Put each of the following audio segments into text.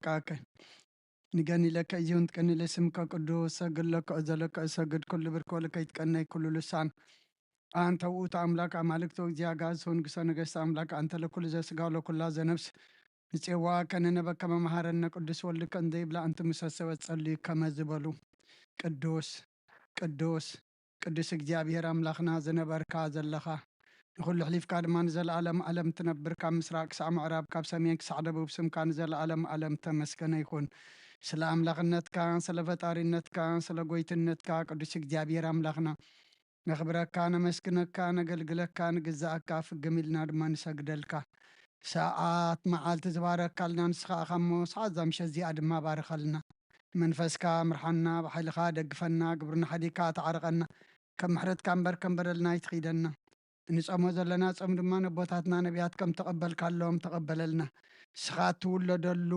ጸጋከ ንገኒ ለከ እዚሁን ትቀኒ ለስምከ ቅዱስ ሰግድ ለከ እዘለከ እሰግድ ኩሉ ብርክ ወለከ ይትቀነይ ኩሉ ልሳን። አንተ ውእቱ አምላክ አማልክት ወእግዚአ አግዓዝ ወንጉሰ ነገስት አምላክ አንተ ለኩሉ ዘስጋ ወለኩላ ዘነፍስ ንጼዋ ከነነበ ከመ መሃረነ ቅዱስ ወልድከ እንዘ ይብላ እንት ምሰሰወ ጸልዩ ከመ ዝበሉ ቅዱስ ቅዱስ ቅዱስ እግዚኣብሔር ኣምላኽና ዝነበርካ ዘለኻ ንኹሉ ኣሕሊፍካ ድማ ንዘለኣለም ኣለም ትነብር ካብ ምስራቅ ክሳዕ ምዕራብ ካብ ሰሜን ክሳዕ ደቡብ ስምካ ንዘለኣለም ኣለም ተመስገነ ይኹን። ስለ ኣምላኽነትካ ስለ ፈጣሪነትካ ስለ ጎይትነትካ ቅዱስ እግዚኣብሔር ኣምላኽና ነኽብረካ ነመስግነካ ነገልግለካ ንግዛኣካ ፍግም ኢልና ድማ ንሰግደልካ። ሰዓት መዓልቲ ዝባረካልና ንስኻ ኢኻ እሞ ሰዓት እዛ ምሸት እዚኣ ድማ ባርኸልና። መንፈስካ ምርሓና ብሓይልኻ ደግፈና ግብርና ሓዲግካ ተዓርቐና። ከም ምሕረትካ እምበር ከም በደልና ኣይትኺደና። እንጸሞ ዘለና ጾም ድማ ነቦታትና ነቢያት ከም ተቐበልካሎም ተቐበለልና። ንስኻ እትውለደሉ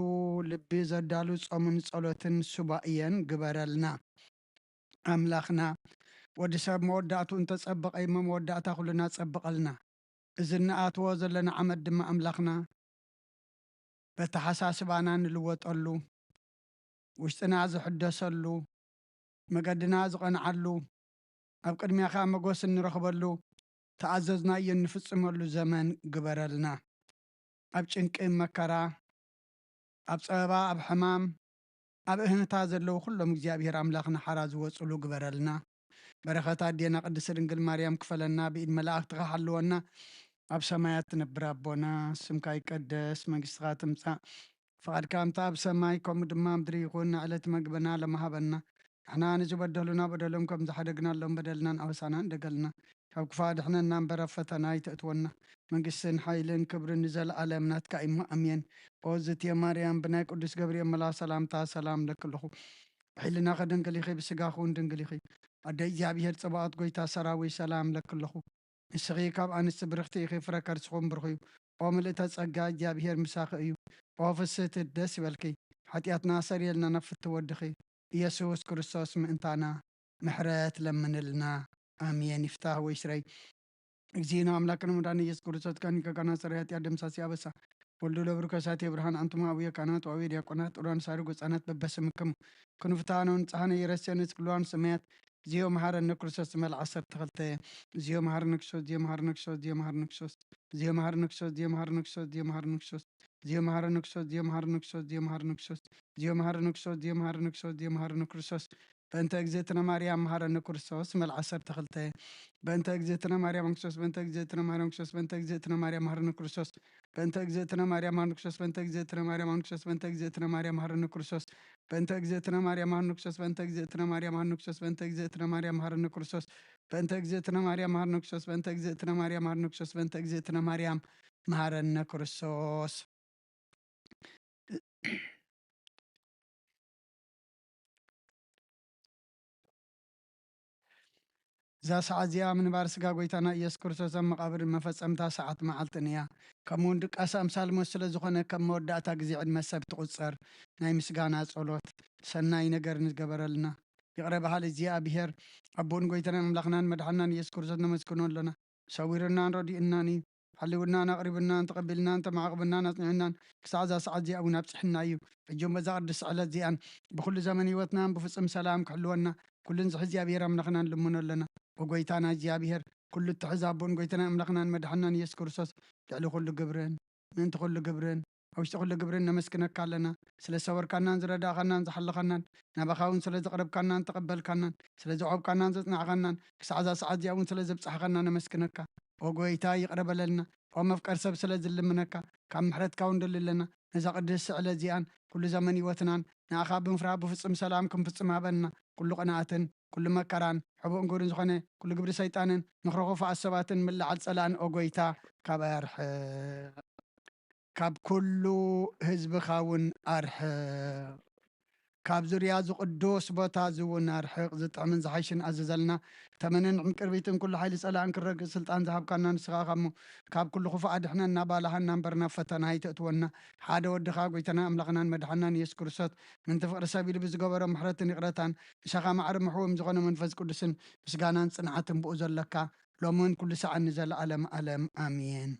ልቢ ዘዳሉ ጾምን ጸሎትን ሱባእየን ግበረልና። ኣምላኽና ወዲ ሰብ መወዳእቱ እንተጸበቐ እሞ መወዳእታ ኩልና ጸብቐልና። እዚ እንኣትዎ ዘለና ዓመት ድማ ኣምላኽና በተሓሳስባና ንልወጠሉ ውሽጥና ዝሕደሰሉ መገድና ዝቐንዓሉ ኣብ ቅድሚኻ መጎስ እንረኽበሉ ተኣዘዝናዮ እንፍጽመሉ ዘመን ግበረልና። ኣብ ጭንቂ መከራ ኣብ ጸበባ ኣብ ሕማም ኣብ እህንታ ዘለዉ ኩሎም እግዚኣብሔር ኣምላኽ ንሓራ ዝወፅሉ ግበረልና። በረኸት ኣዴና ቅድስት ድንግል ማርያም ክፈለና ብኢድ መላእኽትኻ ሓልወና። ኣብ ሰማያት ትነብር ኣቦና ስምካ ይቀደስ መንግስትኻ ትምፃእ ፈቓድካ ከምታ ኣብ ሰማይ ከምኡ ድማ ምድሪ ይኹን ንዕለት መግበና ለመሃበና ንሕና ንዝበደሉና በደሎም ከም ዝሓደግናሎም በደልናን ኣበሳናን ደገልና ካብ ክፋ ድሕነና እምበር ኣብ ፈተና ኣይተእትወና መንግስትን ሓይልን ክብርን ንዘለኣለም ናትካ እሞ ኣሜን። ኦዝትየ ማርያም ብናይ ቅዱስ ገብርኤል መላ ሰላምታ ሰላም ለክልኹ ብሕልና ከድንግል ኢኺ ብስጋ ኹን ድንግል ኢኺ ኣደ እግዚኣብሔር ጽባኦት ጎይታ ሰራዊት ሰላም ለክልኹ ንስኺ ካብ ኣንስቲ ብርኽቲ ኢኺ ፍረ ከርስኹም ብርኽ እዩ። ኦ ምልእተ ጸጋ እግዚኣብሔር ምሳኺ እዩ። ኦ ፍስህቲ ደስ ይበልኪ ሓጢኣትና ሰሪየልና ናብ ፍቲ ወድኺ ኢየሱስ ክርስቶስ ምእንታና ምሕረት ለምንልና። ኣሜን። ይፍታህ ወይ ስረይ እግዚእነ አምላክነ መድኃኒነ ኢየሱስ ክርስቶስ ካኒ ከካና ሰራይ ኃጢአት ደምሳሲ አበሳ ወልዱ ለብሩ ከሳቴ ብርሃን አንቱማ አቡየ ካህናት ወአቡየ ዲያቆናት ጥሩያን ሳሪ ጎጻናት በበስምክሙ ክንፍታነ ወንጽሐነ ይረስየነ ስክልዋን ሰማያት ዚዮ መሐረነ ክርስቶስ ዝመል ዓሰርተ ክልተ ዚዮ መሐረነ ክርስቶስ ዚዮ መሐረነ ክርስቶስ ዚዮ መሐረነ ክርስቶስ ዚዮ መሐረነ ክርስቶስ ዚዮ መሐረነ ክርስቶስ ዚዮ መሐረነ ክርስቶስ ዚዮ መሐረነ ክርስቶስ ዚዮ መሐረነ ክርስቶስ ዚዮ መሐረነ ክርስቶስ ዚዮ መሐረነ ክርስቶስ ዚዮ መሐረነ ክርስቶስ ዚዮ መሐረነ ክርስቶስ በእንተ እግዝእትነ ማርያም መሐረነ ክርስቶስ መል ዓሰርተ ክልተ በእንተ እግዝእትነ ማርያም ክርስቶስ በእንተ እግዝእትነ ማርያም ክርስቶስ በእንተ እግዝእትነ ማርያም መሐረነ ክርስቶስ በእንተ እግዝእትነ ማርያም መሐረነ ክርስቶስ በእንተ እግዝእትነ ማርያም መሐረነ ክርስቶስ በእንተ እግዝእትነ ማርያም መሐረነ ክርስቶስ በእንተ እግዝእትነ ማርያም መሐረነ ክርስቶስ በእንተ እግዝእትነ ማርያም መሐረነ ክርስቶስ በእንተ እግዝእትነ ማርያም መሐረነ ክርስቶስ በእንተ እግዝእትነ ማርያም መሐረነ ክርስቶስ በእንተ እግዝእትነ ማርያም መሐረነ ክርስቶስ በእንተ እግዝእትነ ማርያም መሐረነ ክርስቶስ እዛ ሰዓት እዚኣ ምንባር ስጋ ጎይታና ኢየሱስ ክርስቶስ ኣብ መቓብር መፈጸምታ ሰዓት መዓልትን እያ። ከምኡ እውን ድቃስ ኣምሳል ሞት ስለ ዝኾነ ከም መወዳእታ ግዜ ዕድመ ሰብ ትቑጸር ናይ ምስጋና ጸሎት ሰናይ ነገር ንዝገበረልና ይቕረ በሃሊ እግዚኣብሔር ኣቦን ጎይታናን ኣምላኽናን መድሓናን ኢየሱስ ክርስቶስ ነመስግኖ ኣሎና። ሰዊርናን ረዲኡናን እዩ። ሓልውናን ኣቕሪቡናን ተቐቢልናን ተማዕቕብናን ኣጽኒዑናን ክሳዕ እዛ ሰዓት እዚኣ እውን ኣብጽሕና እዩ። ሕጂ እውን በዛ ቅድስቲ ዕለት እዚኣን ብኹሉ ዘመን ህይወትናን ብፍጹም ሰላም ክሕልወና ኩሉን ዝሕዚ ኣብሔር ኣምላኽና ንልምኖ ኣለና። ብጎይታና እግዚኣብሔር ኩሉ እትሕዝ ኣቦን ጎይታና ኣምላኽናን መድሓናን ኢየሱስ ክርስቶስ ልዕሊ ኩሉ ግብርን ምእንቲ ኩሉ ግብርን ኣብ ውሽጢ ኩሉ ግብርን ነመስግነካ ኣለና። ስለ ዝሰወርካናን ዝረዳእኻናን ዝሓለኻናን ናባኻ እውን ስለ ዘቕረብካናን ተቐበልካናን ስለ ዘዕቆብካናን ዘጽናዕኻናን ክሳዕ እዛ ሰዓት እዚኣ እውን ስለ ዘብጻሕኻና ነመስግነካ። ኦ ጎይታ ይቕረ በለልና። ኦ መፍቀር ሰብ ስለ ዝልምነካ ካብ ምሕረትካ እውን ደሊ ኣለና። ነዛ ቅድስቲ ዕለት እዚኣን ኩሉ ዘመን ህይወትናን ንኣኻ ብምፍራህ ብፍጹም ሰላም ክንፍጽም ሃበና። ኩሉ ቅንኣትን ኩሉ መከራን ሕቡእን ግብርን ዝኾነ ኩሉ ግብሪ ሰይጣንን ምኽሪ ክፉኣት ሰባትን ምልዓል ጸላእን ኦ ጎይታ ካብ ኣርሕቕ። ካብ ኩሉ ህዝብኻ እውን ኣርሕቕ። ካብ ዙርያ እዚ ቅዱስ ቦታ እዚ እውን ኣርሕቕ። ዝጥዕምን ዝሓይሽን ኣዘዘልና። ተመንን ዕንቅርቢትን ኩሉ ሓይሊ ጸላእን ክረግእ ስልጣን ዝሃብካና ንስኻ ኢኻ እሞ ካብ ኩሉ ክፉእ ኣድሕነና ባልሃና እምበር ናብ ፈተና ኣይተእትወና። ሓደ ወድኻ ጎይታና ኣምላኽናን መድሓናን ኢየሱስ ክርስቶስ ምንቲ ፍቕሪ ሰብ ኢሉ ብዝገበሮ ምሕረትን ይቕረታን ምሳኻ ማዕረ ምሕዎም ዝኾነ መንፈስ ቅዱስን ምስጋናን ጽንዓትን ብኡ ዘለካ ሎምን ኩሉ ሰዓን ንዘለኣለም ኣለም ኣሜን።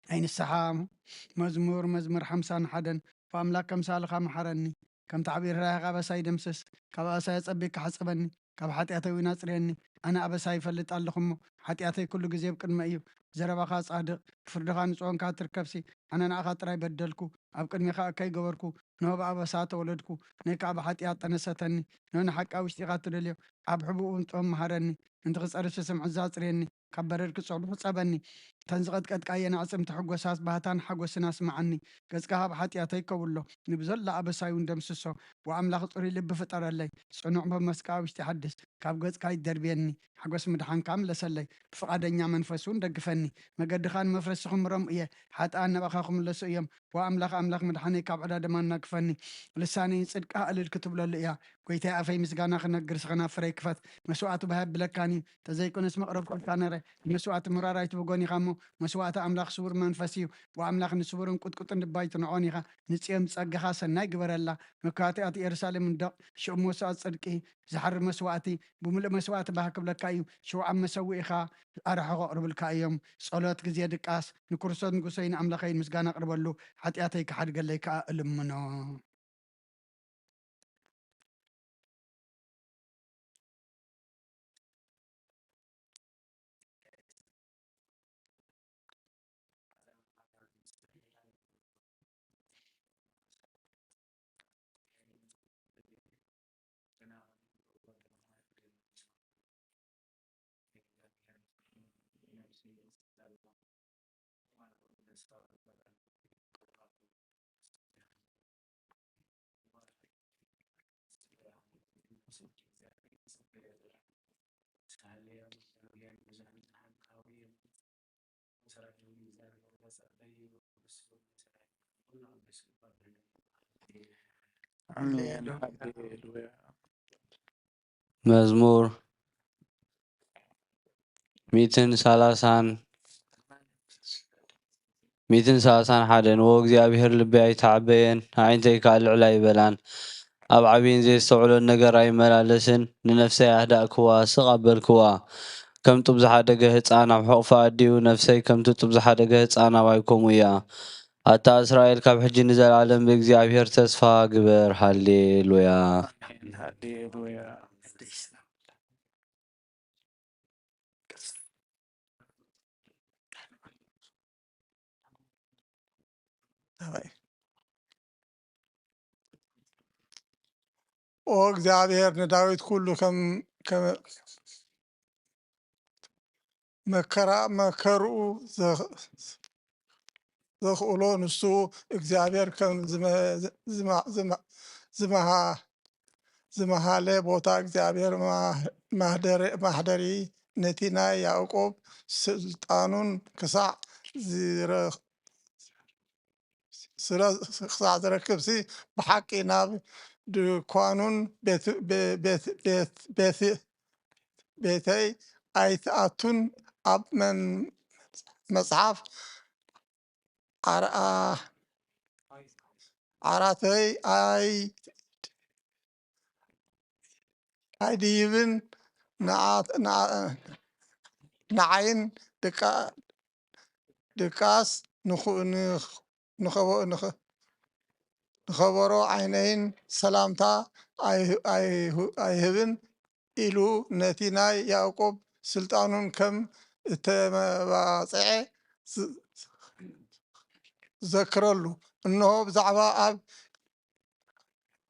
ናይ ንስሓ መዝሙር መዝሙር ሓምሳን ሓደን ኣምላኽ ከምሳልኻ መሓረኒ። ከምቲ ዓብዪ ርህራሄኻ ኣበሳይ ደምስስ። ካብ ኣበሳይ ኣጸቢቕካ ሕጸበኒ። ካብ ሓጢኣተይ እውን ኣጽርየኒ። ኣነ ኣበሳይ ይፈልጥ ኣለኹ እሞ፣ ሓጢኣተይ ኩሉ ግዜ ኣብ ቅድመ እዩ። ብዘረባኻ ጻድቕ፣ ብፍርድኻ ንጹህ ኾንካ ትርከብሲ። ኣነ ንኣኻ ጥራይ በደልኩ፣ ኣብ ቅድሜኻ እከይ ገበርኩ። ንሆ ብኣበሳ ተወለድኩ፣ ነይ ከኣ ብሓጢኣት ጠነሰተኒ። ንሆ ንሓቂ ኣብ ውሽጢኻ ትደልዮ፣ ኣብ ሕቡእ እውን ጥበብ መሃረኒ። ምእንቲ ክጸርፍሲ ስምዒት ኣጽርየኒ፣ ካብ በረድ ክጽዕዱ ሕጸበኒ። እተን ዝቐጥቀጥካየን ኣዕጽምቲ ሕጎሳት ባህታን ሓጎስን ኣስምዓኒ። ገጽካ ካብ ሓጢኣተይ ከውሎ፣ ንብዘሎ ኣበሳይ እውን ደምስሶ። ወኣምላኽ ጽሩይ ልቢ ፍጠረለይ፣ ጽኑዕ መንፈስ ከኣ ኣብ ውሽጢ ሓድስ። ካብ ገጽካ ኣይትደርብየኒ፣ ሓጎስ ምድሓንካ ምለሰለይ። ብፍቓደኛ መንፈስ እውን ደግፈኒ። መገድኻ ንመፍረሲ ክምሮም እየ፣ ሓጥኣን ናባኻ ክምለሱ እዮም። ወኣምላኽ ኣምላኽ ምድሓነይ ካብ ዕዳ ደማና ክፈኒ። ልሳነይ ንጽድቅኻ እልል ክትብለሉ እያ። ጐይታይ ኣፈይ ምስጋና ክነግር ስኸና ፍረይ ክፈት። መስዋእቲ ባህ የብለካን እዩ። ተዘይኮነስ መቕረብ ኮልካ ነረ። ንመስዋእቲ ምራር ኣይትብጎን ኢኻ እሞ፣ መስዋእቲ ኣምላኽ ስውር መንፈስ እዩ። ወኣምላኽ ንስውርን ቁጥቁጥን ልቢ ኣይትንዖን ኢኻ። ንጽዮን ብጸጋኻ ሰናይ ግበረላ። መካትኣት ኢየሩሳሌም እንደቕ። ሽዑ መስዋእቲ ጽድቂ ዝሓርድ መስዋእቲ፣ ብምሉእ መስዋእቲ ባህ ክብለካ እዩ። ሽውዓን መሰውኢኻ ኣርሑ ከቕርብልካ እዮም። ጸሎት ግዜ ድቃስ። ንክርስቶስ ንጉሰይን ኣምላኸይን ምስጋና ኣቕርበሉ። ሓጢኣተይ ክሓድገለይ ከኣ እልምኖ። ኣሜን። ሃሌሉያ። መዝሙር ሚእትን ሰላሳን ሚእትን ሰላሳን ሓደን። ዎ እግዚኣብሔር፣ ልበይ ኣይተዓበየን፣ ኣዒንተይ ከኣ ልዕል ኣይበላን። ኣብ ዓብይን ዘይስተውዕሎን ነገር ኣይመላለስን፣ ንነፍሰይ ኣህዳእክዋ፣ ስቕ ኣበልክዋ። ከም ጡብ ዝሓደገ ህጻን ኣብ ሕቑፋ ኣዲኡ፣ ነፍሰይ ከምቲ ጡብ ዝሓደገ ህጻን ኣባይ ከምኡ እያ። ኣታ እስራኤል፣ ካብ ሕጂ ንዘለዓለም ብእግዚኣብሔር ተስፋ ግበር። ሃሌሉያ። ሃሌሉያ። ኦ እግዚኣብሔር፣ ንዳዊት ኩሉ ከም ከም መከራ መከርኡ ዘኽእሎ ንሱ እግዚኣብሔር ከም ዝመሃለ ቦታ እግዚኣብሔር ማሕደሪ ነቲ ናይ ያዕቆብ ስልጣኑን ክሳዕ ክሳዕ ዝረክብሲ ብሓቂ ናብ ድኳኑን ቤተይ ኣይትኣቱን ኣብ መጽሓፍ ዓራተይ ኣይድይብን ንዓይን ድቃስ ንኸበሮ ዓይነይን ሰላምታ ኣይህብን ኢሉ ነቲ ናይ ያዕቆብ ስልጣኑን ከም እተባጽዐ ዘክረሉ። እንሆ ብዛዕባ ኣብ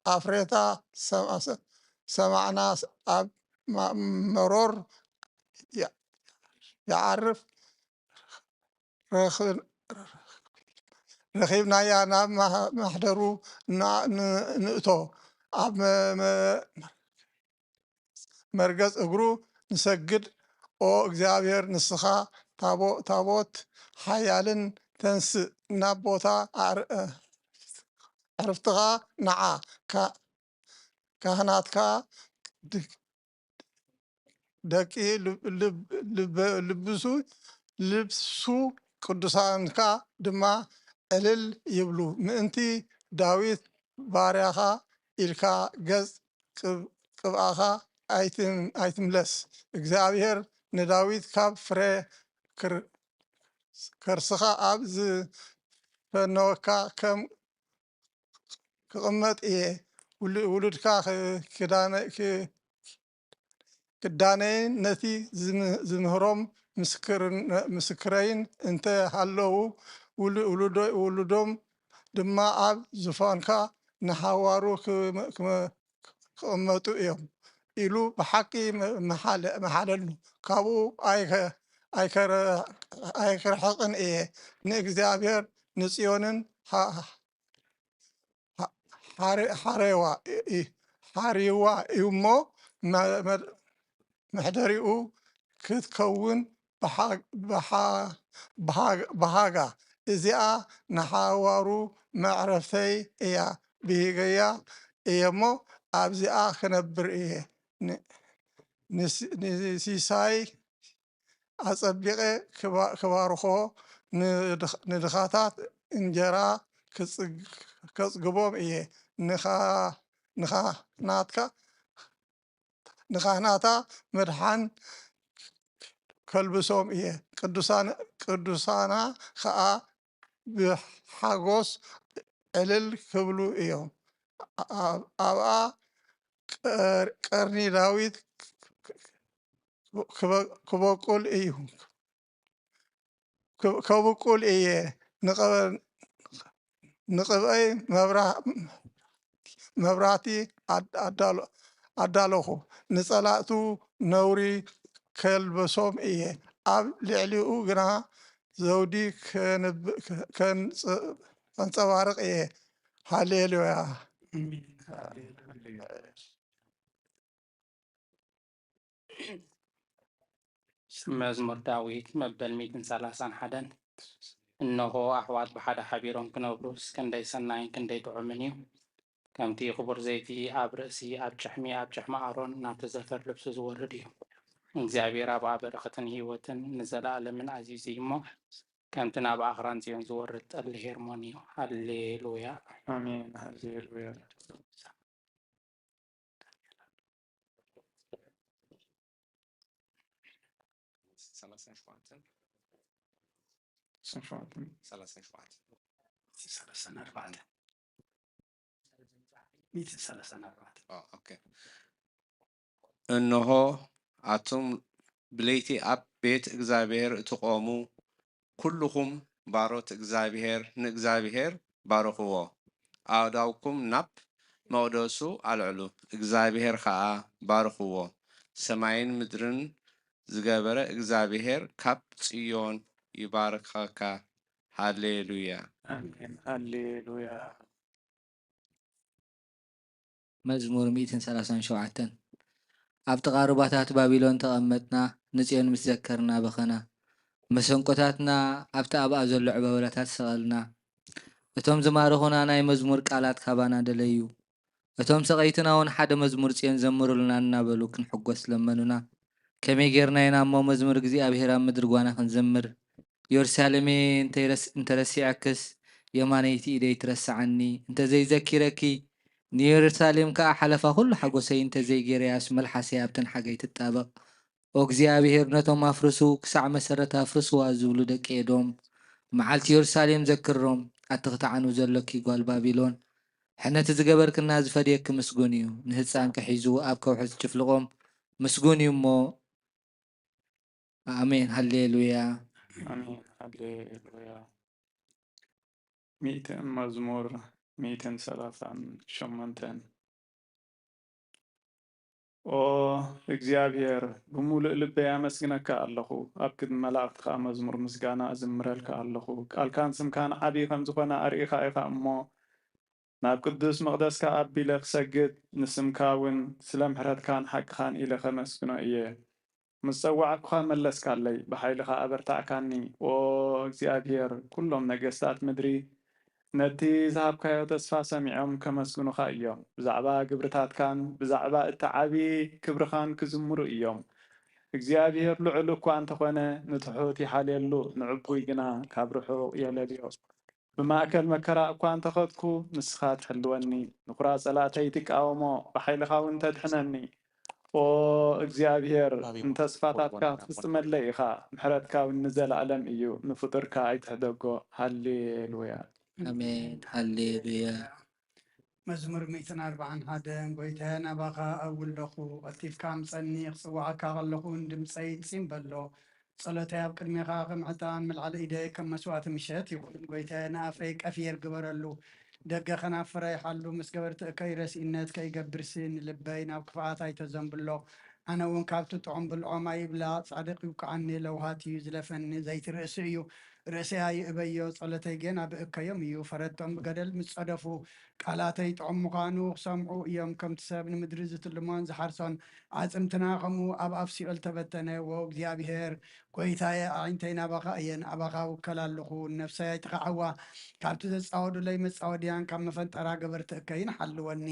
ኣፍሬታ ሰማዕና ኣብ መሮር ይዓርፍ ረኺብናያ ናብ ማሕደሩ ንእቶ ኣብ መርገጽ እግሩ ንሰግድ። ኦ እግዚኣብሔር ንስኻ ታቦት ሓያልን ተንስእ ናብ ቦታ ዕርፍትኻ ንዓ ካህናትካ ደቂ ልብሱ ልብሱ ቅዱሳንካ ድማ ዕልል ይብሉ። ምእንቲ ዳዊት ባርያኻ ኢልካ ገጽ ቅብኣኻ ኣይትምለስ። እግዚኣብሔር ንዳዊት ካብ ፍረ ከርስኻ ኣብ ዝፈነወካ ከም ክቕመጥ እየ። ውሉ- ውሉድካ ክ- ክዳነ- ክ- ክዳነይን ነቲ ዝም- ዝምህሮም ምስክርን- ምስክረይን እንተ ሃለዉ፣ ውሉ- ውሉዶ- ውሉዶም ድማ ኣብ ዙፋንካ ንሓዋሩ ክም- ክም- ክቕመጡ እዮም ኢሉ ብሓቂ መ- መሓለ- መሓለሉ። ካብኡ ኣይከ- ኣይከረ- ኣይክርሕቕን እየ። ንእግዚኣብሔር ንጽዮንን ሓ- ሓ- ሓረ- ሓረዋ እ- እ- ሓሪዋ እዩ እሞ መ- መ- መሕደሪኡ ክትከውን ብሓ- ብሓ- ብሃ- ብሃጋ እዚኣ ንሓዋሩ መዕረፍተይ እያ ብሂገያ እየ እሞ ኣብዚኣ ክነብር እየ። ን- ንስ- ንሲሳይ ኣጸቢቐ ክባ- ክባርኾ ንድኽ- ንድኻታት እንጀራ ክጽግ- ከጽግቦም እየ። ንኻ- ንኻህናትካ ንኻህናታ መድሓን ከልብሶም እየ። ቅዱሳን- ቅዱሳና ኸኣ ብሓጎስ ዕልል ክብሉ እዮም። ኣብ- ኣብኣ ቀር- ቀርኒ ዳዊት ክበ- ክበቁል እዩ። ክብ- ከብቁል እየ። ንቐ- ንቕብኣይ መብራ- መብራህቲ ኣድ- ኣዳሎ- ኣዳለኹ። ንጸላእቱ ነውሪ ከልበሶም እየ። ኣብ ልዕሊኡ ግና ዘውዲ ከንብ- ከንጽ- ከንጸባርቕ እየ። ሃሌሉያ። መዝሙር ዳዊት መበል ሚእትን ሰላሳን ሓደን። እነሆ ኣሕዋት ብሓደ ሓቢሮም ክነብሩስ ክንደይ ሰናይን ክንደይ ጥዑምን እዩ። ከምቲ ክቡር ዘይቲ ኣብ ርእሲ ኣብ ጭሕሚ ኣብ ጭሕሚ ኣሮን ናብቲ ዘፈር ልብሱ ዝወርድ እዩ። እግዚኣብሔር ኣብኣ በረኸትን ህይወትን ንዘለኣለምን ኣዚዙ እዩ እሞ ከምቲ ናብ ኣኽራን ጽዮን ዝወርድ ጠሊ ሄርሞን እዩ። ሃሌሉያ። ኣሜን። ሃሌሉያ። ሰላሳን ሸውዓተን ሰላሳን ሸውዓተን ሰላሳን ሸውዓተን ሰላሳን ኣርባዕተን ሚእትን ሰላሳን ኣርባዕተን ኦ፣ ኦኬ። እንሆ ኣቱም ብለይቲ ኣብ ቤት እግዚኣብሔር እትቖሙ ኩልኹም ባሮት እግዚኣብሔር ንእግዚኣብሔር ባርኽዎ። ኣእዳውኩም ናብ መቕደሱ ኣልዕሉ፣ እግዚኣብሔር ኸኣ ባርኽዎ። ሰማይን ምድርን ዝገበረ እግዚኣብሔር ካብ ጽዮን ይባርኸካ። ሃሌሉያ። ኣሜን። ሃሌሉያ። መዝሙር ሚእትን ሰላሳን ሸውዓተን። ኣብ ጥቓ ሩባታት ባቢሎን ተቐመጥና፣ ንጽዮን ምስ ዘከርና በኸና። መሰንቆታትና ኣብቲ ኣብኣ ዘሎ ዕበበላታት ሰቐልና። እቶም ዝማረኹና ናይ መዝሙር ቃላት ካባና ደለዩ። እቶም ሰቐይትና እውን ሓደ መዝሙር ጽዮን ዘምሩልና እናበሉ ክንሕጎስ ለመኑና። ከመይ ጌርና ኢና እሞ መዝሙር እግዚኣብሔር ኣብ ምድሪ ጓና ክንዘምር? ኢየሩሳሌመየ እንተይረስ- እንተረሲዐክስ የማነይቲ ኢደይ ትረስዓኒ፣ እንተዘይዘኪረኪ ንኢየሩሳሌም ከኣ ሓለፋ ኩሉ ሓጎሰይ እንተዘይጌረያስ መልሓሰይ ኣብተን ሓገይ ትጣበቕ። ኦ እግዚኣብሔር ነቶም ኣፍርሱ ክሳዕ መሰረታ ኣፍርስዋ ዝብሉ ደቂ ኤዶም መዓልቲ ኢየሩሳሌም ዘክሮም። ኣቲ ክትዓኑ ዘሎኪ ጓል ባቢሎን ሕነቲ ዝገበርክና ዝፈድየኪ ምስጉን እዩ። ንህጻንኪ ሒዙ ኣብ ከውሒ ዝጭፍልቖም ምስጉን እዩ እሞ ኣሜን ሃሌሉያ። ኣሜን ሃሌሉያ። ሚእትን መዝሙር ሚእትን ሰላሳን ሸሞንተን። ኦ እግዚኣብሔር፣ ብምሉእ ልበይ ኣመስግነካ ኣለኹ፣ ኣብ ቅድሚ መላእኽቲ ኸኣ መዝሙር ምስጋና እዝምረልካ ኣለኹ። ቃልካን ስምካን ዓብዪ ከም ዝኾነ ኣርኢኻ ኢኻ እሞ፣ ናብ ቅዱስ መቕደስካ ኣቢለ ክሰግድ፣ ንስምካ እውን ስለ ምሕረትካን ሓቅኻን ኢለ ከመስግኖ እየ። ምስ ጸዋዕኩኻ መለስካለይ፣ ብሓይልኻ ኣበርታዕካኒ። ኦ እግዚኣብሔር፣ ኩሎም ነገስታት ምድሪ ነቲ ዝሃብካዮ ተስፋ ሰሚዖም ከመስግኑኻ እዮም። ብዛዕባ ግብርታትካን ብዛዕባ እቲ ዓቢ ክብርኻን ክዝምሩ እዮም። እግዚኣብሔር ልዑል እኳ እንተኾነ፣ ንትሑት ይሓልየሉ፣ ንዕቡይ ግና ካብ ርሑቕ የለልዮ። ብማእከል መከራ እኳ እንተኸድኩ፣ ንስኻ ትሕልወኒ፣ ንኹራ ጸላእተይ ትቃወሞ፣ ብሓይልኻ እውን ተድሕነኒ። ኦ እግዚኣብሔር፣ ንተስፋታትካ ክትፍጽመለይ ኢኻ፣ ምሕረትካ እውን ንዘለኣለም እዩ፣ ንፍጡርካ ኣይትሕደጎ። ሃሌሉያ። ኣሜን ሃሌሉያ። መዝሙር ሚእትን ኣርባዓን ሓደን። ጎይታየ፣ ናባኻ ኣውለኹ፣ ቀልጢፍካ ምጸኒ፣ ክጽውዓካ ከለኹ ንድምጸይ ጽን በሎ። ጸሎተይ ኣብ ቅድሜኻ ከም ዕጣን፣ ምልዓል ኢደይ ከም መስዋእቲ ምሸት ይኹን። ጎይታየ፣ ንኣፈይ ቀፊር ግበረሉ፣ ደገ ከናፍረይ ሓሉ፣ ምስ ገበርቲ እከይ ረሲእነት ከይገብርሲ፣ ንልበይ ናብ ክፍኣት ኣይተዘንብሎ። ኣነ እውን ካብቲ ጥዑም ብልዖም ኣይብላዕ፣ ጻድቕ ይውቅዓኒ፣ ለውሃት እዩ ዝለፈኒ፣ ዘይቲ ርእሲ እዩ። ርእሰይ ኣይእበዮ፣ ጸሎተይ ጌና ብእከዮም እዩ። ፈረድቶም ብገደል ምስ ጸደፉ፣ ቃላተይ ጥዑም ምዃኑ ክሰምዑ እዮም። ከምቲ ሰብ ንምድሪ ዝትልሞን ዝሓርሶን፣ ኣዕጽምትና ከምኡ ኣብ ኣፍ ሲኦል ተበተነ። ዎ እግዚኣብሄር፣ ጐይታየ፣ ኣዒንተይ ናባኻ እየን፣ ኣባኻ እውከል ኣለኹ። ንነፍሰይ ኣይትኽዓዋ፣ ካብቲ ዘጻወዱለይ መጻወድያን ካብ መፈንጠራ ገበርቲ እከይን ሓልወኒ።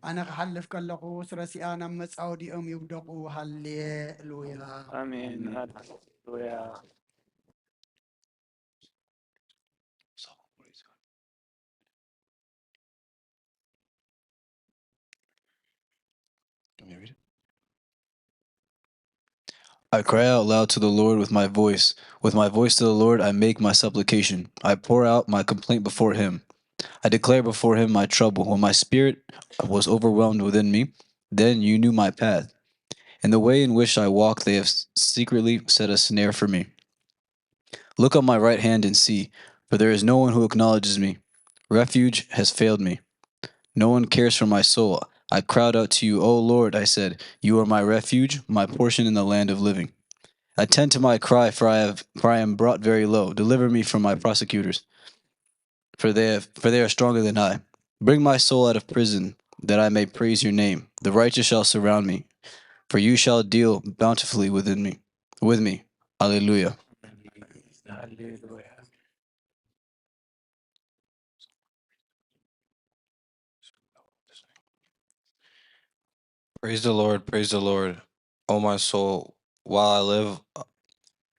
ኣነ ክሓልፍ ከለኹስ ረሲኣ ናብ መጻወዲኦም ይውደቑ። ሃሌሉያ። ኣሜን። ሃሌሉያ። Let me read it. I cry out loud to the Lord with my voice. With my voice to the Lord, I make my supplication. I pour out my complaint before him. I declare before him my trouble. When my spirit was overwhelmed within me, then you knew my path. And the way in which I walk, they have s- secretly set a snare for me. Look on my right hand and see, for there is no one who acknowledges me. Refuge has failed me. No one cares for my soul. I cried out to you, O Lord, I said, you are my refuge, my portion in the land of living. Attend to my cry, for I have for I am brought very low. Deliver me from my prosecutors, for they have, for they are stronger than I. Bring my soul out of prison, that I may praise your name. The righteous shall surround me, for you shall deal bountifully within me, with me. Alleluia. Hallelujah. Praise the Lord, praise the Lord, O my soul. While I live,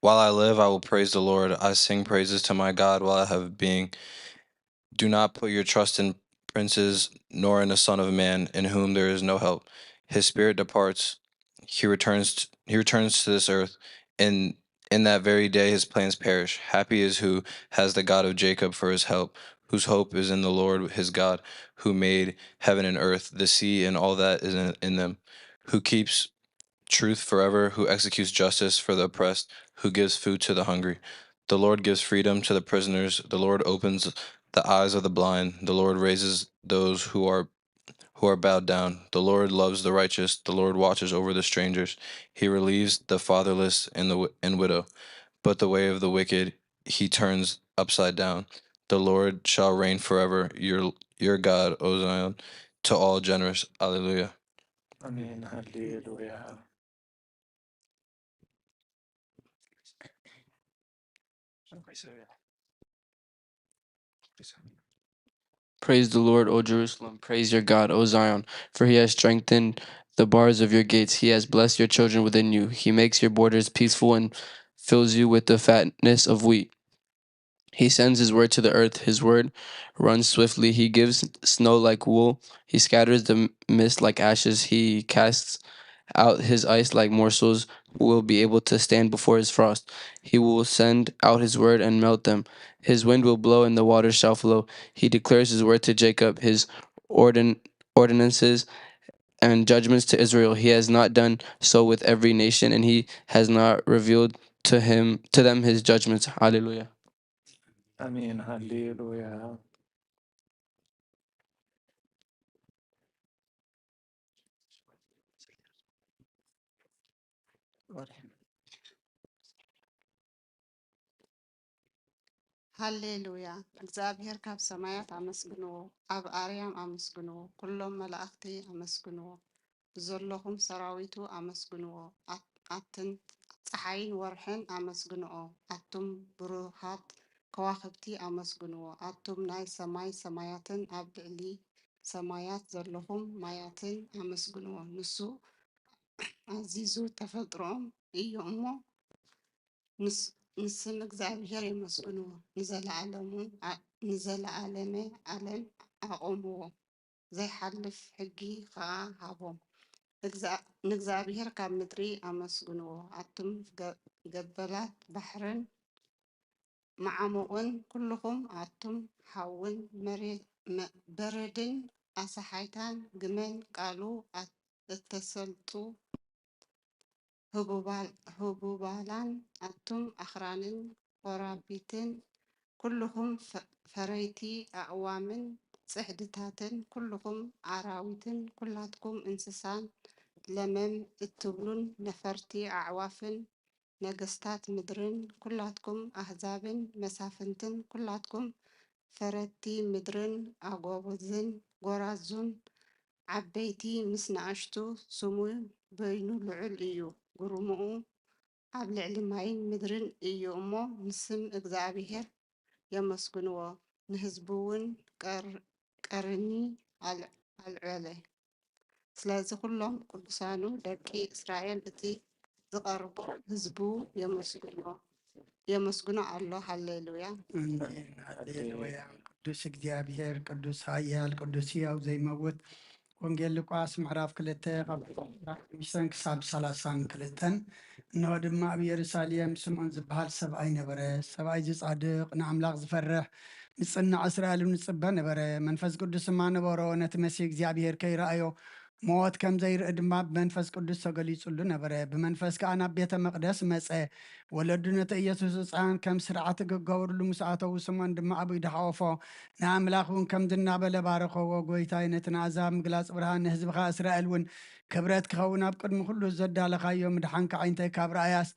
while I live, I will praise the Lord. I sing praises to my God while I have being. Do not put your trust in princes, nor in a son of man, in whom there is no help. His spirit departs, he returns, he returns to this earth, and in that very day his plans perish. Happy is who has the God of Jacob for his help, whose hope is in the Lord his God, who made heaven and earth, the sea and all that is in, in them, who keeps truth forever, who executes justice for the oppressed, who gives food to the hungry. The Lord gives freedom to the prisoners. The Lord opens the eyes of the blind. The Lord raises those who are who are bowed down. The Lord loves the righteous. The Lord watches over the strangers. He relieves the fatherless and the wi- and widow. But the way of the wicked he turns upside down. The Lord shall reign forever. Your your God, O Zion, to all generations. Alleluia. Amen. Hallelujah. Praise the Lord, O Jerusalem. Praise your God, O Zion, for he has strengthened the bars of your gates. He has blessed your children within you. He makes your borders peaceful and fills you with the fatness of wheat. He sends his word to the earth. His word runs swiftly. He gives snow like wool. He scatters the mist like ashes. He casts out his ice like morsels. Who will be able to stand before his frost? He will send out his word and melt them. His wind will blow and the waters shall flow. He declares his word to Jacob, his ordin- ordinances and judgments to Israel. He has not done so with every nation, and he has not revealed to him to them his judgments. Hallelujah. Amen. Hallelujah. ሃሌሉያ። እግዚኣብሔር ካብ ሰማያት ኣመስግንዎ፣ ኣብ ኣርያም ኣመስግንዎ፣ ኩሎም መላእኽቲ ኣመስግንዎ፣ ብዘለኹም ሰራዊቱ ኣመስግንዎ፣ ኣት- ኣትን ጸሓይን ወርሕን ኣመስግንኦ፣ ኣቱም ብሩሃት ከዋኽብቲ ኣመስግንዎ፣ ኣቱም ናይ ሰማይ ሰማያትን ኣብ ልዕሊ ሰማያት ዘለኹም ማያትን ኣመስግንዎ። ንሱ ኣዚዙ ተፈጥሮኦም እዩ እሞ፣ ንስ- ንስም እግዚኣብሔር የመስግንዎ። ንዘለዓለሙ ኣ- ንዘለዓለመ ዓለም ኣቖምዎ፣ ዘይሓልፍ ሕጊ ኸኣ ሃቦም። እግዛ- ንእግዚኣብሔር ካብ ምድሪ ኣመስግንዎ፣ ኣቱም ገ- ገበላት ባሕርን መዓሙቕን፣ ኩልኹም ኣቱም ሓውን መሬ- መ- በረድን ኣሳሓይታን ግመን ቃሉ ኣት-፣ እተሰልጡ ህቡባል-፣ ህቡባላን ኣቱም ኣኽራንን ኾራቢትን፣ ኩልኹም ፈ-፣ ፈረይቲ ኣእዋምን ጽሕድታትን፣ ኩልኹም ኣራዊትን፣ ኩላትኩም እንስሳን ለመም እትብሉን ነፈርቲ ኣዕዋፍን፣ ነገስታት ምድርን፣ ኩላትኩም ኣህዛብን መሳፍንትን፣ ኩላትኩም ፈረድቲ ምድርን ኣጎብዝን ጎራዙን፣ ዓበይቲ ምስ ንኣሽቱ፣ ስሙ በይኑ ልዑል እዩ፣ ግርምኡ ኣብ ልዕሊ ማይን ምድርን እዩ እሞ፣ ንስም እግዚኣብሄር የመስግንዎ፣ ንህዝቡ እውን ቀር-፣ ቀርኒ ኣል-፣ ኣልዐለ። ስለዚ ኩሎም ቅዱሳኑ ደቂ እስራኤል እቲ ዝቐርቦ ህዝቡ የመስግኖ፣ የመስግኖ ኣሎ። ሃሌሉያ። ኣሜን። ሃሌሉያ። ቅዱስ እግዚኣብሔር፣ ቅዱስ ኃያል፣ ቅዱስ ሕያው ዘይመውት። ወንጌል ሉቃስ ምዕራፍ ክልተ ካብ ቁጽሪ ሓሙሽተ ክሳብ ሰላሳን ክልተን። እንሆ ድማ ኣብ ኢየሩሳሌም ስምዖን ዝበሃል ሰብኣይ ነበረ። ሰብኣይ እዚ ጻድቕ፣ ንኣምላኽ ዝፈርሕ፣ ንጽናዕ እስራኤል እውን ዝጽበ ነበረ። መንፈስ ቅዱስ ድማ ነበሮ፣ ነቲ መሲህ እግዚኣብሔር ከይረኣዮ ሞት ከም ዘይርኢ ድማ ብመንፈስ ቅዱስ ተገሊጹሉ ነበረ። ብመንፈስ ከኣ ናብ ቤተ መቕደስ መጸ። ወለዱ ነቲ ኢየሱስ ህጻን ከም ስርዓት ክገብርሉ ምስ ኣተዉ፣ ስምዖን ድማ ኣብ ኢዱ ሓቖፎ። ንኣምላኽ እውን ከምዚ እናበለ ባረኸዎ፣ "ጐይታይ፣ ነቲ ንኣህዛብ ምግላጽ ብርሃን፣ ንህዝብኻ እስራኤል እውን ክብረት ክኸውን ኣብ ቅድሚ ኩሉ ዘዳለኻዮ ምድሓንካ ኣዒንተይ ካብ ረኣያስ፣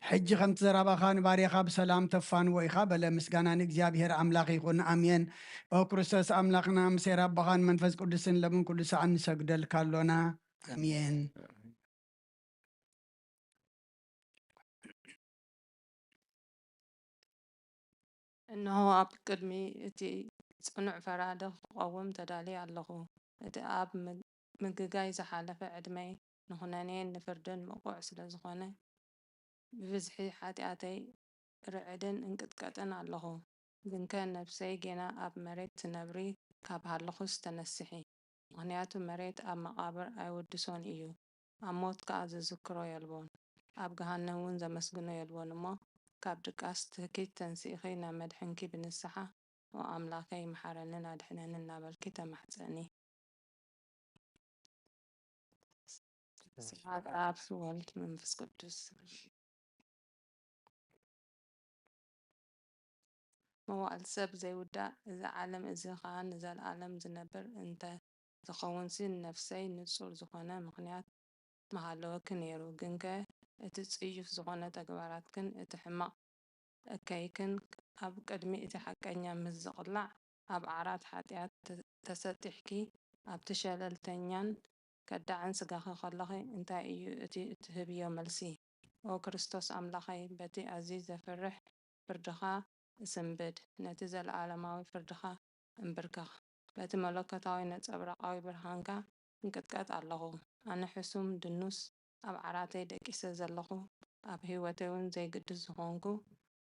ሕጂ ከምቲ ዘራባኻ ንባርያኻ ብሰላም ተፋንዎ ኢኻ" በለ። ምስጋና ንእግዚኣብሔር ኣምላኽ ይኹን። ኣሜን። ኦ ክርስቶስ ኣምላኽና፣ ምሴር ኣቦኻን መንፈስ ቅዱስን ለምን ኩሉ ሰዓት ንሰግደልካ ኣሎና። ኣሜን። እንሆ፣ ኣብ ቅድሚ እቲ ጽኑዕ ፈራዲ ክቐውም ተዳልየ ኣለኹ። እቲ ኣብ ም-፣ ምግጋይ ዝሓለፈ ዕድመይ ንኹነኔን ንፍርድን ምቑዕ ስለ ዝኾነ፣ ብብዝሒ ሓጢኣተይ ርዕድን እንቅጥቀጥን ኣለኹ። ግንከ ነፍሰይ ጌና ኣብ መሬት ትነብሪ ካብ ሃለኹስ ተነስሒ። ምኽንያቱ መሬት ኣብ መቓብር ኣይውድሶን እዩ፣ ኣብ ሞት ከኣ ዝዝክሮ የልቦን፣ ኣብ ገሃነም እውን ዘመስግኖ የልቦን እሞ፣ ካብ ድቃስ ትህኪት ተንሲእኺ ናብ መድሕንኪ ብንስሓ፣ "ኦ ኣምላኸይ፣ መሓረንን ኣድሕነንን" እናበልኪ ተማሕጸኒ። ስብሐት ኣብ፣ ወልድ፣ መንፈስ ቅዱስ። መዋእል ሰብ ዘይውዳእ፣ እዚ ዓለም እዚ ኸኣ ንዘለኣለም ዝነብር እንተ ዝኸውንሲ፣ ንነፍሰይ ንጹር ዝኾነ ምኽንያት ምሃለወኪ ነይሩ። ግንከ እቲ ጽዩፍ ዝኾነ ተግባራትክን እቲ ሕማቕ እከይክን ኣብ ቅድሚ እቲ ሓቀኛ ምስ ዝቕላዕ፣ ኣብ ዓራት ሓጢኣት ተ-፣ ተሰጢሕኪ፣ ኣብቲ ሸለልተኛን ከዳዕን ስጋኺ ከለኺ፣ እንታይ እዩ እቲ እትህብዮ መልሲ? ኦ ክርስቶስ ኣምላኸይ፣ በቲ ኣዝዩ ዘፍርሕ ፍርድኻ እስንብድ፣ ነቲ ዘለኣለማዊ ፍርድኻ እንብርከኽ። በቲ መለኮታዊ ነጸብራቓዊ ብርሃንካ እንቅጥቀጥ ኣለኹ። ኣነ ሕሱም ድኑስ ኣብ ዓራተይ ደቂሰ ዘለኹ፣ ኣብ ህይወተይ እውን ዘይግድስ ዝኾንኩ፣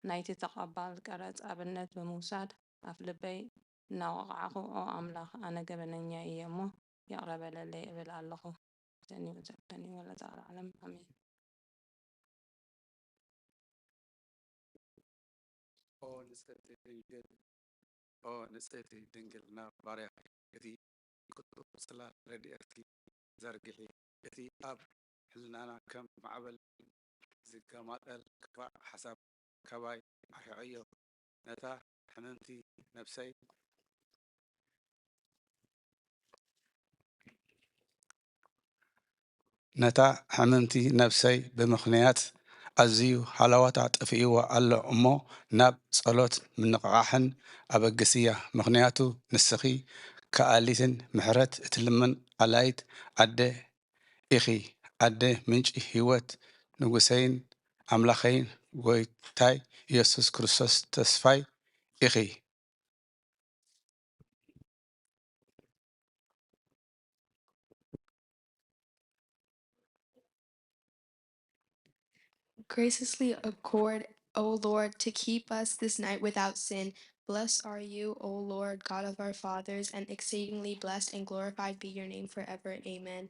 ናይቲ ተቐባል ቀረጽ ኣብነት ብምውሳድ፣ ኣፍ ልበይ እናወቕዓኹ፣ "ኦ ኣምላኽ፣ ኣነ ገበነኛ እየ እሞ፣ ይቕረ በለለይ" እብል ኣለኹ። ሰኒ ወዘተኒ ወለዘለዓለም ኣሜን። ኦ ንጽሕቲ ድንግል፣ ኦ ንጽሕቲ ድንግልና ባርያኺ፣ እቲ ቅጡብ ጽላት ረድኤትኪ ዘርግሒ፣ እቲ ኣብ ሕልናና ከም ማዕበል ዝገማጠል ክፋእ ሓሳብ ካባይ ኣርሕቐዮ። ነታ ሕምምቲ ነፍሰይ፣ ነታ ሕምምቲ ነፍሰይ ብምኽንያት ኣዝዩ ሃለዋታ ጠፊእዋ ኣሎ እሞ፣ ናብ ጸሎት ምንቕቓሕን ኣበግስያ። ምኽንያቱ ንስኺ ከኣሊትን ምሕረት እትልምን ኣላይት ኣደ ኢኺ፣ ኣደ ምንጪ ህይወት፣ ንጉሰይን ኣምላኸይን ጐይታይ ኢየሱስ ክርስቶስ ተስፋይ ኢኺ። Graciously accord, O Lord, to keep us this night without sin. Blessed are you, O Lord, God of our fathers, and exceedingly blessed and glorified be your name forever. Amen.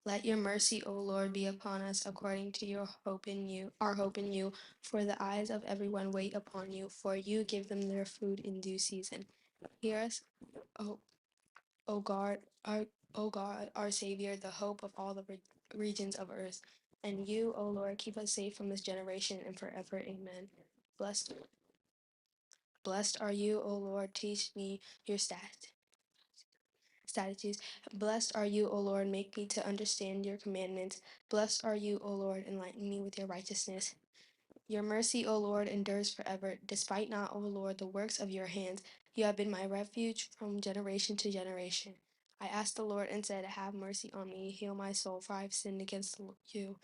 Let your mercy, O Lord, be upon us according to your hope in you, our hope in you. For the eyes of everyone wait upon you, for you give them their food in due season. Hear us, O O God, our, O God, our Savior, the hope of all the re-, regions of earth. And you, O Lord, keep us safe from this generation and forever. Amen. Blessed, blessed are you, O Lord, teach me your stat-, statutes. Blessed are you, O Lord, make me to understand your commandments. Blessed are you, O Lord, enlighten me with your righteousness. Your mercy, O Lord, endures forever. Despite not, O Lord, the works of your hands. You have been my refuge from generation to generation. I asked the Lord and said, have mercy on me, heal my soul, for I have sinned against you.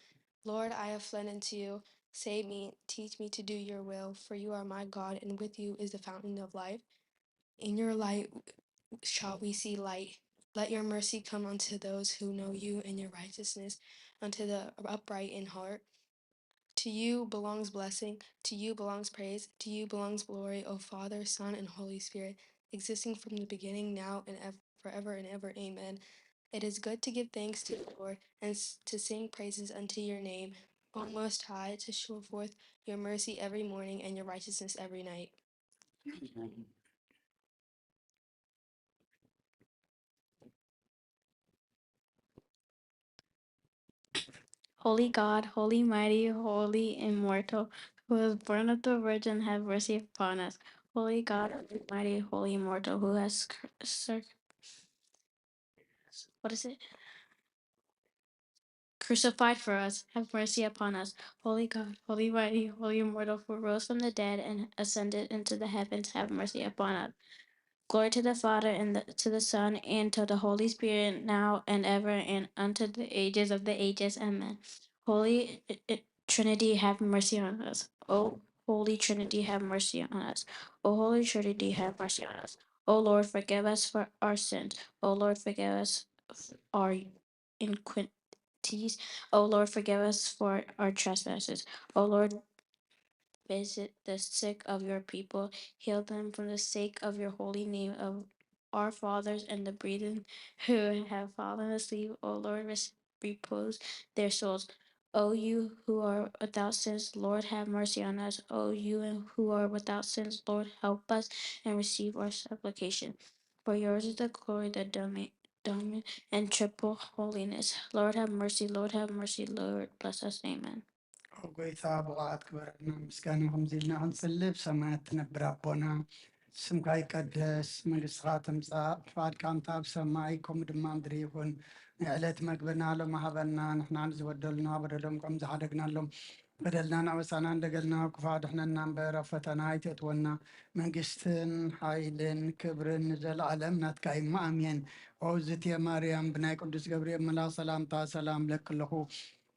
Lord, I have fled unto you. Save me, teach me to do your will, for you are my God, and with you is the fountain of life. In your light shall we see light. Let your mercy come unto those who know you, and your righteousness unto the upright in heart. To you belongs blessing, to you belongs praise, to you belongs glory, O Father, Son, and Holy Spirit, existing from the beginning, now, and ev-, forever and ever. Amen. It is good to give thanks to the Lord and s-, to sing praises unto your name, O Most High, to show forth your mercy every morning and your righteousness every night. Holy God, holy mighty, holy immortal, who was born of the Virgin, have mercy upon us. Holy God, holy mighty, holy immortal, who has cr-, cir-, what is it? Crucified for us, have mercy upon us. Holy God, holy mighty, holy immortal, who rose from the dead and ascended into the heavens, have mercy upon us. Glory to the Father, and the, to the Son, and to the Holy Spirit, now and ever, and unto the ages of the ages. Amen. Holy I-, I-, Trinity, have mercy on us. O Holy Trinity, have mercy on us. O Holy Trinity, have mercy on us. O Lord, forgive us for our sins. O Lord, forgive us f-, our iniquities. O Lord, forgive us for our trespasses. O Lord, visit the sick of your people. Heal them for the sake of your holy name, of our fathers and the brethren who have fallen asleep. O Lord, res-, repose their souls. O you who are without sins, Lord, have mercy on us. O you who are without sins, Lord, help us and receive our supplication. For yours is the glory, the domain, domain, and triple holiness. Lord, have mercy. Lord, have mercy. Lord, bless us. Amen. ኦ ጎይታ፣ ብቕዓት ክበረልና ምስጋና ከምዚ ኢልና ክንጽሊ፣ ብሰማያት ትነብር ኣቦና፣ ስምካ ይቀደስ፣ መንግስትኻ ትምጻእ፣ ፍቓድካ እንተ ኣብ ሰማይ ከምኡ ድማ ምድሪ ይኹን። ናይ ዕለት መግብና ሎሚ ሃበና፣ ንሕና ንዝበደሉና በደሎም ከም ዝሓደግናሎም በደልና ናበሳና እንደገልና፣ ክፉእ ኣድሕነና እምበር፣ ኣብ ፈተና ኣይተእትወና፣ መንግስትን ሓይልን ክብርን ንዘለኣለም ናትካ እዩ። ኣሜን። ኦ ዝትየ ማርያም፣ ብናይ ቅዱስ ገብርኤል መልኣኽ ሰላምታ ሰላም እብለኪ ኣለኹ።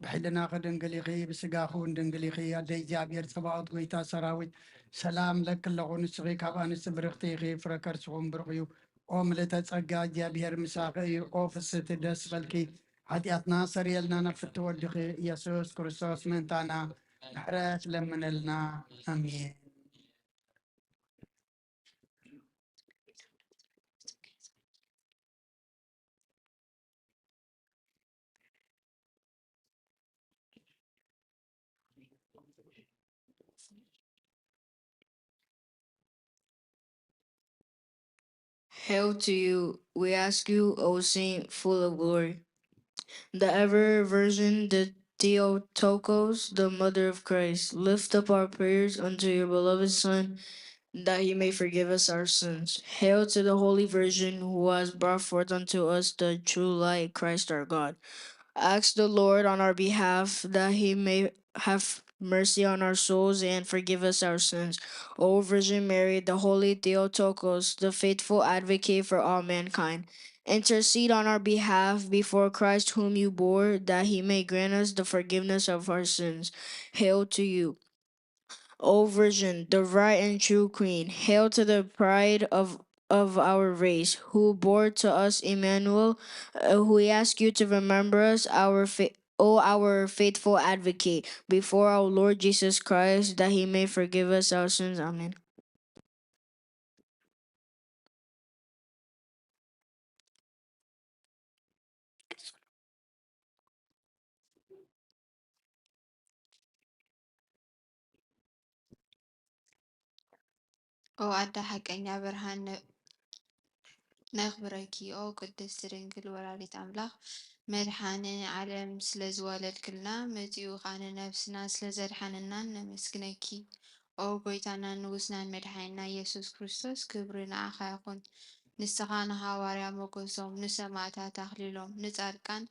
ብሕልናኺ ድንግል ኢኺ፣ ብስጋኺ እውን ድንግል ኢኺ። ኣደይ እግዚኣብሔር ጸባኦት፣ ጎይታ ሰራዊት፣ ሰላም እብለኪ ኣለኹ። ንስኺ ካብ ኣንስቲ ብርኽቲ ኢኺ፣ ፍረ ከርስኺ እውን ብሩኽ እዩ። ኦ ምልእተ ጸጋ፣ እግዚኣብሔር ምሳኺ እዩ። ኦ ፍስህቲ፣ ደስ በልኪ፣ ሓጢኣትና ሰርየልና፣ ናብ ፍትው ወድኺ ኢየሱስ ክርስቶስ ምእንታና ምሕረት ለምነልና። ኣሜን። Hail to you, we ask you, O Saint, full of glory, the ever Virgin, the Theotokos, the Mother of Christ. Lift up our prayers unto your beloved Son, that he may forgive us our sins. Hail to the Holy Virgin, who has brought forth unto us the true light, Christ our God. Ask the Lord on our behalf, that he may have mercy on our souls and forgive us our sins. O Virgin Mary, the Holy Theotokos, the faithful advocate for all mankind, intercede on our behalf before Christ whom you bore, that he may grant us the forgiveness of our sins. Hail to you, O Virgin, the right and true Queen. Hail to the pride of, of our race, who bore to us Emmanuel. Uh, we ask you to remember us, our fa-, O our faithful advocate, before our Lord Jesus Christ, that he may forgive us our sins. Amen. ኦ ኣደ ሓቀኛ ብርሃን ነ-፣ ነኽብረኪ ኦ ቅድስት ድንግል ወላዲት ኣምላኽ፣ መድሓኒ ዓለም ስለ ዝወለድክልና፣ መጺኡ ኸኣ ንነፍስና ስለ ዘድሓነናን ነመስግነኪ። ኦ ጎይታናን ንጉስናን መድሓኒና ኢየሱስ ክርስቶስ፣ ክብሪ ንዓኻ ይኹን። ንስኻ ንሃዋርያ ሞገሶም፣ ንሰማእታት ኣኽሊሎም፣ ንጻድቃን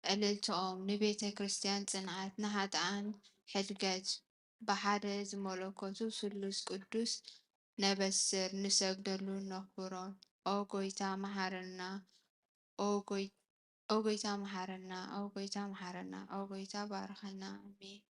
ዕልልትኦም፣ ንቤተ ክርስቲያን ጽንዓት፣ ንሓጥኣን ሕድገት፣ ብሓደ ዝመለኮቱ ስሉስ ቅዱስ ነበስር፣ ንሰግደሉ ነኽብሮን። ኦ ጎይታ መሓረና፣ ኦ ጎይ-፣ ኦ ጎይታ መሓረና፣ ኦ ጎይታ መሓረና፣ ኦ ጎይታ ባርኸና። ኣሜን።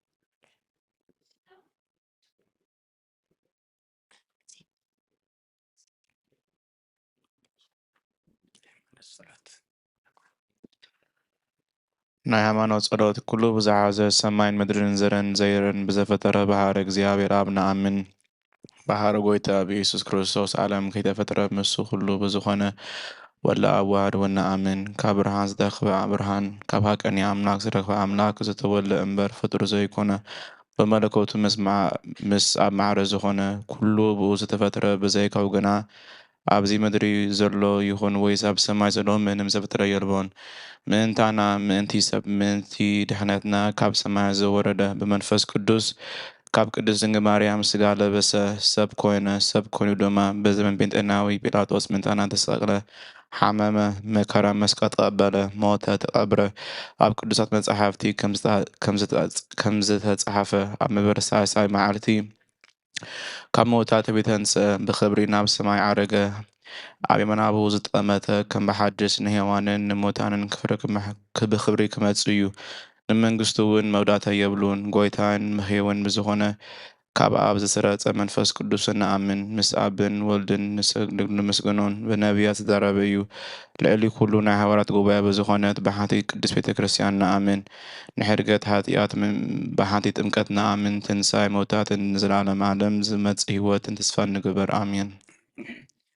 ናይ ሃይማኖት ጸሎት። ኩሉ ብዝሓዘ ሰማይን ምድርን ዘረን ዘይርን ብዘፈጠረ ብሓደ እግዚኣብሔር ኣብ ንኣምን። ብሓደ ጎይታ ብኢየሱስ ክርስቶስ ዓለም ከይተፈጥረ፣ ምስ ኩሉ ብዝኾነ ወለ ኣብ ዋህድ እውን ንኣምን። ካብ ብርሃን ዝተረኽበ ብርሃን፣ ካብ ሓቀኛ ኣምላኽ ዝተረኽበ ኣምላኽ፣ ዝተወልደ እምበር ፍጡር ዘይኮነ፣ ብመለኮቱ ምስ መዓ-፣ ምስ ኣብ ማዕረ ዝኾነ፣ ኩሉ ብኡ ዝተፈጥረ፣ ብዘይካኡ ግና ኣብዚ ምድሪ ዘሎ ይኹን ወይስ ኣብ ሰማይ ዘሎ ምንም ዝተፈጥረ የልቦን። ምእንታና፣ ምእንቲ ሰብ፣ ምእንቲ ድሕነትና ካብ ሰማይ ዝወረደ፣ ብመንፈስ ቅዱስ ካብ ቅድስት ድንግል ማርያም ስጋ ለበሰ፣ ሰብ ኮነ፣ ሰብ ኮይኑ ድማ ብዘበን ጴንጤናዊ ጲላጦስ ምእንታና ተሰቕለ፣ ሓመመ፣ መከራ መስቀል ተቐበለ፣ ሞተ፣ ተቐብረ። ኣብ ቅዱሳት መጻሕፍቲ ከም ዝተ-፣ ከም ዝተ-፣ ከም ዝተጻሕፈ፣ ኣብ መበል ሳልሳይ መዓልቲ ካብ ምውታት ተንስአ፣ ብኽብሪ ናብ ሰማይ ዓረገ። ኣብ የማን ኣቡኡ ዝተቐመጠ፣ ከም ብሓድሽ ንሕያዋንን ንሙታንን ክፍርድ ክመ-፣ ብኽብሪ ክመጽእ እዩ። ንመንግስቱ እውን መወዳእታ የብሉን። ጎይታን መሕየውን ብዝኾነ፣ ካብ ኣብ ዝሰረጸ መንፈስ ቅዱስ ንኣምን፣ ምስ ኣብን ወልድን ንሰግድን ንምስግኖን፣ ብነቢያት ዝተዛረበ እዩ። ልዕሊ ኩሉ ናይ ሃዋርያት ጉባኤ ብዝኾነት ብሓንቲ ቅድስት ቤተ ክርስቲያን ንኣምን። ንሕድገት ሓጢኣት ም-፣ ብሓንቲ ጥምቀት ንኣምን። ትንሳኤ መውታትን ንዘለዓለም ዓለም ዝመጽእ ህይወትን ተስፋ ንግበር። ኣሜን።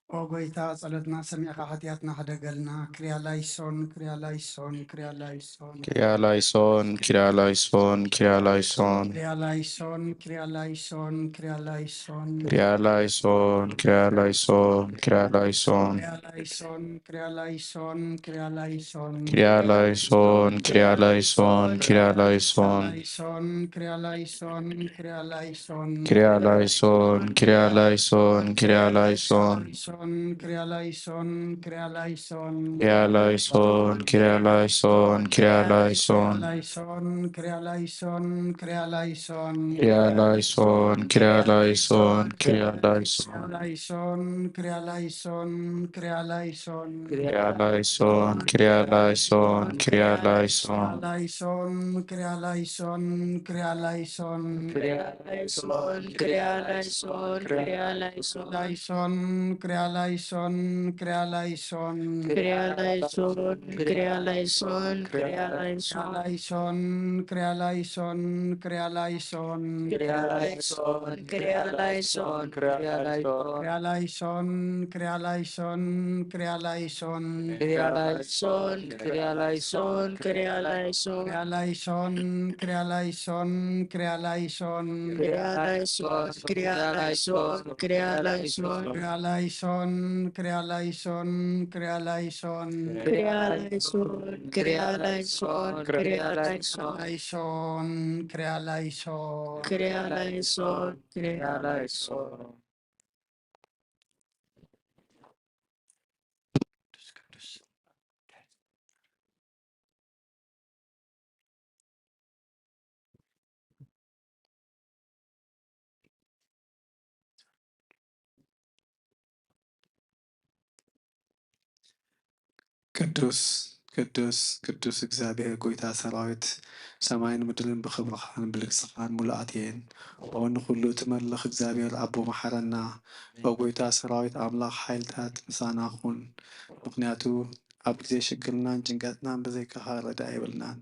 ኦ ጎይታ፣ ጸሎትና ሰሚዕካ ሓጢኣትና ሕደገልና። ክርያ ላይሶን፣ ክርያ ላይሶን፣ ክርያ ላይሶን። ክርያ ላይሶን፣ ክርያ ላይሶን፣ ክርያ ላይሶን። ክርያ ላይሶን፣ ክርያ ላይሶን፣ ክርያ ላይሶን። ክርያ ላይሶን፣ ክርያ ላይሶን፣ ክርያ ላይሶን። ክርያ ላይሶን፣ ክርያ ላይሶን፣ ክርያ ላይሶን። ክርያ ላይሶን፣ ክርያ ላይሶን፣ ክርያ ላይሶን። ላይሶን፣ ክርያ ላይሶን፣ ክርያ ላይሶን። ክርያ ላይሶን፣ ክርያ ላይሶን፣ ክርያ ላይሶን። ላይሶን፣ ክርያ ላይሶን፣ ክርያ ላይሶን። ክርያ ላይሶን፣ ክርያ ላይሶን፣ ክርያ ላይሶን። ላይሶን፣ ክርያ ላይሶን፣ ክርያ ላይሶን። ክርያ ላይሶን፣ ክርያ ላይሶን፣ ክርያ ላይሶን። ላይሶን፣ ክርያ ላይሶን፣ ክርያ ላይሶን። ክርያ ላይሶን፣ ክርያ ላይሶን፣ ክርያ ላይሶን። ላይሶን፣ ክርያ ላይሶን፣ ክርያ ላይሶን። ክርያ ላይሶን፣ ክርያ ላይሶን፣ ክርያ ላይሶን። ላይሶን፣ ክርያ ላይሶን፣ ክርያ ላይሶን። ክርያ ላይሶን፣ ክርያ ላይሶን፣ ክርያ ላይሶን። ላይሶን፣ ክርያ ላይሶን፣ ክርያ ላይሶን። ክርያ ላይሶን፣ ክርያ ላይሶን፣ ክርያ ላይሶን። ክርያ ላይሶን፣ ክርያ ላይሶን፣ ክርያ ላይሶን። ክርያ ላይሶን፣ ክርያ ላይሶን፣ ክርያ ላይሶን። ክርያ ላይሶን፣ ክርያ ላይሶን፣ ክርያ ላይሶን። ክርያ ላይሶን፣ ክርያ ላይሶን፣ ክርያ ላይሶን። ክርያ ላይሶን፣ ክርያ ላይሶን፣ ክርያ ላይሶን። ክርያ ላይሶን፣ ክርያ ላይሶን፣ ክርያ ላይሶን። ላይሶን፣ ክርያ ላይሶን። ክርያ ላይሶን፣ ክርያ ላይሶን። ቅዱስ፣ ቅዱስ። ቅዱስ፣ ቅዱስ፣ ቅዱስ እግዚኣብሔር ጎይታ ሰራዊት፣ ሰማይን ምድርን ብኽብርኻን ብልግስኻን ምሉኣት እየን። ኦ ንኹሉ እትመልኽ እግዚኣብሔር ኣቦ መሓረና። ኦ ጎይታ ሰራዊት ኣምላኽ ሓይልታት ምሳና ኩን። ምኽንያቱ ኣብ ግዜ ሽግርናን ጭንቀትናን ብዘይካኻ ረዳኢ የብልናን።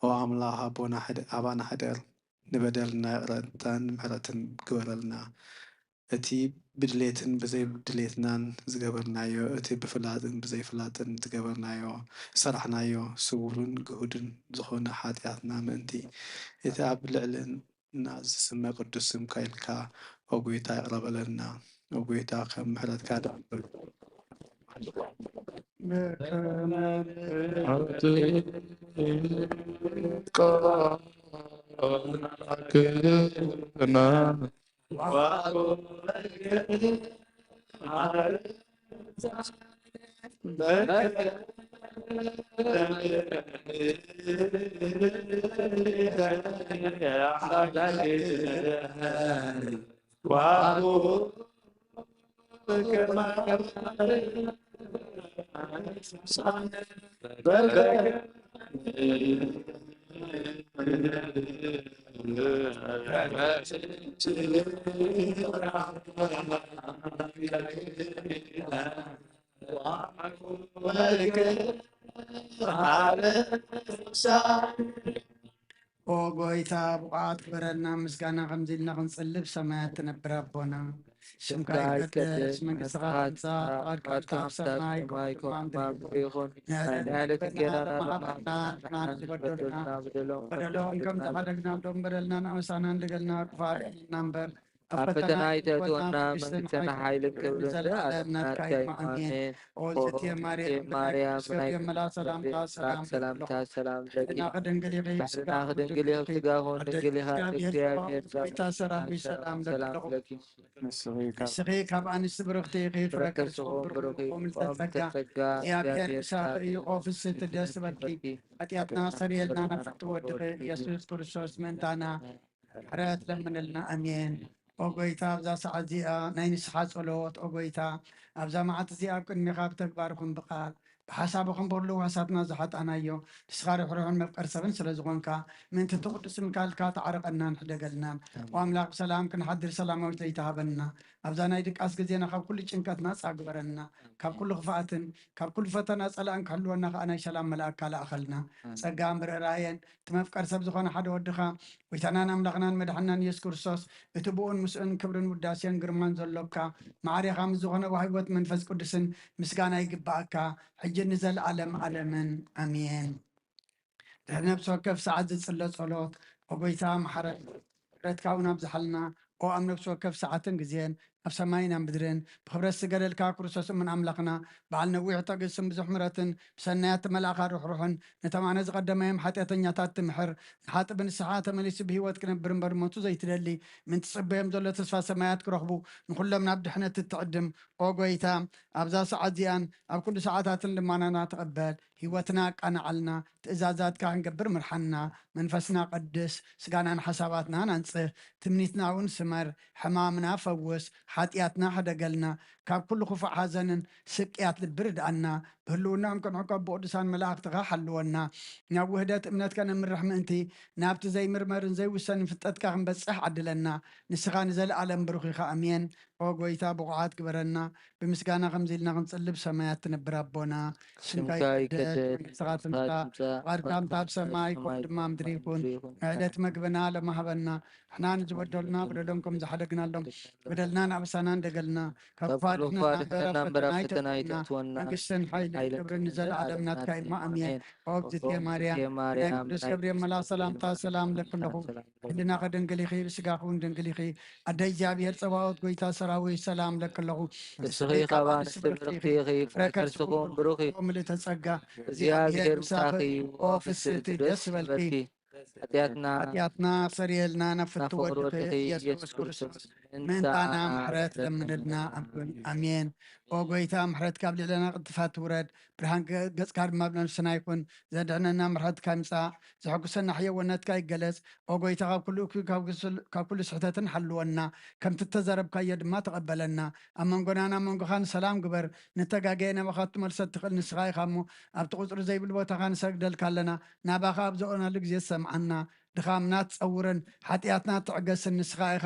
ኦ ኣምላኽ ኣቦና ሕደ-፣ ኣባና ሕደር። ንበደልና ይቕረታን ምሕረትን ግበረልና። እቲ ብድሌትን ብዘይድሌትናን ዝገበርናዮ፣ እቲ ብፍላጥን ብዘይፍላጥን ዝገበርናዮ፣ ዝሰራሕናዮ፣ ስውርን ግሁድን ዝኾነ ሓጢኣትና ምእንቲ፣ እቲ ኣብ ልዕልና ዝስመ ቅዱስ ስምካ ኢልካ፣ ኦ ጐይታ፣ ይቕረ በለልና። ኦ ጐይታ፣ ከም ምሕረትካ ደኣ እምበር፣ ኦ ጎይታ፣ ብቑዓት ግበረና፣ ምስጋና ከምዚ ኢልና ክንጽልብ ሰማያት ትነብር ኣቦና። ስምካ ይቀደስ፣ መንግስትኻ ትምጻእ፣ ፍቓድካ ኣብ ሰማይ ከም ኣብ ምድሪ ይኹን። ንዕለተ ዕለት እንጌራና ሃበና፣ ንሕና ንዝበደሉና በደሎም ከም ዝሓደግናሎም በደልና ንኣመሳና፣ እንደገልና ክፋት እምበር ኣብ ፈተና ኣይተእትወና፣ መንግስትን ሓይልን ክብርን ዘለዓለም ናትካ እዩ። ኣሜን። ኦ እግዝእትየ ማርያም፣ ብናይ ቅዱስ ገብርኤል መልኣክ ሰላምታ ሰላም ለኪ። ሕልናኺ ድንግል ኢኺ፣ ስጋኺ ድንግል ኢኺ፣ ስጋኹን ድንግል ኢኻ። እግዚኣብሔር ጸባኦት፣ ጎይታ ሰራዊት ሰላም ለኪ። ንስኺ ካብ ኣንስቲ ብርኽቲ ኢኺ፣ ፍረ ከርስኹም ብሩኽ እዩ። ኦም ዝተጸጋ እግዚኣብሔር ምሳኺ እዩ። ኦ ፍስሕቲ ደስ በልኪ፣ ሓጢኣትና ሰርየልና፣ ናብ ፍትው ወድኺ ኢየሱስ ክርስቶስ ምእንታና ምሕረት ለምንልና። ኣሜን። ኦ ጎይታ፣ ኣብዛ ሰዓት እዚኣ ናይ ንስሓ ጸሎት፣ ኦ ጎይታ፣ ኣብዛ መዓልቲ እዚኣ ኣብ ቅድሜኻ ብተግባር ይኹን ብቃል፣ ብሓሳብ ይኹን ብኹሉ ሕዋሳትና ዝሓጣናዮ፣ ንስኻ ርሕሩሕን መፍቀር ሰብን ስለ ዝኾንካ፣ ምእንቲ እቲ ቅዱስ ምካልካ ተዓረቐናን ሕደገልናን። ኦ ኣምላኽ፣ ብሰላም ክንሓድር ሰላማዊት ለይቲ ሃበና። ኣብዛ ናይ ድቃስ ግዜና ካብ ኩሉ ጭንቀት ናጻ ግበረና። ካብ ኩሉ ክፍኣትን ካብ ኩሉ ፈተና ጸላእን ክሕልወና ከኣ ናይ ሰላም መልኣክካ ለኣኸልና። ጸጋ ምርራየን እቲ መፍቀር ሰብ ዝኾነ ሓደ ወድኻ፣ ጎይታናን ኣምላኽናን መድሓንናን ኢየሱስ ክርስቶስ፣ እቲ ብኡን ምስኡን ክብርን ውዳሴን ግርማን ዘሎካ፣ ማዕሬኻ ምስ ዝኾነ ወሃቢ ህይወት መንፈስ ቅዱስን ምስጋና ይግብኣካ፣ ሕጂ ንዘለኣለም ኣለምን። ኣሜን። ድሕሪ ነፍሲ ወከፍ ሰዓት ዝጽለ ጸሎት፣ ኦ ጎይታ፣ ምሕረት፣ ምሕረትካ እውን ኣብዝሓልና። ኦ ኣብ ነፍሲ ወከፍ ሰዓትን ግዜን፣ ኣብ ሰማይን ኣብ ምድርን፣ ብኽብረት ዝገደልካ ክርስቶስ እሙን ኣምላኽና፣ በዓል ነዊሕ ትዕግስትን ብዙሕ ምሕረትን፣ ብሰናያት መልኣኻ ርሕሩሕን፣ ነቶም ኣነ ዝቐደማዮም ሓጢኣተኛታት ትምሕር፣ ንሓጢእ ብንስሓ ተመሊሱ ብህይወት ክነብር እምበር ሞቱ ዘይትደሊ፣ ምእንቲ ጽበዮም ዘሎ ተስፋ ሰማያት ክረኽቡ፣ ንኹሎም ናብ ድሕነት እትዕድም፣ ኦ ጎይታ፣ ኣብዛ ሰዓት እዚኣን ኣብ ኩሉ ሰዓታትን ልማናና ተቐበል፣ ህይወትና ኣቃንዓልና፣ ትእዛዛትካ ክንገብር ምርሓና፣ መንፈስና ቀድስ፣ ስጋናን ሓሳባትናን ኣንጽህ፣ ትምኒትና እውን ስመር፣ ሕማምና ፈውስ፣ ሓጢኣትና ሕደገልና፣ ካብ ኩሉ ክፉእ ሓዘንን ስቅያት ልቢ ርድኣና፣ ብህልውናኦም ክንዕቆብ ብቅዱሳን መላእኽትኻ ሓልወና፣ ናብ ውህደት እምነት ከነምርሕ ምእንቲ፣ ናብቲ ዘይምርመርን ዘይውሰንን ፍልጠትካ ክንበጽሕ ዓድለና፣ ንስኻ ንዘለኣለም ብሩኽ ኢኻ። ኣሜን። ኦ ጎይታ፣ ብቑዓት ግበረና፣ ብምስጋና ከምዚ ኢልና ክንጽልብ ሰማያት ትነብር ኣቦና፣ ስምካ ይቀደስ፣ መንግስትኻ ትምጻእ፣ ፍቓድካ ከምታ ኣብ ሰማይ ከምኡ ድማ ምድሪ ይኹን። ዕለት መግብና ሎሚ ሃበና፣ ንሕና ንዝበደሉና በደሎም ከም ዝሓደግናሎም በደልና ንኣበሳና እንደገልና፣ ካብ ክፉኣት ድሕነና እምበር ኣብ ፈተና ኣይተእትወና፣ መንግስትን ሓይልን ክብርን ንዘለኣለም ናትካ እዩ። ኣሜን። ኦ እግዝእትየ ማርያም፣ ናይ ቅዱስ ገብርኤል መልኣክ ሰላምታ ሰላም ለኪ ኣለኹ። ሕልናኺ ድንግል ኢኺ፣ ብስጋኺ እውን ድንግል ኢኺ። ኣደ እግዚኣብሔር ጸባኦት፣ ጎይታ ሰራዊት፣ ሰላም ለኪ ኣለኹ። ንስኺ ካብ ኣንስቲ ብርኽቲ ኢኺ፣ ፍረ ከርስኺ እውን ብሩኽ እዩ። ምልእተ ጸጋ፣ እግዚኣብሔር ምሳኺ እዩ። ኦ ፍስሕቲ፣ ደስ ይበልኪ። ሓጢኣትና፣ ሓጢኣትና ሰርየልና፣ ናብ ፍትው ወድኺ ኢየሱስ ክርስቶስ ምእንታና ምሕረት ለምንልና። ኣሜን። ኦ ጎይታ፣ ምሕረትካ ኣብ ልዕለና ቅጥፋት ትውረድ፣ ብርሃን ገ-፣ ገጽካ ድማ ኣብ ነፍስና ይኹን። ዘድሕነና ምሕረትካ ይምጻእ፣ ዘሐጉሰና ሕየወነትካ ይገለጽ። ኦ ጎይታ፣ ካብ ኩሉ እኩይ፣ ካብ ክስል-፣ ካብ ኩሉ ስሕተትን ሓልወና፣ ከምቲ እተዘረብካዮ ድማ ተቐበለና። ኣብ መንጎናን ኣብ መንጎኻን ሰላም ግበር። ንተጋገየ ናባኻ ክትመልሶ እትኽእል ንስኻ ኢኻ እሞ፣ ኣብቲ ቁጽሪ ዘይብል ቦታኻ ንሰግደልካ ኣለና። ናባኻ ኣብ ዘእወናሉ ግዜ ትሰምዓና። ድኻምና ትጸውርን ሓጢኣትና ትዕገስን ንስኻ ኢኻ።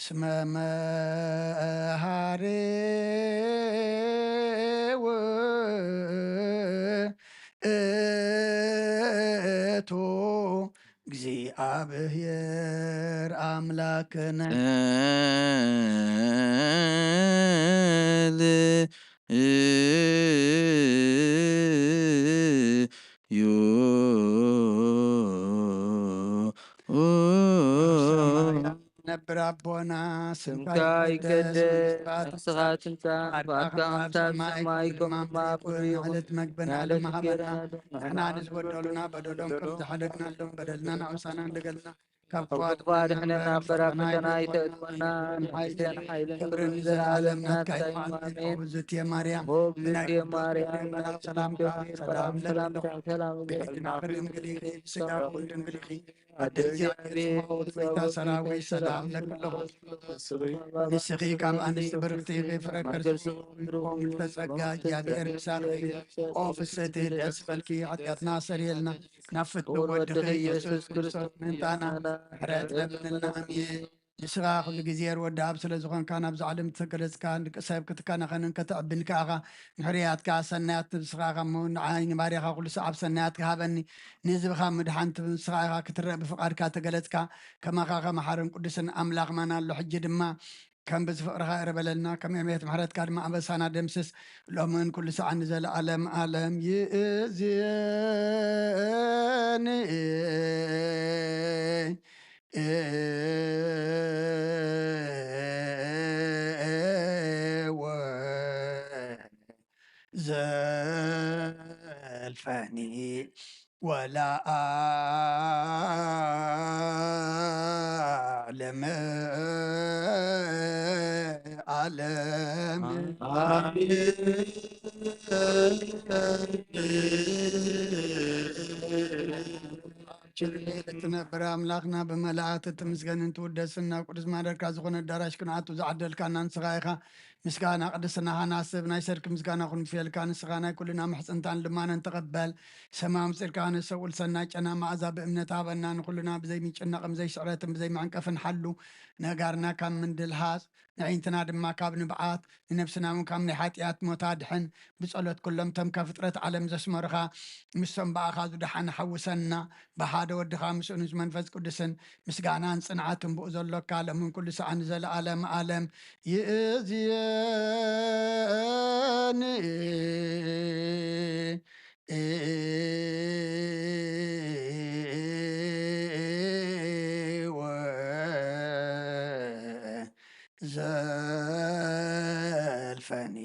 እስመ መሃሪ ውእቱ እግዚኣብሔር ኣምላክነ። ል እዩ። ነብር ኣቦና ስምካ ይቀደስ፣ መንግስትኻ ትምጻእ፣ ፍቓድካ ከም ኣብ ሰማይ ከምኡ ድማ ኣብ ምድሪ ይኹን። ዕለት መግብና ንዕለት ሃበና። እንጀራና ንሕና ንዝበደሉና በደሎም ከም ዝሓደግናሎም በደልና ንኣውሳና እንደገልና ካብ ክፉእ ኣድሕነና፣ እምበር ኣብ ፈተና ኣይተእትወና። ንሓይልን ክብርን ንዘለኣለም ናትካ እዩ። ኣሜን። ኦግዝእትየ ማርያም፣ ኦግዝእትየ ማርያም፣ ሰላምታ ሰላም ለኪ፣ ብስጋ ድንግል ኢኺ፣ ኣደ እግዚኣብሔር ጽባኦት፣ ጎይታ ሰራዊት ሰላም ለኪ ኣለኹ። ንስኺ ካብ ኣንስቲ ብርክቲ ኢኺ፣ ፍረ ከርስኺ ምልተ ጸጋ፣ እግዚኣብሔር ምሳኺ። ኦ ፍስሕቲ ደስ በልኪ፣ ሓጢኣትና ሰሪየልና፣ ናብ ፍትው ወድኺ ኢየሱስ ክርስቶስ ምእንታና ምሕረት ለምንልና። ኣሜን። ንስኻ ኩሉ ግዜ ርወዲ ኣብ ስለ ዝኾንካ፣ ናብዚ ዓለም እተገለጽካ፣ ንደቂ ሰብ ክትከናኸንን ከተዕብን ከኣኻ፣ ምሕርያትካ ሰናያት ንስኻ ኢኻ እሞ፣ ንዓይ ንባርያኻ ኩሉ ሰዓብ ሰናያት ክሃበኒ፣ ንህዝብኻ ምድሓን ትብል ንስኻ ኢኻ ክትረእ ብፍቓድካ ተገለጽካ። ከማኻ ከመሓርን ቅዱስን ኣምላኽ ማን ኣሎ? ሕጂ ድማ ከም ብዚ ፍቕርኻ ይቕረ በለልና፣ ከም ዕብየት ምሕረትካ ድማ ኣበሳና ደምስስ፣ ሎምን ኩሉ ሰዓት ንዘለዓለም ዓለም። ይእዜኒ ወዘልፈኒ ወለዓለመ ዓለም። ኣሜን። ትነብር ኣምላኽና ብመላእክቲ ትምስገንን ትውደስን፣ ናብ ቅዱስ ማደርካ ዝኾነ ኣዳራሽ ክንኣቱ ዝዓደልካና ንስኻ ኢኻ። ምስጋና ቅድስናኻ ናስብ ናይ ሰርክ ምስጋና ክንፍየልካ፣ ንስኻ ናይ ኩልና ምሕጽንታን ልማነን ተቐበል። ሰማም ጽድቅኻ ንሰውል ሰናይ ጨና መኣዛ ብእምነት ሃበና፣ ንኹልና ብዘይ ምጭናቕን ብዘይ ስዕረትን ብዘይ መዕንቀፍን ሓሉ። ነጋርና ካብ ምንድልሃጽ፣ ንዕይንትና ድማ ካብ ንብዓት፣ ንነብስና እውን ካብ ናይ ሓጢኣት ሞት ኣድሕን። ብጸሎት ኩሎም እቶም ካብ ፍጥረት ዓለም ዘስመሩኻ፣ ምስቶም ብኣኻ ዝደሓኑ ሓውሰና። ብሓደ ወድኻ ምስኡን ምስ መንፈስ ቅዱስን ምስጋናን ጽንዓትን ብኡ ዘሎካ፣ ሎምን ኩሉ ሰዓን ንዘለዓለም ዓለም። ይእዝየኒ ወዘልፈኒ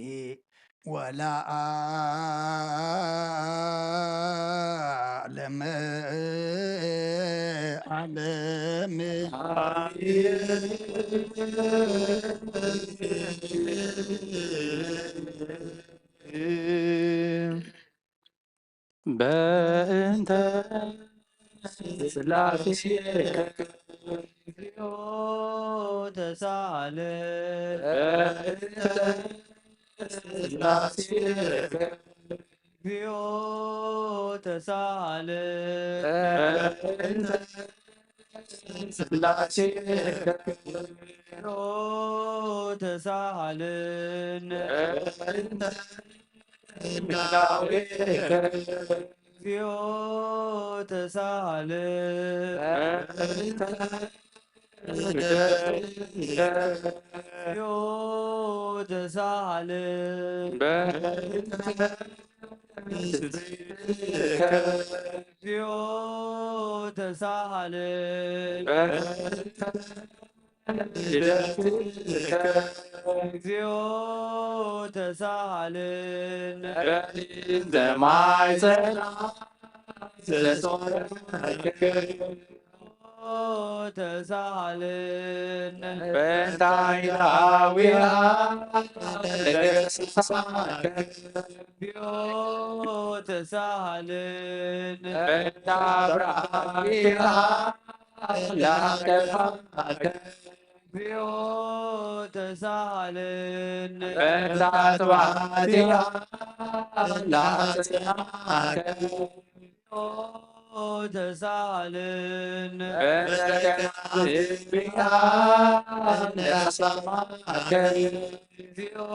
ወለዓለመ ዓለም። በእንተ ስላሴ እግዚኦ ተሳለ። በእንተ ስላሴ እግዚኦ ተሳለ። በእንተ ስላሴ እግዚኦ ተሳለን። በእንተ ስጋዌ እግዚኦ ተሳለን። በእንተ እግዚኦ ተሳሃልን። በእንተ ትጽቢትከ እግዚኦ ተሳሃልን። በእንተ ልደትከ እግዚኦ ተሳሃልን። በእንተ ማይ ጸና ዘጾረከ ተሳሃልን። በእንተ ዳዊሃ ለገሰሳከ እግዚኦ ተሳሃልን። በእንተ አብርሃሚሃ ለአከፋከ እግዚኦ ተሳሃልን። በእንተ አጥባቲሃ ለአጽናከ ተሳሃልን። በእንተ ከናፍሪሃ ለአሰማከ እግዚኦ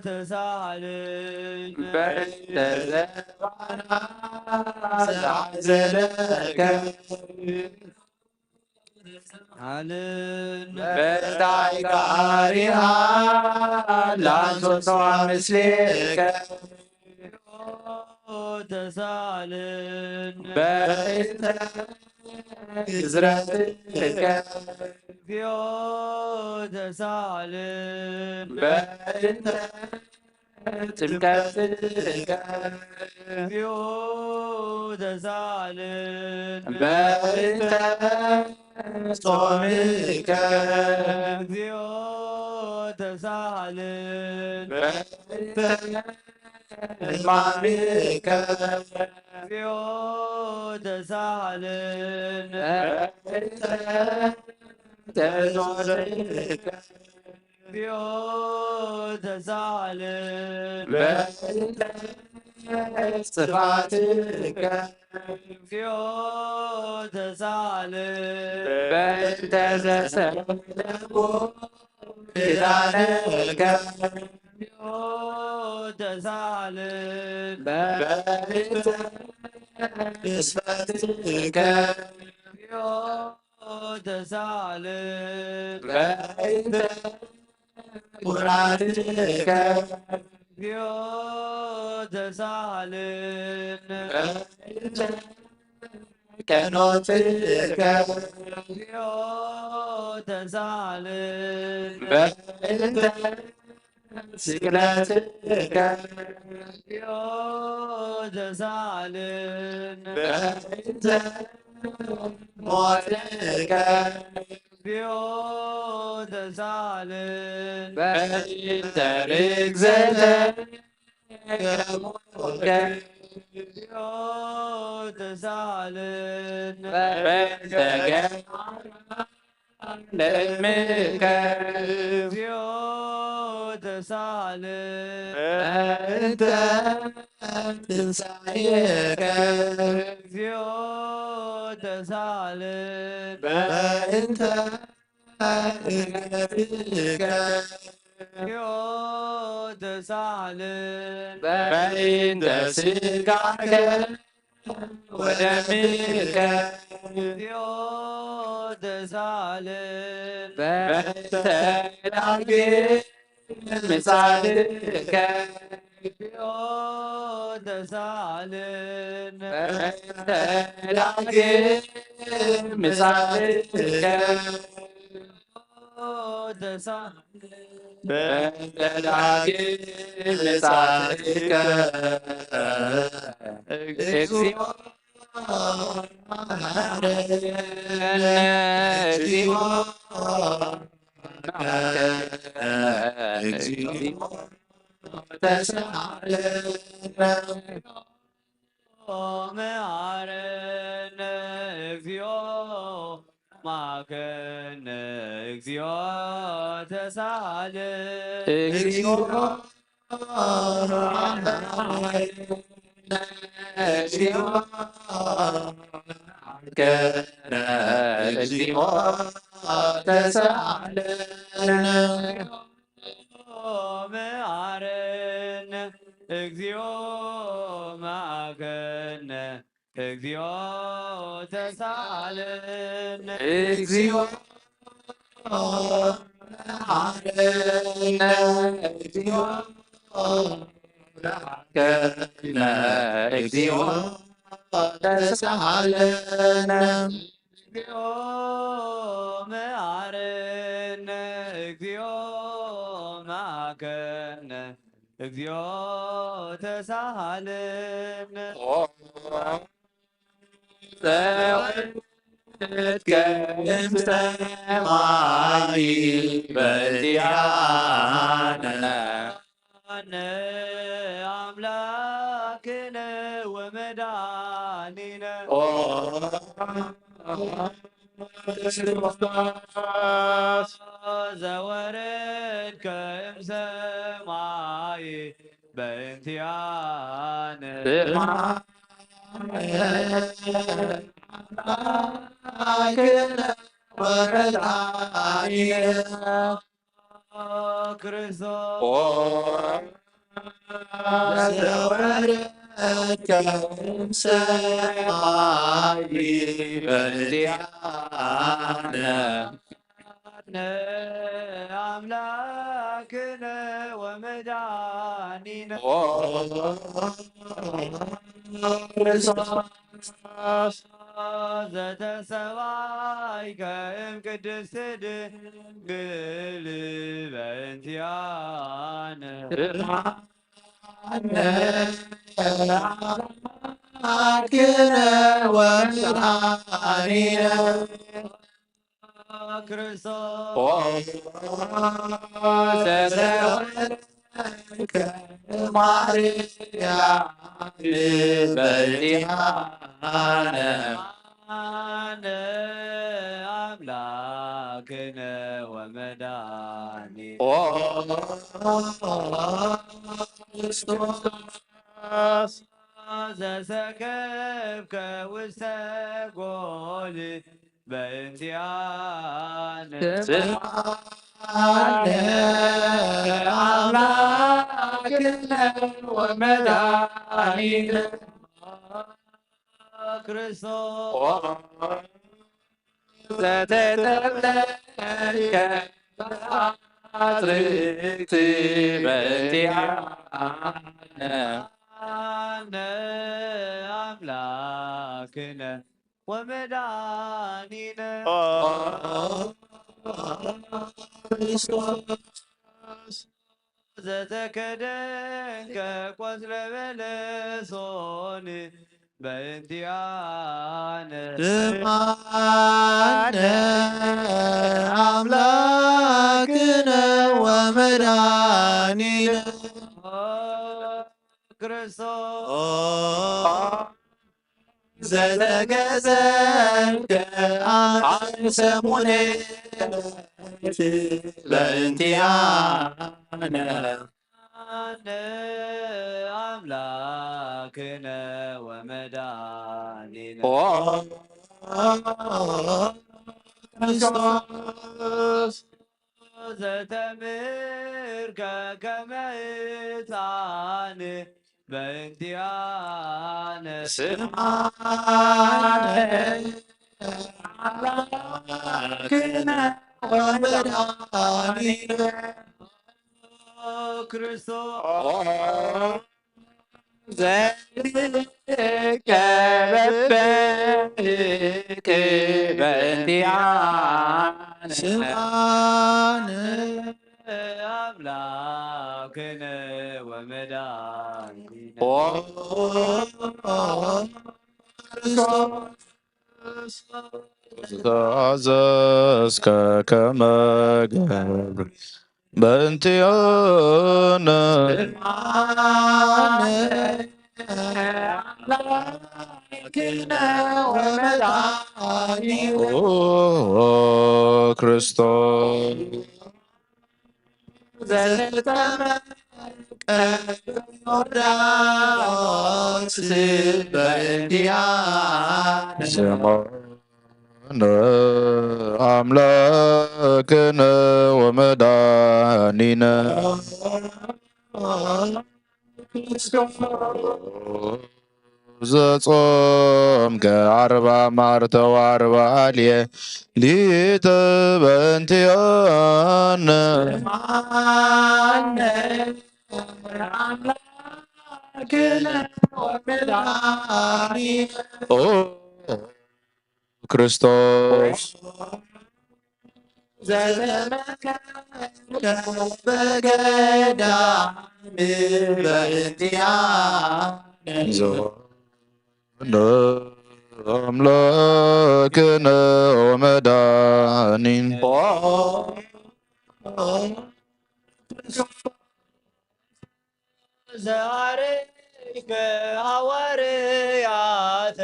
ተሳሃልን። በእንተ ዘባና ዘአዘለከ ሃልን። በእንተ አይቃሪሃ ለአንሶሶ ምስሌከ ተሳልን። በእንተ ግዝረትከ እግዚኦ ተሳሃልን በእንተ ጥምቀትከ እግዚኦ ተሳሃልን በእንተ ጾምከ እግዚኦ ተሳሃልን በእንተ ሕማምከ እግዚኦ ተሳሃልን በእንተ ተጾምከ እግዚኦ ተሳሃልን በእንተ ጥፋትከ እግዚኦ ተሳሃልን በእንተ ዘሰለኩ ኪዳንከ እግዚኦ ተሳሃልን በእንተ ግዝፈትከ እግዚኦ ተሳሃልን በእንተ ኩራትከ እግዚኦ ተሳሃልን በእንተ ቀኖትከ እግዚኦ ተሳሃልን በእንተ ስቅለትከ እግዚኦ ተሳሃልን በእንተ ሞትከ እግዚኦ ተሳሃልን በእንተ ርግዘተ ገቦከ እግዚኦ ተሳሃልን በእንተ ገሃነምከ እግዚኦ ተሳሃልን በእንተ ትንሳኤከ እግዚኦ ተሳሃልን በእንተ እርገትከ እግዚኦ ተሳሃልን በእንተ ስጋከ ወደምከ እግዚኦ ተሳሃልን በእንተ ዳግም ምጻእከ እግዚኦ ተሳሃልን በእንተ ዳግም ምጻእከ ተሳሃልን በእንተ ዳግም ምጻእከ እግዚኦ መሐረነ እግዚኦ እግዚኦ ተሳሃለነ መሐረነ እግዚኦ ማከነ እግዚኦ ተሳሃልን እግዚኦ መሐረነ እግዚኦ ማከነ እግዚኦ ተሳሃለነ መሐረነ እግዚኦ ማከነ እግዚኦ ተሳሃልን እግዚኦ መሐረነ እግዚኦ ማከነ እግዚኦ ተሳሃለነ እግዚኦ መሐረነ እግዚኦ ማከነ እግዚኦ ተሳሃልን ጸወትከ እምሰማይ በዚያነ አነ አምላክነ ወመድኃኒነ ኦ ዘወረድከ እምሰማይ በእንቲአነ ስማ አምላክነ ወመድኃኒነ ክርስቶስ ኦ ዘወረድከ እምሰማይ በእንቲአነ አምላክነ ወመድኃኒነ ኦ ክርስቶስ ዘተሰባይከ እም ቅድስት ድንግል በእንቲኣነ። ኣምላክነ ወመድኃኒነ ክርስቶስ ዘተወልድከ ማርያም በእንቲአነ። ኣነ አምላክነ ወመድኃኒነ ኦ ክርስቶስ ዘሰከብከ ውስተ ጎል በእንቲአነ። ስምዓነ አምላክነ ወመድኃኒነ ክርስቶስ ዘተጠብለልከ አጽርቅት በእንቲአነ። አነ አምላክነ ወመድኃኒነ ኦ ክርስቶስ ዘተከደንከ ቆጽለ በለሶን በእንቲአነ። ስምዓነ አምላክነ ወመድኃኒነ ክርስቶስ ኦ ዘተገዘልከ አንሰሙኔ በእንቲአነ። አነ አምላክነ ወመድኃኒነ ኦ ክርስቶስ ዘተምህርከ ከመ ሕፃን በእንቲአነ። ስምዓነ አምላክነ ወመድኃኒነ ክርስቶስ ዘልከ በበህክ በእንቲአነ። ስምዓነ አምላክነ ወመድኃኒነ ኦ ክርስቶስ ዘአዘዝከ ከመ ገብር በእንቲአነ። ስምዓነ አምላክነ ወመድኃኒነ ኦ ክርስቶስ ዘተጠምቀ ዮርዳኖስ በእንቲአነ። ስምዓነ አምላክነ ወመድኃኒነ ዘጾምከ አርባ ማርተ ወአርባ ሌሊተ በእንቲአነ። ስምዓነ አምላክነ ወመድኃኒነ ኦ ክርስቶስ ዘተመከረ በገዳም በእንቲአነ። ዘወነ አምላክነ ወመድኃኒነ ኦ ዘአርይከ ሐዋርያተ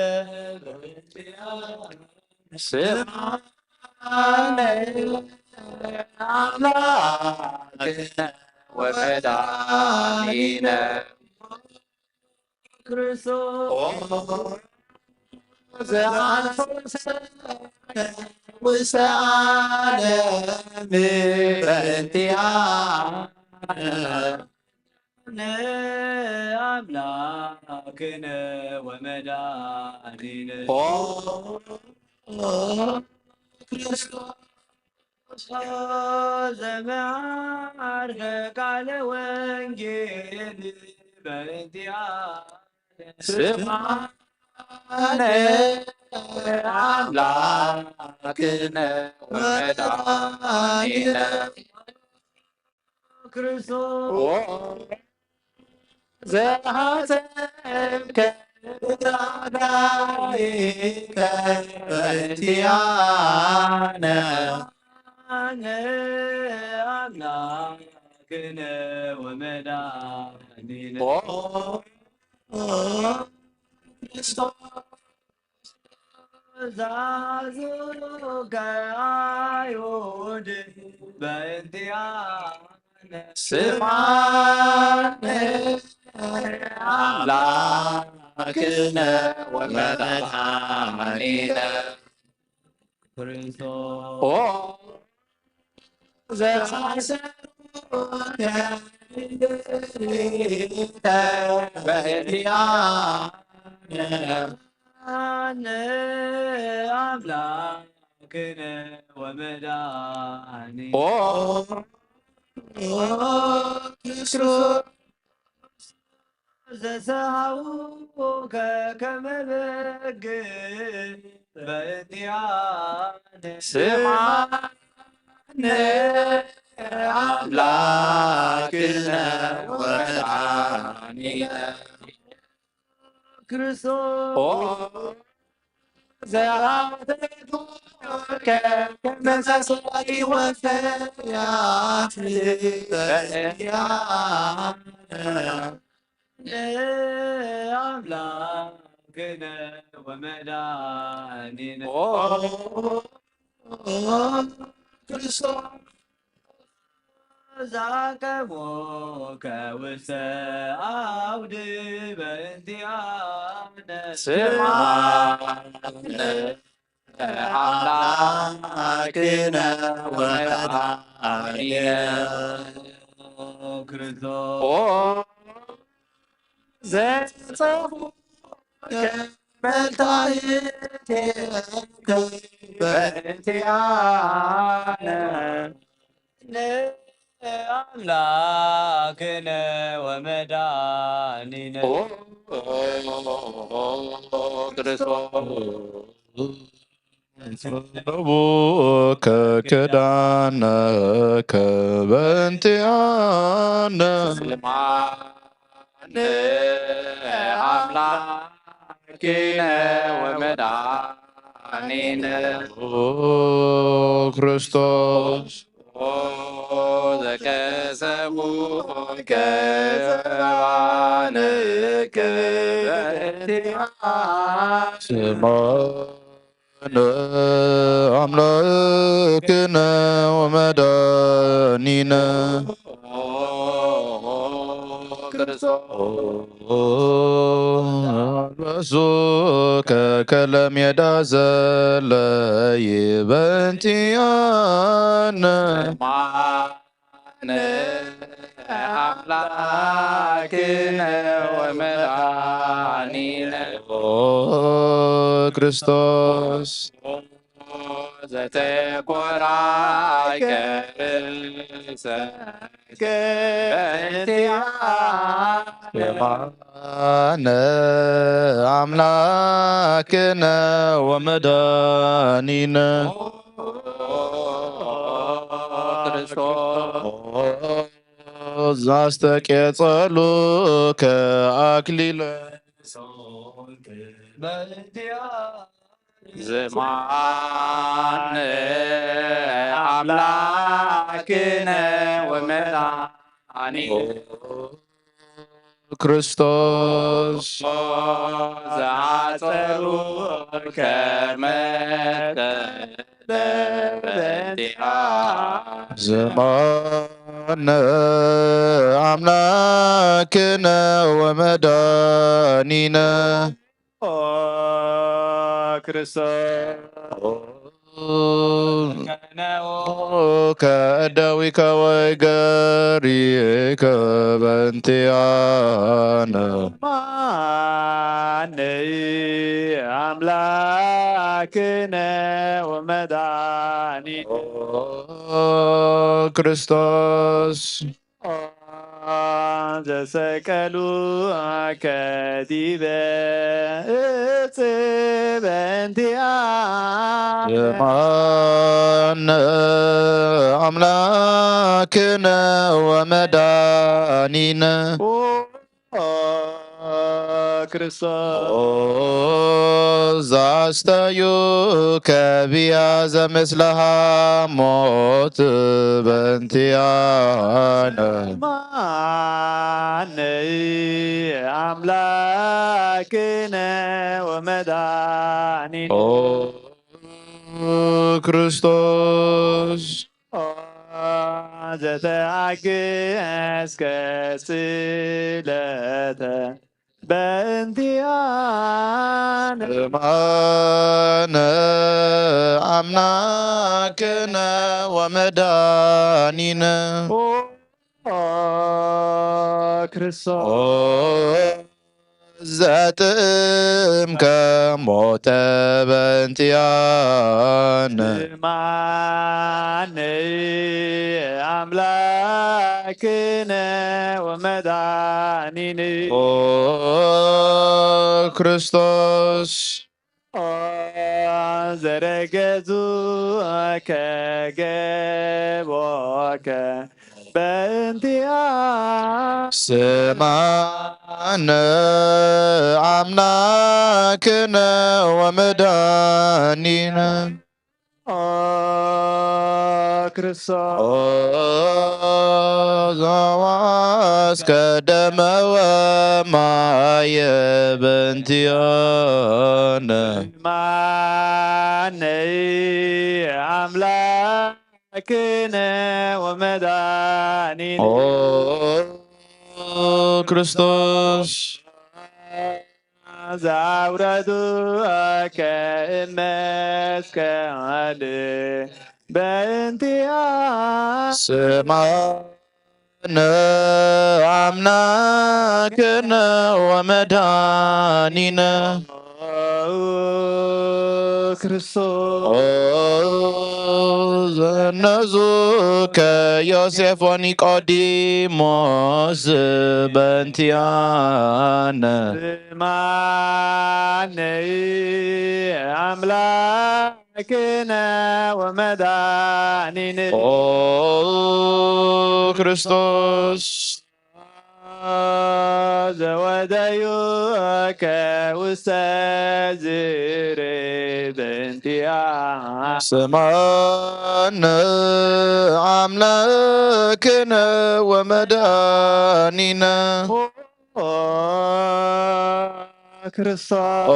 ስምዓነ አምላክነ ወመድኃኒነ ክርስቶስ ዘአንሶሰ ውስተ ዓለም በእንቲአነ። አምላክነ ወመድኃኒነ ኦ ክርስቶስ ዘመዓርከ ቃለ ወንጌል በእንቲአነ። ስምዓነ ኣምላክነ ወመድኃኒነ ክርስቶስ ዘሐሰብከ ዕዳጋይከ በእንቲኣነ ኣምላክነ ወመድኃኒነ ክርስቶስ ዛዙከ አይሁድ በእንቲኣነ ስምዓነ ኣምላክነ ወመድኃኒነ ክርስቶስ ዘሐሰብከ በእንቲኣነ ኣምላክነ ወመድኃኒነ ክርስቶስ ዘሰሃውከ ከመ በግ በእንቲኣነ ስምዓነ ኣምላክነ ወመድኃኒነ ክርስቶስ ዘአተቱ ከመሳሳይ ወፈያት በእንቲአነ አምላክነ ወመድኃኒነ ክርስቶስ ዛቀሞከ ውስተ አውድ በእንቲአነ ስምዓነ አምላክነ ወመድኃኒነ ክርስቶስ ዘጸፉ መልታይቴከ በእንቲአነ አምላክነ ወመድኃኒነ ክርስቶስ ጸቡከ ክዳነከ በእንቲአነ ስምዓነ አምላክነ ወመድኃኒነ ክርስቶስ ዘከሰቡከ ዘባንከ በእንቲአነ ስምዓነ አምላክነ ወመድኃኒነ ክርስቶስ አልበሱከ ከለሜዳ ዘለይ በእንቲአነ ስምዓነ አምላክነ ወመድኃኒነ ክርስቶስ ዘተኮራይከ ርእሰከ በእንቲአነ ስምዓነ አምላክነ ወመድኃኒነ ክርስቶስ ዛስተቄጸሉከ አክሊለ ስምዓነ አምላክነ ወመድኃኒነ ክርስቶስ ዘአጸሩከ መትከለ በእንቲአነ ስምዓነ አምላክነ ወመድኃኒነ ክርስቶስ ከእደዊከ ወእገሪከ በእንቲአነ ስምዓነ አምላክነ ወመድኃኒነ ክርስቶስ ዘሰቀሉከ ዲበ ዕፅ በእንቲኣነ ስምዓነ ኣምላክነ ወመድኃኒነ ኦ ክርስቶስ ኦ ዛስተዩ ከቢያ ዘምስለሃ ሞት በእንቲኣነ ማነይ ኣምላክነ ወመድኃኒነ ኦ ክርስቶስ ኦ ዘተኣገስከ ስእለተ በእንቲኣነ ስምዓነ ኣምላክነ ወመድኃኒነ ኦ ክርስቶስ ኦ ዘጥእምከ ሞተ በእንቲኣነ ስምዓነ ኣምላክነ ወመድኃኒነ ኦ ክርስቶስ ኦ ዘረገዙ ከገቦከ በእንቲኣ ስምዓነ ኣምላክነ ወመድኃኒነ ኦ ክርስቶስ ኦ ዘዋስከ ደመ ወማየ በእንቲኣነ ማነይ ኣምላክነ ወመድኃኒነ ኦ ክርስቶስ ዘአውረዱ ከእመስቀል በእንቲኣ ስምዓነ ኣምላክነ ወመድኃኒነ ክርስቶስ ኦ ዘነዙ ከዮሴፍ ወኒቆዲሞስ በእንቲኣነ ስምዓነ ኣምላክነ ወመድኃኒነ ኦ ክርስቶስ ዘወደዩከ ውስተ ዝርእ በእንቲኣ ስምዓነ ኣምላክነ ወመድኃኒነ ኦ ክርስቶስ ኦ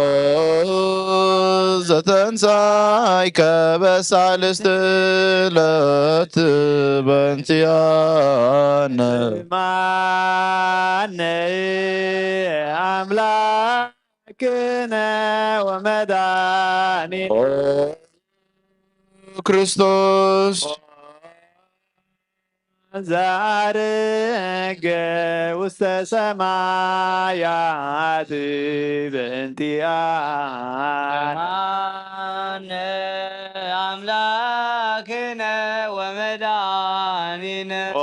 ዘተንሳይከ በሳልስት ዕለት በእንቲኣነ ማነይ ኣምላክነ ወመድኃኒነ ኦ ክርስቶስ ዘዐረገ ውስተ ሰማያት በእንቲኣነ ኣምላክነ ወመድኃኒነ ኦ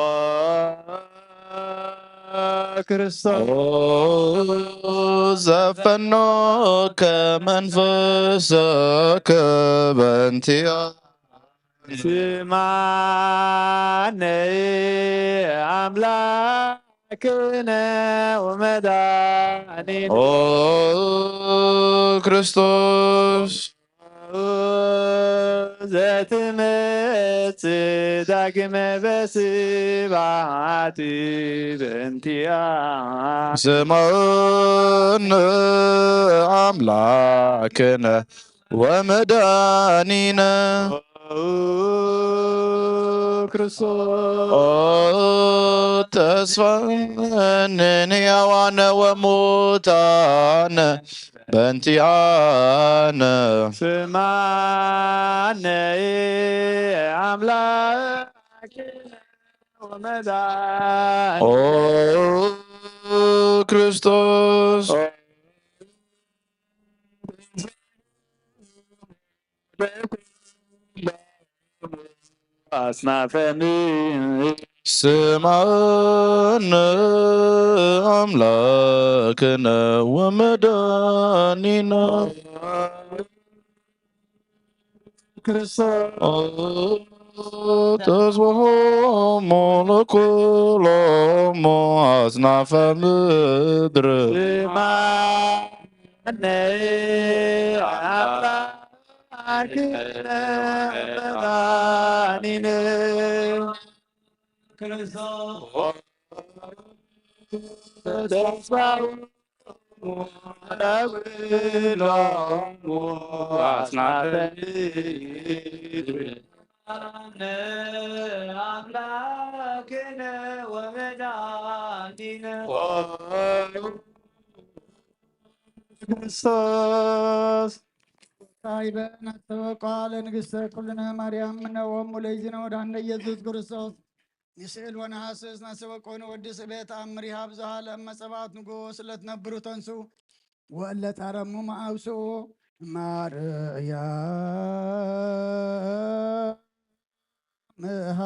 ክርስቶስ ኦ ዘፈኖከ መንፈሰከ በእንቲኣ ስምዓነ ኣምላክነ ወመድኃኒነ ኦ ክርስቶስ ዘትመጽእ ዳግመ በስብሐት በእንቲኣ ስምዓነ ኣምላክነ ወመድኃኒነ ክርስቶስ ኦ ተስፋ ንሕያዋነ ወሙታነ በእንቲኣነ ስምዓነ ኣምላክነ ወመድኃኒነ ኦ ክርስቶስ ኣጽናፈ ምድር ስምዓነ ኣምላክነ ወመድኃኒነ ክርስቶስ ተስብሖሙ ለኩሎሙ ኣጽናፈ ምድር። ስማነ ኣምላክነ መድኃኒነ ክርስቶስ ተስፋ ክርስቶስ ሳይበን አስተበቋ ለንግሥተ ኩልነ ማርያም ምነዎም ለይዝነ ወዳነ ኢየሱስ ክርስቶስ ንስእል ወነሐስስ ነሰበቆ ንወድስ እለ ተአምር ይሃብ ዘሃለ እመ ጸባኦት ንጉስ እለ ትነብሩ ተንሱ ወእለ ጻረሙ መአውስኡ ማርያም እሃ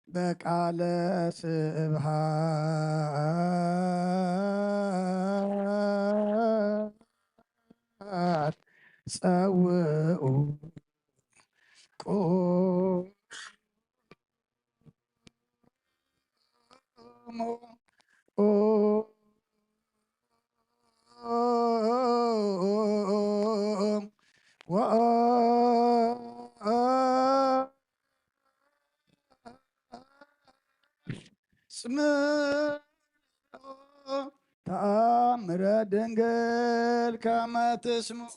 በቃለ ስብሃት ጸውኡ ቆሞ ጽምኦ ተአምረ ድንግል ከመ ትስምዖ።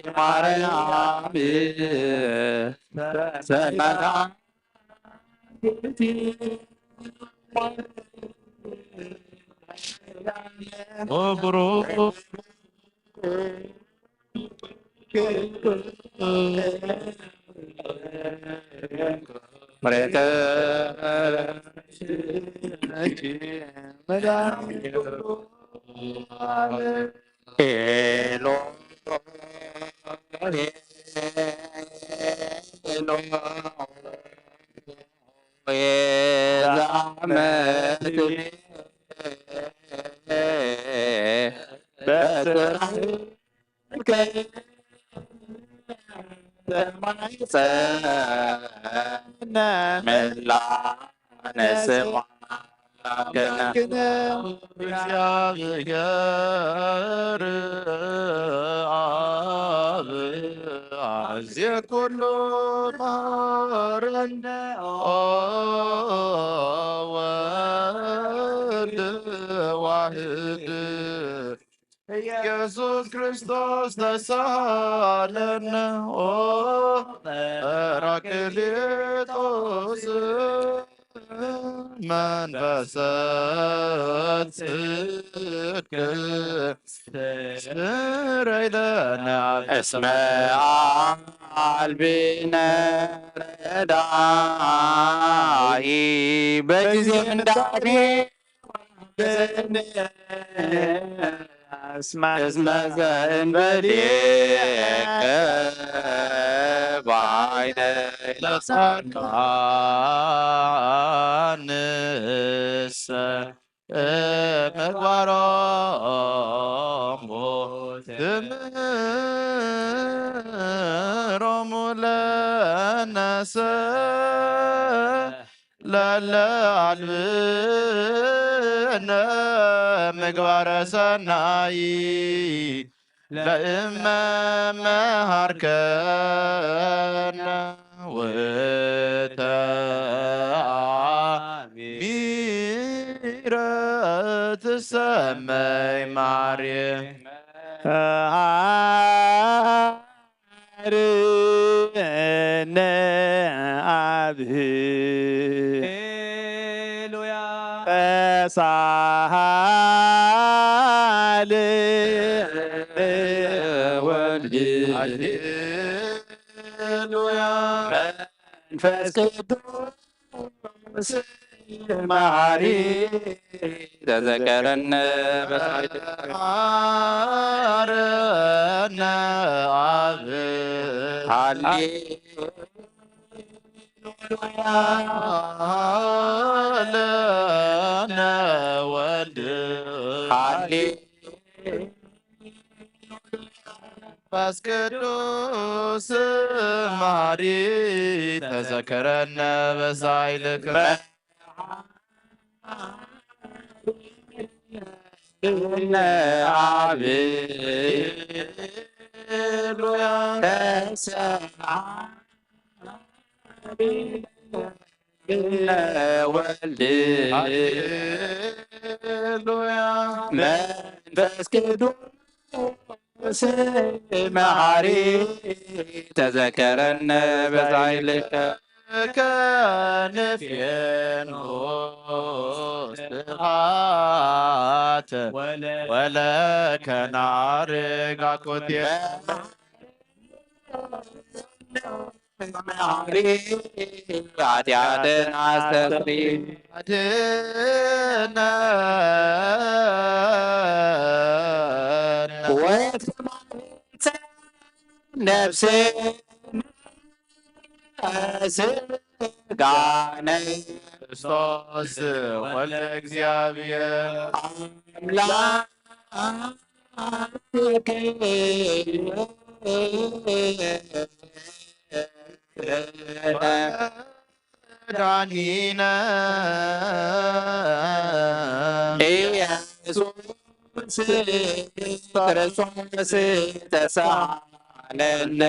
ማርያም ሰመራ ኤሎሄ ኤሎሄ ዛመትኒ በስራይ ተማይጸነ ምላነ ስማ አምላክነ እግዚአብሔር አብ አዜ ኩሉ መሐረነ ወልድ ዋህድ ኢየሱስ ክርስቶስ ተሳለነ ኦ ጳራቅሊጦስ መንፈሰ ጽድቅ ስረይ ለነ እስመ አልቢነ ረዳኢ በጊዜ ምንዳቤ እስመ ዘእንበሌከ ባይነ ለጻድቃንሰ ምግባሮሙ ትምህሮሙ ለነሰ ለለ አልብነ ምግባረ ሰናይ ለእመ መሃርከነ ውእተ አሚረ ትሰመይ ማርያም። አርነ አብ ሄሉያ ፈሳሃለ ወልድ ሃሌሉያ መንፈስ ቅዱስ መሐሪ ተዘከረነ በሳይል መሐረነ አብ ሃሌ ለነ ወልድ ሃሌ መንፈስ ቅዱስ መሐሪ ተዘከረነ በሳይልከ እነ አብ ሃሌሉያ ተሰብሐ እነ ወልድ ሃሌሉያ መንፈስ ቅዱስ መሐሪ ተዘከረነ በሳይልከ ከንፌንሁ ስብሐት ወለከ ናርግ አኮቴ መሐሪ ኃጢአትን አስተስሪ አድነን ወትማርፀ ነፍስነ ስጋነ ክርስቶስ ወልደ እግዚአብሔር አምላክ ዳኒነ ኢየሱስ ክርስቶስ ተሳለነ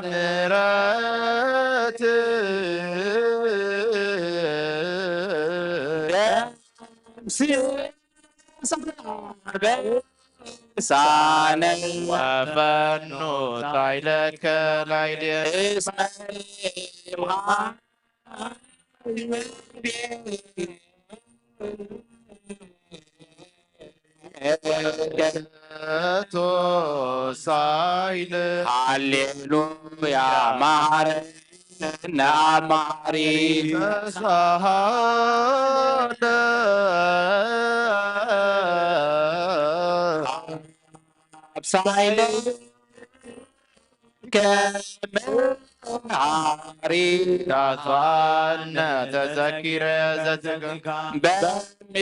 ምሕረት ሳነ ወፈኑ ኃይለከ ላዕሌነ እስመ ሃሌሉያ መሐረነ አብ መሐሪ ተሳሃለ አብሳይለ ከመሃሪ ዳቷነ ተዘኪረ ዘትግንካ በሚ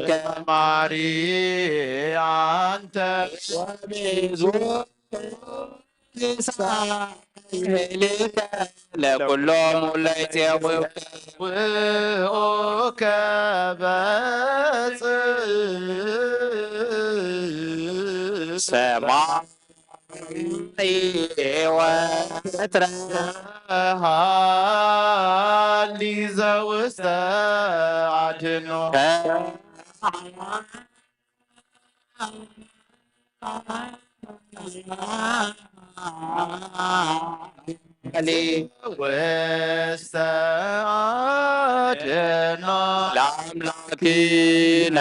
ከማሪ አንተ ወቤዞ ለኩሎም ለይጼውከ ሰማይ ወምድረ ሃሊ ዘውስተ አድኖ ውስተ አድኖ ለአምላክነ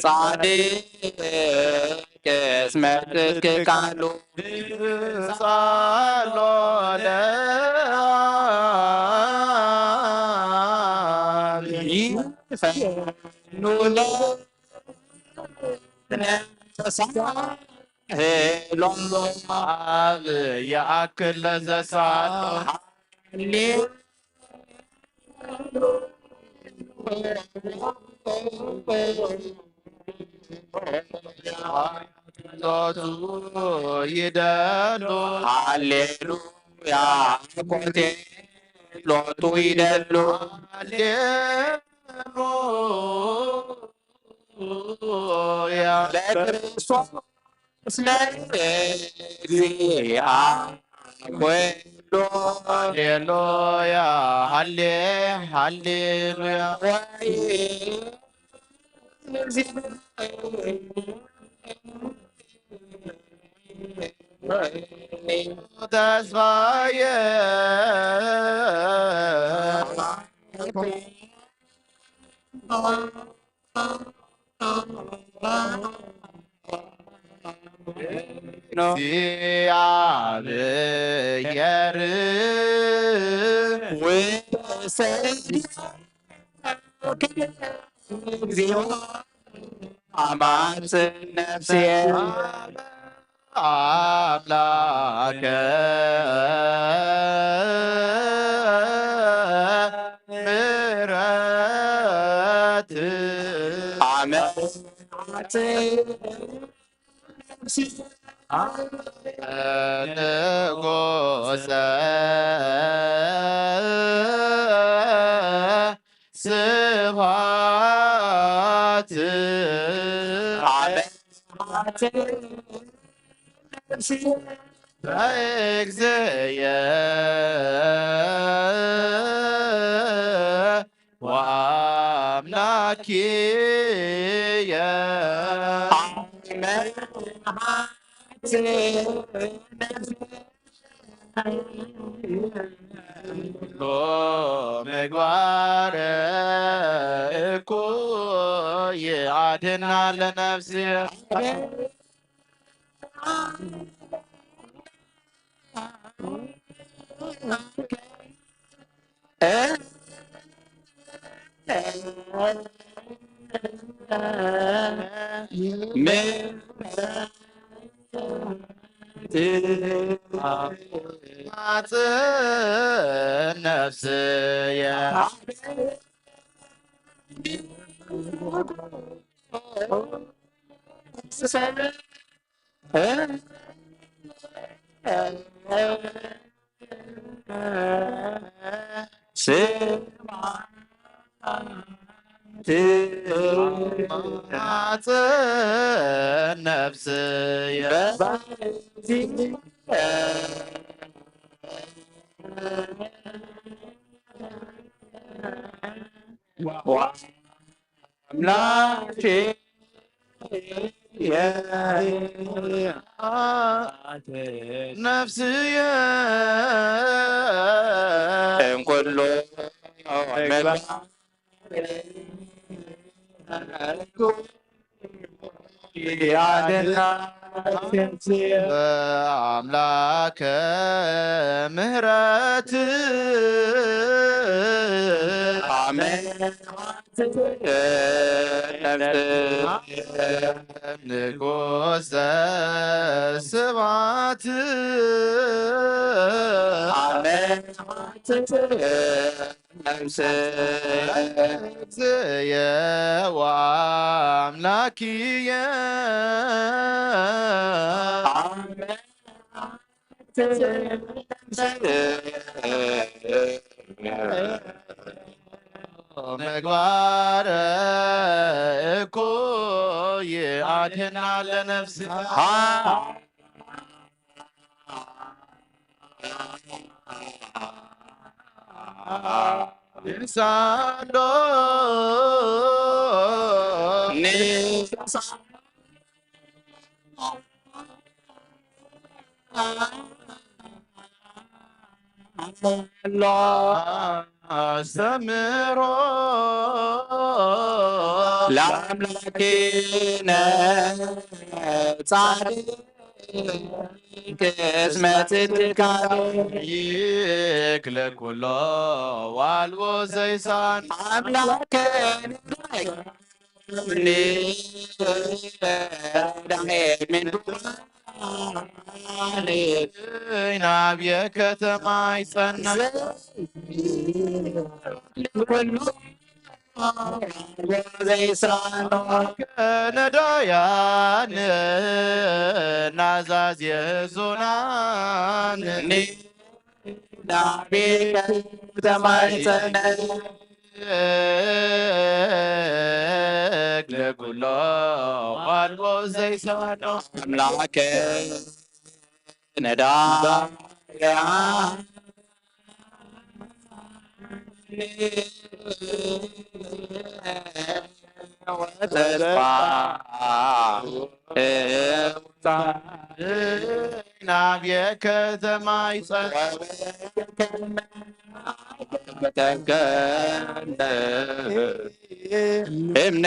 ጻድቅ እስመ ጽድቅ ቃሉ ጻሎ ለአብ ይፈኑ ለነ ሄሎም አብ የአክል ለዘሳሎ ሎቱ ይደሉ ሃሌሉያ ኮቴ ሎቱ ይደሉ ሃሌሉ ለክርስቶስ ለእግዚአ ኩሉ ሃሌሉያ ሃሌ ሃሌሉያ ተስፋዬ እግዚአብሔር ወሰግድ እግዚኦ አማጽን ነፍስየ አምላከ ምሕረት አመት ንጉሰ ስብሐት አመት ለእግዚእየ ወአምላኪየ። ኩሉ ምግባር እኩይ አድና ለነፍስየ። ነፍስየ ስብሐት ነፍስየ አምላኬ ነፍስየ እምኩሉ ምግባር አምላከ ምህረት አሜን። ንጉሰ ስብሐት አሜን። ነፍስየ ወአምላክየ ምግባረ እኩይ አድህና ለነፍስ ሳሎ አስተምሮ ለአምላክነ ጻድቅ ቅስመ ጽድቃ ይክለ ኩሎ ዋልቦ ዘይሳን አምላከ ናብየ ከተማ ይጸና ዘይሳኖ ነዳያን ናዛዝ የህዙናን ናብየ ከተማ ይጸና ለኩሎ ዋልቦ ዘይሳኖ አምላከ ነዳ ወተስፋ ናብየ ከተማ ይጸ ተከለ እምነ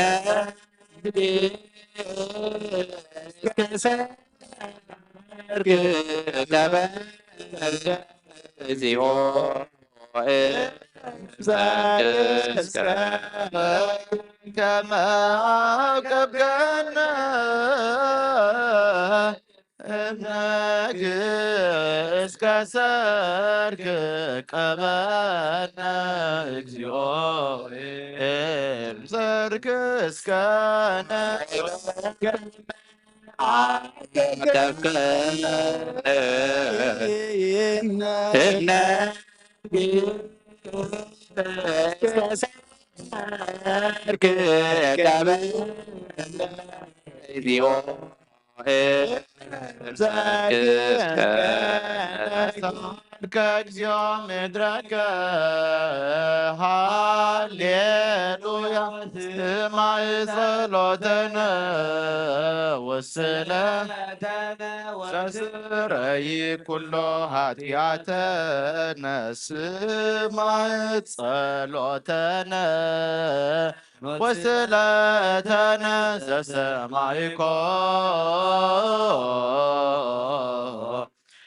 ከበ እግዚኦ ከመ አቀብገነ እምነግ እስከ ሰርክ ቀበነ እግዚኦ እምሰርክ እስከ ነቀብከ እምነግ እስከ ሰርክ ቀበነ እግዚኦ ከእግዚኦ ምድረከ ሃሌሉያ ስማዕ ጸሎተነ ወስለ ወስረይ ኩሎ ኃጢአተነ ስማዕ ጸሎተነ ወስእለተነ ዘሰማይኮ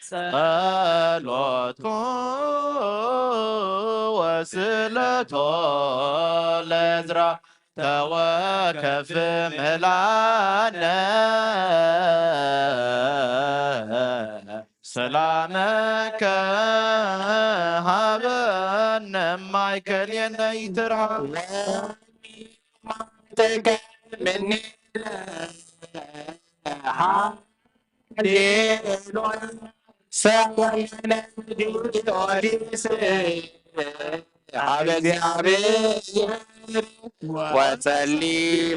ጸሎቱ ወስእለቶ ለዝራ ተወከፍ ምህላነ ሰላመከ ሃበነ ማእከሌነ ይትርሃብ ተከምኒ ሃሌሉያ ሰላመነ ጊዮርጊስ ኣብ እግዚኣብሔር ወጸሊ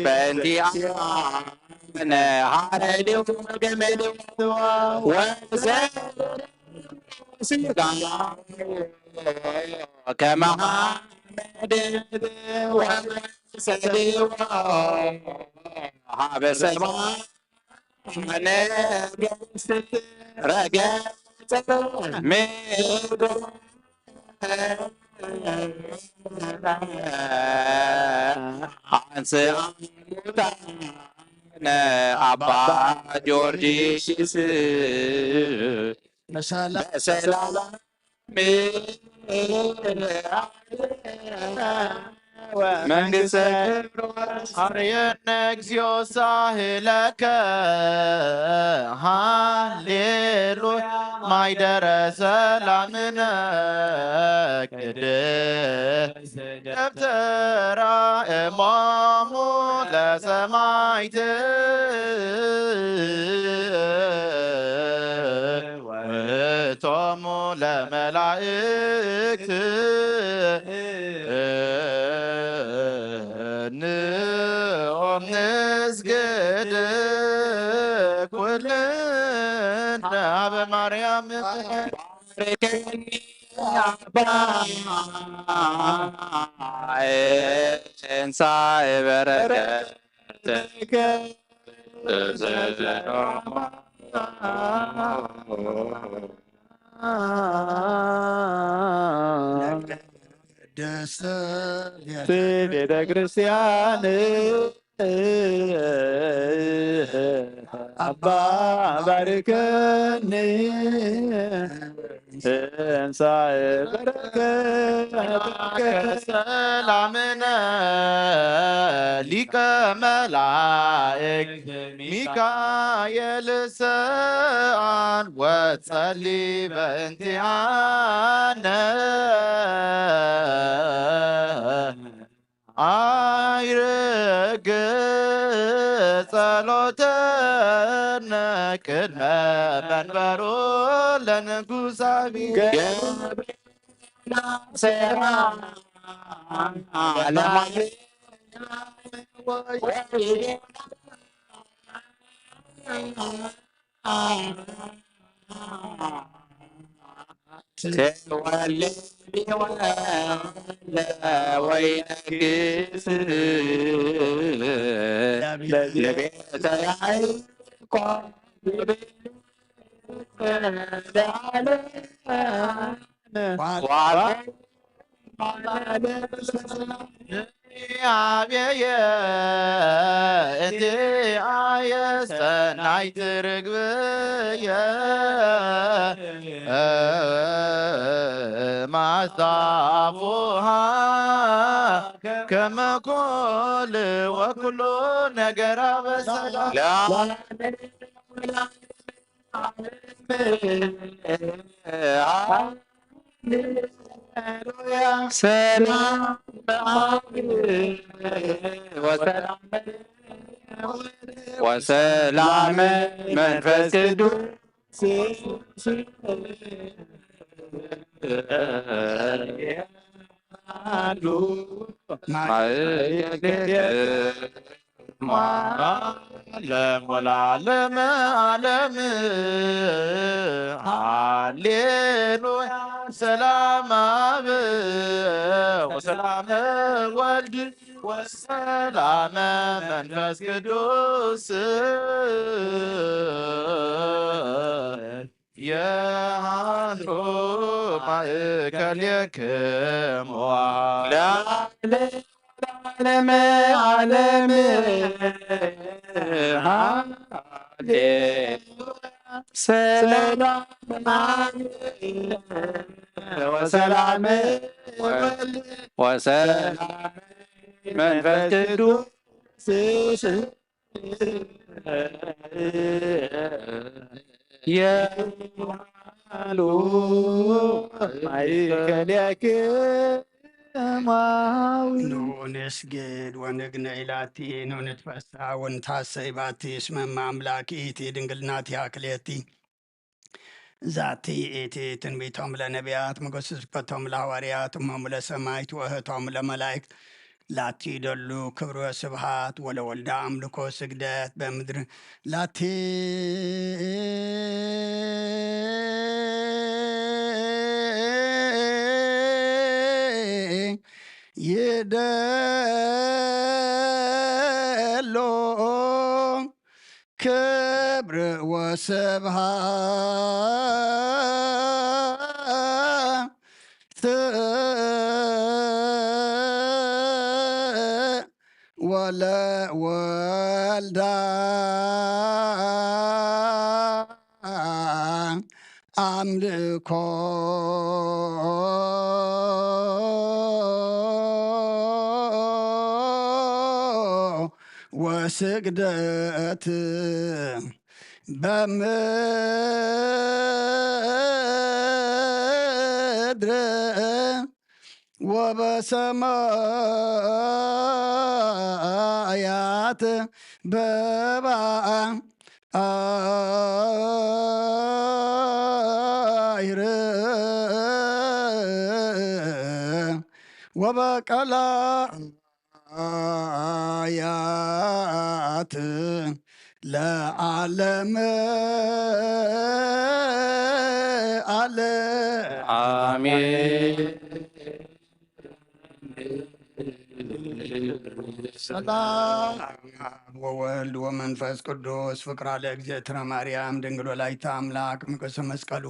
በእንቲኣነ ሃረድው ገመድዋ ወዘ ስጋ ከመ ሓመድ ወሰድዋ ሃበ ሰባ ነገስት ረገጸ ምድር አንስአ ሙታነ አባ ጊዮርጊስ በሰላም መንግስተ ክብር አርየነ እግዚኦ ሳህለከ ሃሌሉያ ማይደረ ሰላምነ ቅድስት ደብተራ እሞሙ ለሰማይት ወእቶሙ ለመላእክት ንኦም ንስግድ ኩልነ አበ ማርያም ባርከኒ አባ እንሳ በረከት ቤተ ክርስቲያን አባ ባርከኒ ትንሣኤ በረከት ሰላምነ ሊቀ መላእክት ሚካኤል ሰአል ወጸሊ በእንቲአነ አይርግ ጸሎተነ ቅድመ መንበሩ ለንጉሳዊ ገብርኤል አሰራ ለማርያም ተወልድ ወይነግስ ለቤተ ያዕቆብ ለዓለም። ኣቤየ እቲ ኣየ ሰናይት ርግብየ ማስታፉሃ ከመ ኩል ወኩሉ ነገር በሰላም። ሰላም ወሰላም ወሰላም መንፈስ ቅዱስ ዓለም ወለዓለመ ዓለም። ሃሌሉያ። ሰላም ኣብ ወሰላም ወልድ ወሰላም መንፈስ ቅዱስ የሃሉ ማእከሌክሙ ለዓለም ዓለም። ሃሌ ሰላም ወሰላም ወሰላም መንፈስ ቅዱስ የማሉ ማእከሌክሙ። ኑ ንስግድ ወንግነ ኢላቲ፣ ኑ ንትፈሳ ወንታሰይ ባቲ፣ እስመ እመ አምላክ ኢቲ ድንግል ናቲሃ ክልኤቲ። ዛቲ ኢቲ ትንቢቶም ለነቢያት፣ መጎስ ስብከቶም ለሐዋርያት፣ እሞሙ ለሰማይት ወእህቶም ለመላእክት፣ ላቲ ደሉ ክብር ወስብሃት ወለወልዳ አምልኮ ስግደት በምድር ላቲ ይደሎ ክብር ወስብሃት ወለወልዳ አምልኮ ወስግደት በምድር ወበሰማያት በባ አይር ወበቀላ ያት ለዓለም አለ አሜን። ሰላም ወወልድ ወመንፈስ ቅዱስ ፍቅራ ለእግዝእትነ ማርያም ድንግል ወላዲተ አምላክ ምቅስተ መስቀሉ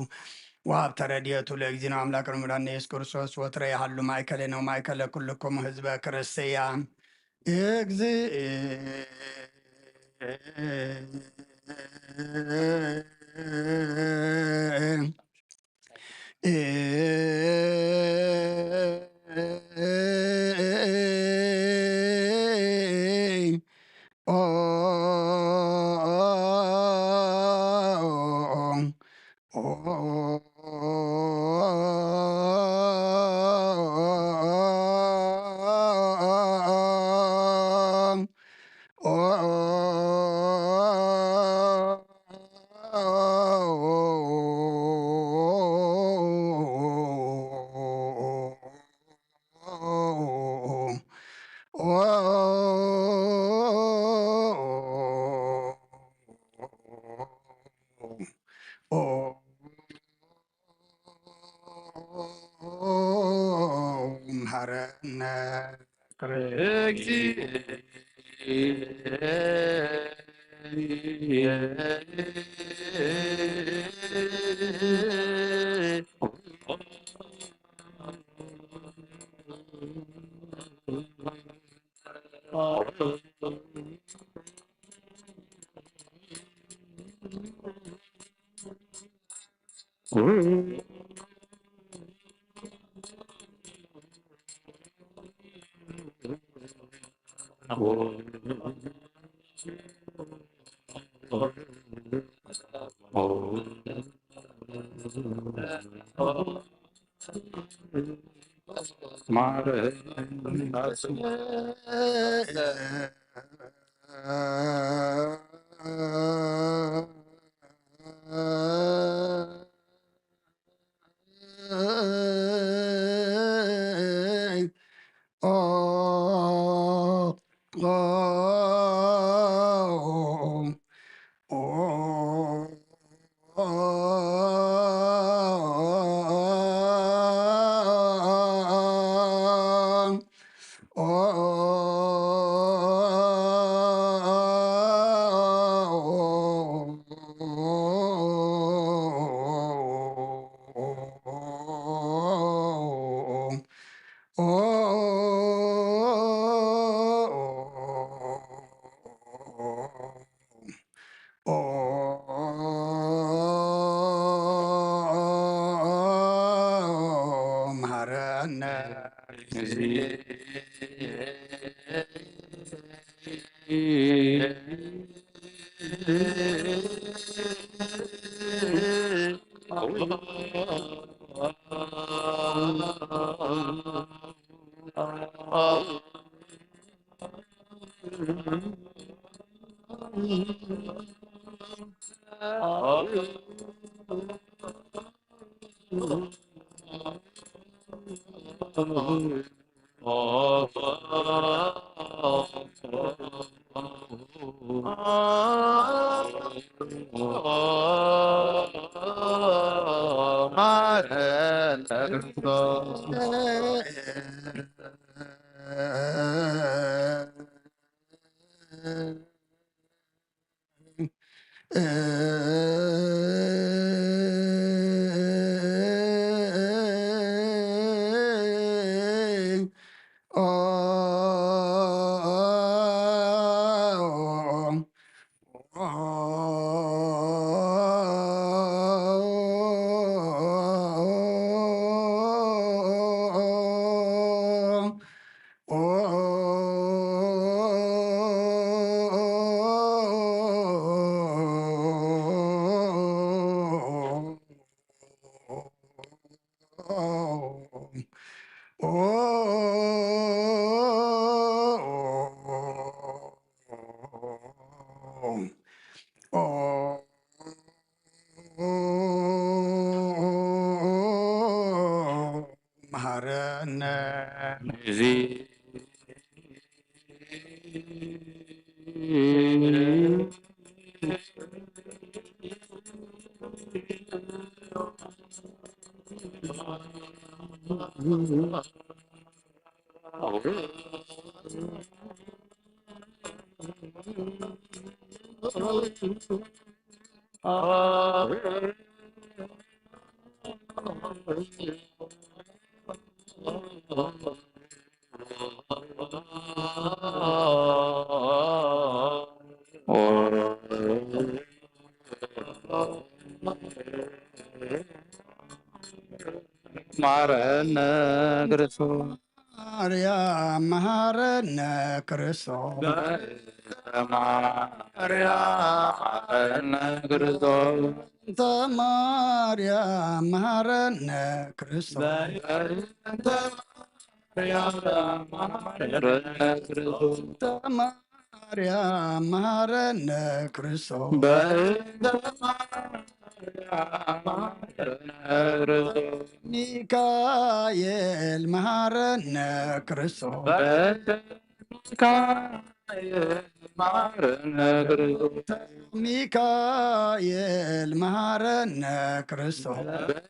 ወሀብተ ረድኤቱ ለእግዚእነ አምላክ ወመድኃኒነ ኢየሱስ ክርስቶስ ወትረ ይሃሉ ማእከሌነ ወማእከለ ኩልክሙ ህዝበ ክርስቲያን። እግዚእ መሐረነ መሃረነ መሃረነ። መሃረነ ክርስቶስ። ማርያም መሃረነ ክርስቶስ። ማርያም መሃረነ ክርስቶስ። እንተ ማርያም መሃረነ ክርስቶስ። እንተ ማርያም መሃረነ ክርስቶስ። እንተ ማርያም መሃረነ ክርስቶስ። በእንተ ማርያም መሃረነ ክርስቶስ። ሚካኤል መሃረነ ክርስቶስ። በእንተ ሚካኤል መሃረነ ክርስቶስ። ሚካኤል መሃረነ ክርስቶስ። በእንተ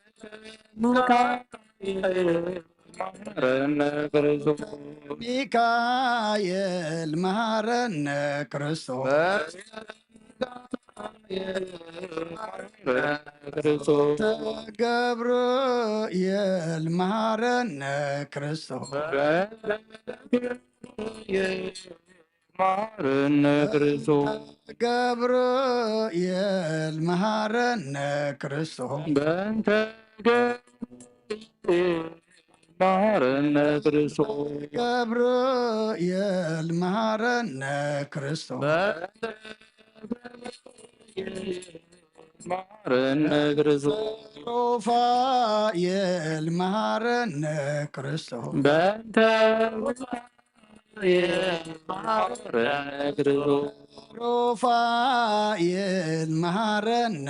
ሚካኤል መሃረነ ክርስቶስ። ሚካኤል መሃረነ ክርስቶስ። ክርስቶስ። ገብርኤል መሃረነ ክርስቶስ። መሃረነ ክርስቶስ። ገብርኤል መሃረነ ክርስቶስ። በእንተ ገብርኤል መሃረነ ክርስቶስ። ገብርኤል መሃረነ ክርስቶስ። በእንተ ገብርኤል መሃረነ ክርስቶስ። ሩፋኤል መሃረነ ክርስቶስ። በእንተ ሩፋኤል መሃረነ ክርስቶስ። ሩፋኤል መሃረነ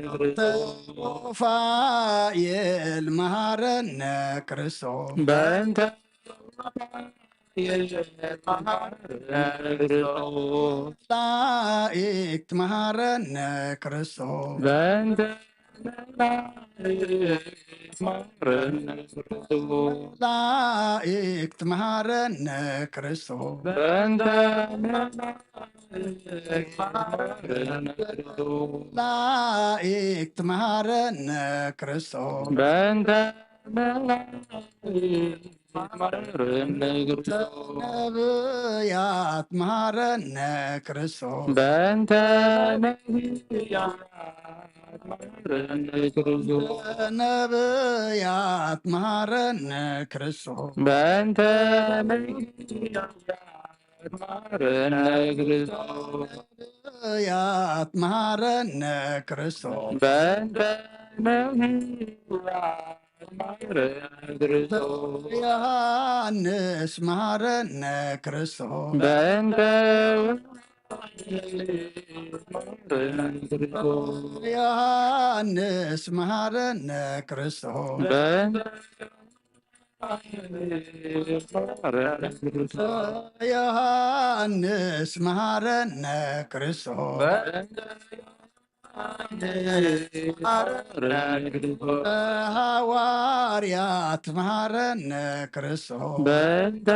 ክርስቶስ። ሩፋኤል መሃረነ ክርስቶስ። በእንተ መላእክት መሃረነ ክርስቶስ። በእንተ መላእክት መሃረነ ክርስቶስ። መላእክት መሃረነ ክርስቶስ። በእንተ መላእክት መሃረነ ክርስቶስ። መላእክት መሃረነ ክርስቶስ። በእንተ መላእክት መሃረነ ክርስቶስ። ነብያት መሃረነ ክርስቶስ። በእንተ ነብያት መሃረነ ክርስቶስ። ነብያት መሃረነ ክርስቶስ። በእንተ ነብያት መሃረነ ክርስቶስ። ነብያት መሃረነ ክርስቶስ። በእንተ ነብያት መሃረነ ክርስቶስ። ዮሃንስ መሃረነ ክርስቶስ። በእንተ ዮሃንስ መሃረነ ክርስቶስ። በእንተ ዮሃንስ መሃረነ ክርስቶስ። ሐዋርያት መሃረነ ክርስቶስ። በእንተ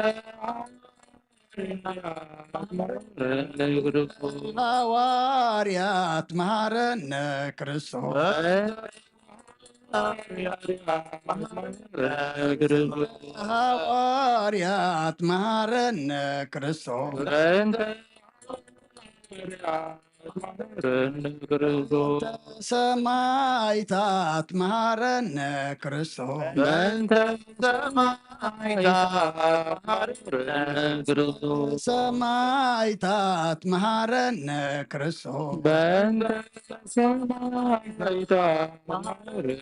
ሐዋርያት መሃረነ ክርስቶስ። ሐዋርያት መሃረነ ክርስቶስ። በእንተ ሰማይታት መሃረነ ክርስቶስ። በእንተ ሰማይታት መሃረነ ክርስቶስ። ሰማይታት መሃረነ ክርስቶስ። በእንተ ሰማይታት መሃረነ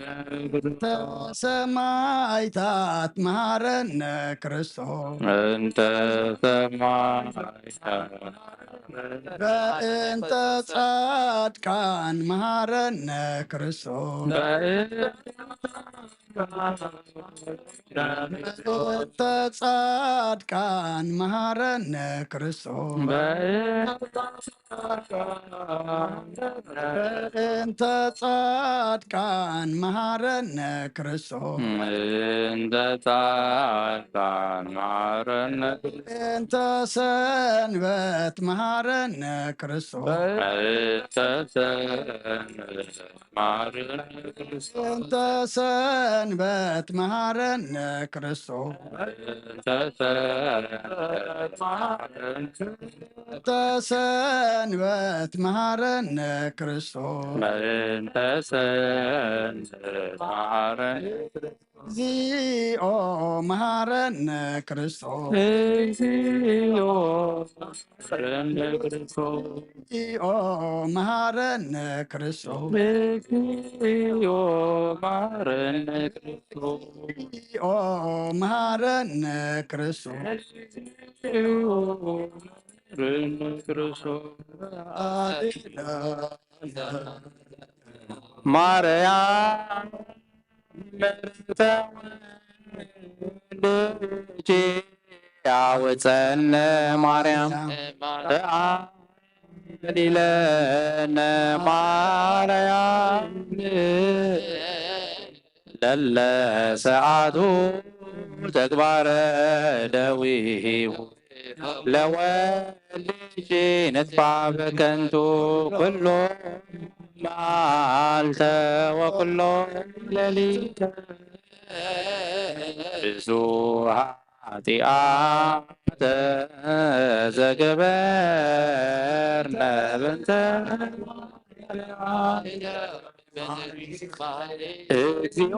ክርስቶስ። ሰማይታት መሃረነ ክርስቶስ። በእንተ ሰማይታት በእንተ ጻድቃን መሃረነ ክርስቶስ። በእንተ ጻድቃን መሃረነ ክርስቶስ። በእንተ ጻድቃን መሃረነ ክርስቶስ። በእንተ ጻድቃን መሃረነ። በእንተ ሰንበት መሃረነ ክርስቶስ። በእንተ ሰንበት መሃረነ ክርስቶስ። በእንተ ሰንበት መሃረነ ክርስቶስ። በእንተ ሰንበት መሃረነ። በእንተ ሰንበት መሃረነ ክርስቶስ። በእንተ ሰንበት መሃረነ። እግዚኦ መሃረነ ክርስቶስ። እግዚኦ መሃረነ ክርስቶስ። እግዚኦ መሃረነ ክርስቶስ። እግዚኦ መሃረነ ክርስቶስ። እግዚኦ መሃረነ ክርስቶስ። እግዚኦ መሃረነ ክርስቶስ። ማርያም ምርተወልድኪ ያውፀነ ማርያም ተአሊለነ ማርያም ለለ ሰዓቱ ተግባረ ደዊሁ ለወልጅ ንጥፋ በከንቱ ኩሎ መዓልተ ወኩሎ ሌሊተ ብዙ ኃጢአተ ዘገበርነ በንተ እግዚኦ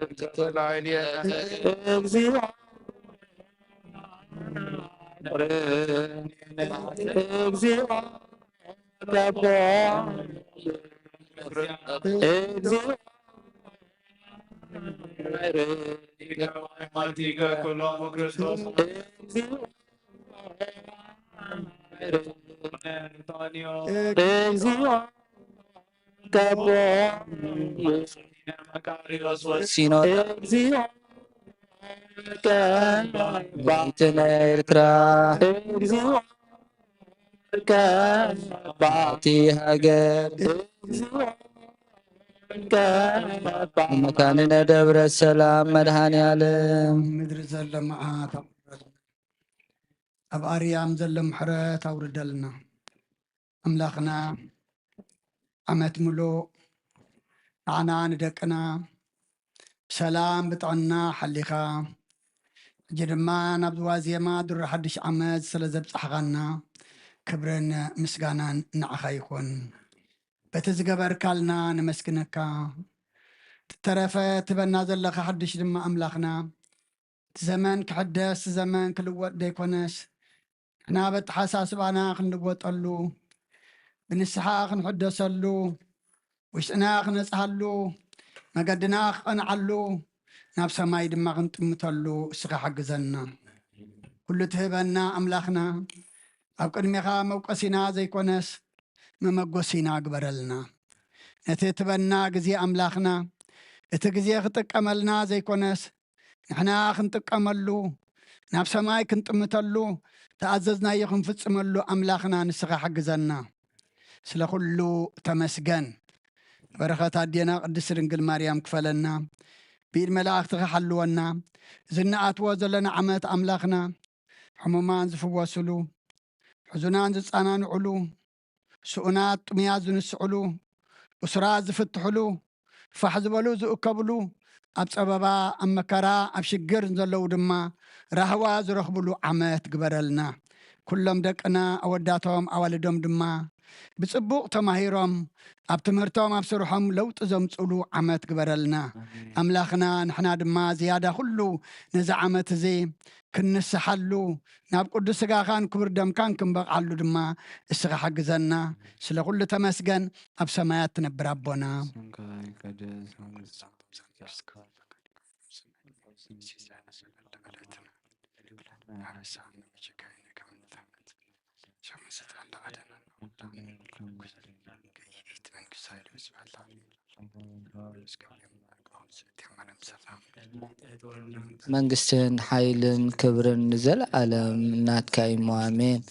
እግዚኦ እግዚኦ እግዚኦ ሲኖዶስ ባሕትነ ኤርትራ ባሕቲ ሃገር መካንነ ደብረ ሰላም መድኃኔ ዓለም ምድሪ ዘሎ መዓት ኣውርደልና። ኣብ ኣርያም ዘሎ ምሕረት ኣውርደልና። ኣምላኽና ዓመት ምሉእ ንዓና ንደቅና ብሰላም ብጥዕና ሓሊኻ ሕጂ ድማ ናብዚ ዋዜማ ድሮ ሓድሽ ዓመት ስለ ዘብጻሕኻና ክብርን ምስጋናን ንዓኻ ይኹን። በቲ ዝገበርካልና ነመስግነካ። እተረፈ ትበና ዘለኻ ሓድሽ ድማ ኣምላኽና እቲ ዘመን ክሕደስ ዘመን ክልወጥ ደይኮነስ ንሕና በተሓሳስባና ክንልወጠሉ ብንስሓ ክንሕደሰሉ ውሽጥና ክነጽሃሉ መገድና ክቐንዓሉ ናብ ሰማይ ድማ ክንጥምተሉ እስኻ ሓግዘና። ኩሉ ትህበና ኣምላኽና ኣብ ቅድሚኻ መውቀሲና ዘይኮነስ መመጎሲና ግበረልና። ነቲ ትበና ግዜ ኣምላኽና እቲ ግዜ ክጥቀመልና ዘይኮነስ ንሕና ክንጥቀመሉ ናብ ሰማይ ክንጥምተሉ ተኣዘዝናዮ ክንፍጽመሉ ኣምላኽና ንስኻ ሓግዘና። ስለ ኩሉ ተመስገን። በረኸት ኣዴና ቅድስት ድንግል ማርያም ክፈለና፣ ብኢድ መላእኽትኻ ሓልወና። ዝንኣትዎ ዘለና ዓመት ኣምላኽና ሕሙማን ዝፍወስሉ፣ ሕዙናን ዝጸናንዕሉ፣ ስኡናት ጥሙያት ዝንስዕሉ፣ እሱራት ዝፍትሕሉ፣ ፋሕ ዝበሉ ዝእከብሉ፣ ኣብ ጸበባ ኣብ መከራ ኣብ ሽግር ዘለዉ ድማ ራህዋ ዝረኽብሉ ዓመት ግበረልና። ኩሎም ደቅና ኣወዳቶም ኣዋልዶም ድማ ብጽቡቕ ተማሂሮም ኣብ ትምህርቶም ኣብ ስርሖም ለውጢ ዘምጽሉ ዓመት ግበረልና። ኣምላኽና ንሕና ድማ ዝያዳ ኩሉ ነዚ ዓመት እዚ ክንንስሓሉ ናብ ቅዱስ ስጋኻን ክቡር ደምካን ክንበቕዓሉ ድማ እስኻ ሓግዘና። ስለ ኩሉ ተመስገን። ኣብ ሰማያት ትነብር ኣቦና መንግስትን ሓይልን ክብርን ንዘለኣለም ናትካ እዩ። ኣሜን።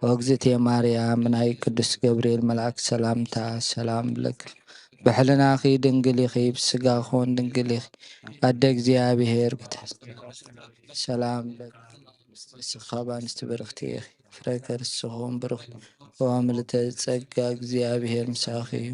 ኦግዝእትየ ማርያም ናይ ቅዱስ ገብርኤል መልኣክ ሰላምታ ሰላም ብለኪ ብሕልናኺ ድንግል ኢኺ ብስጋኹን ድንግል ኢኺ ኣደ እግዚኣብሔር ሰላም ብለኪ ንስኺ ካብ ኣንስቲ ብርኽቲ ኢኺ ፍረ ከርስኹም ብሩኽ ኦ ምልዕተ ጸጋ እግዚኣብሔር ምሳኺ እዩ።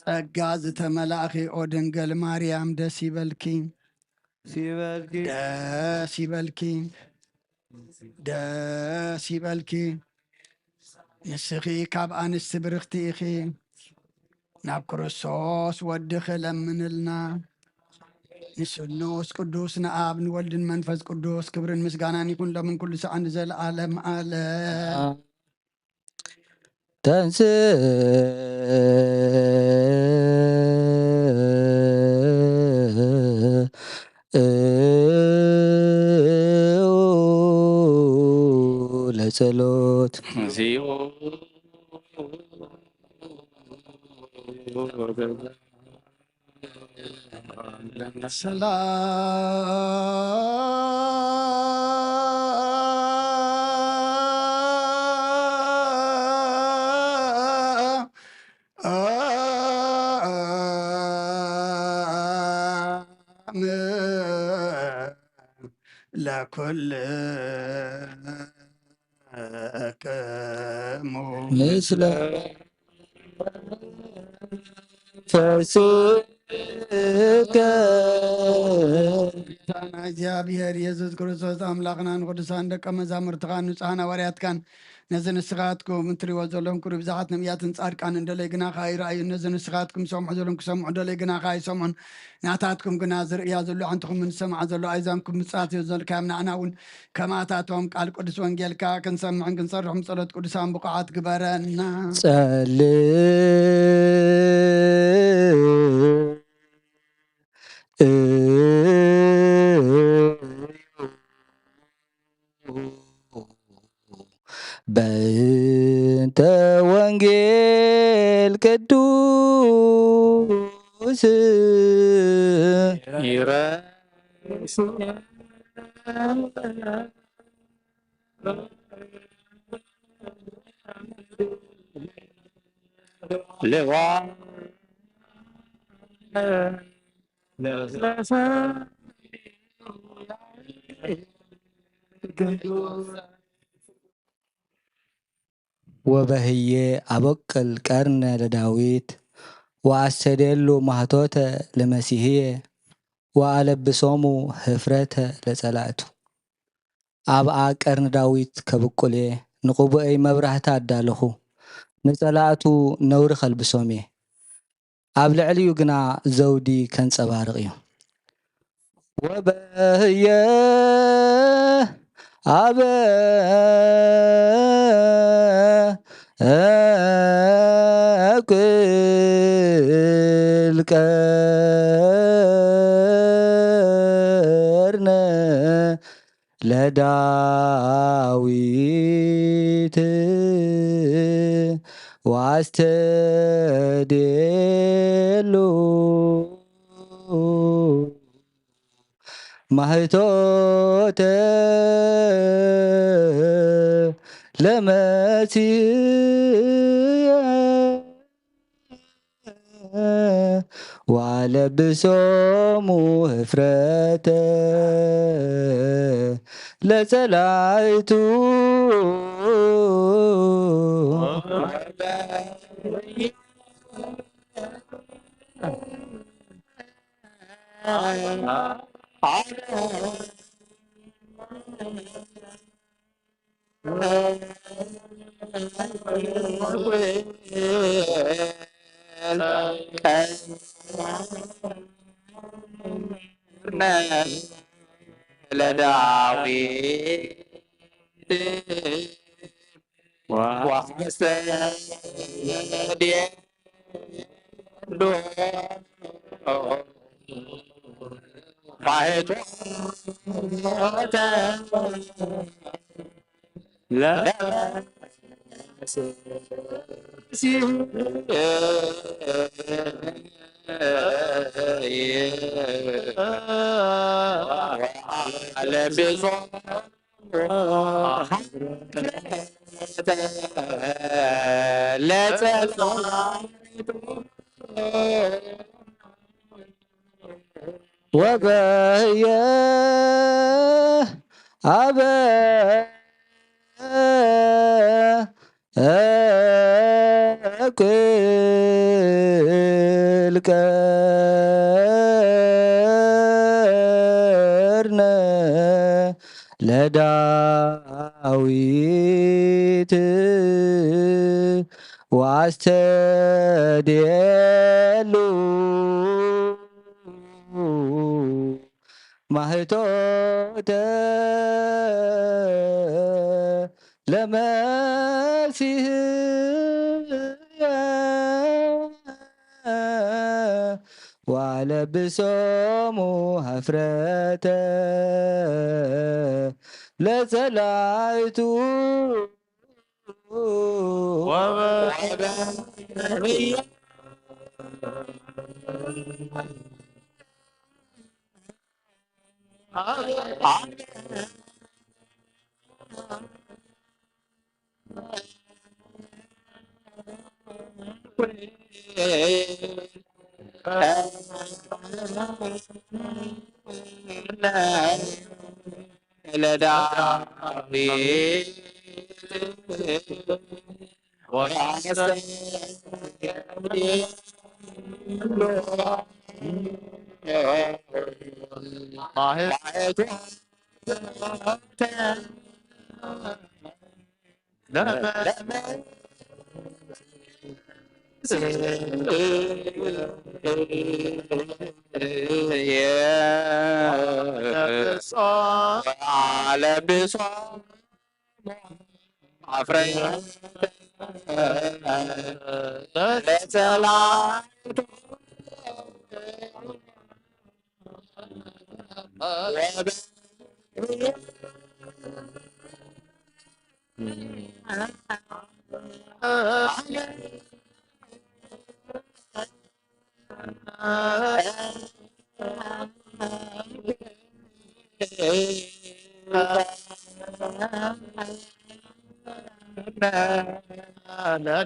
ጸጋ ዝተመላእኺ ኦ ድንግል ማርያም ደስ ይበልኪ። ደስ ይበልኪ። ደስ ይበልኪ። ንስኺ ካብ ኣንስቲ ብርኽቲ ኢኺ። ናብ ክርስቶስ ወድኺ ለምንልና። ንስሉስ ቅዱስ ንኣብ ንወልድን መንፈስ ቅዱስ ክብርን ምስጋናን ይኹን ሎምን ኩሉ ሰዓን ንዘለዓለም ዓለም። ተንስ ለጸሎት ሰላም ለኩልክሙ ምስለ ፈስከ ጌታና እግዚኣብሔር የሱስ ክርስቶስ ኣምላኽና ንቅዱሳን ደቀ መዛሙርትኻን ንጹሓን ሃዋርያትካን ነዚ ንስኻትኩም እትሪእዎ ዘለኹም ክብሪ ብዛሓት ነቢያትን ጻድቃንን ደለይ ግናኻ ኣይረኣዩን። ነዚ ንስኻትኩም ዝሰምዑ ዘለኹም ክሰምዑ ደለይ ግናኻ ኣይሰምዑን። ናታትኩም ግና ዝርእያ ዘሎ ኣዕንትኹምን ዝሰምዓ ዘሎ ኣእዛንኩም ምጽኣት እዩ ዘልካዮም። ንዓና እውን ከማታቶም ቃል ቅዱስ ወንጌልካ ክንሰምዕን ክንሰርሕን ብጸሎት ቅዱሳን ብቑዓት ግበረና። ጸልእ በእንተ ወንጌል ቅዱስ ወበህየ አበቅል ቀርነ ለዳዊት ወአስተዴሉ ማህቶተ ለመሲህየ ወአለብሶሙ ህፍረተ ለጸላእቱ። አብአ ቀርኒ ዳዊት ከብቁልየ ንቅቡኤይ መብራህቲ አዳለኹ፣ ንጸላእቱ ነውሪ ከልብሶምየ። ኣብ ልዕሊኡ ግና ዘውዲ ከንጸባርቕ እዩ። ወበህየ አበ እኩል ቀርነ ለዳዊት ዋስተዴሉ ማህቶተ ለመሲህ ዋለብሶሙ ህፍረተ ለጸላይቱ። ለዳዊት ዋስተዴ ወበየ አበ እኩል ቀርነ ለዳዊት ዋስተዴሉ። ማህቶተ ለመሲህ ዋለብሶሙ ሀፍረተ ለጸላእቱ ወበ ለዳዊት ወአስተብሔሎ ማህቶተ ለመ አለብሶ አፍረተ ለጸላእቱ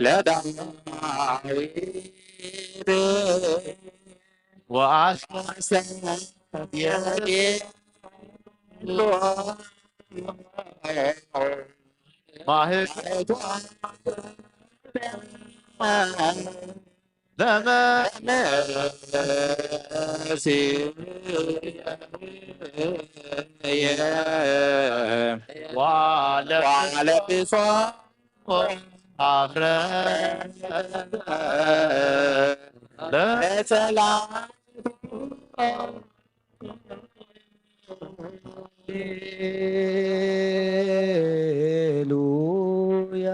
ለዳዊት ወአስተብሔሎ ማህቶተ ለመሲህ ዋለብሶ አፍረተ ለጸላእቱ ሃሌሉያ።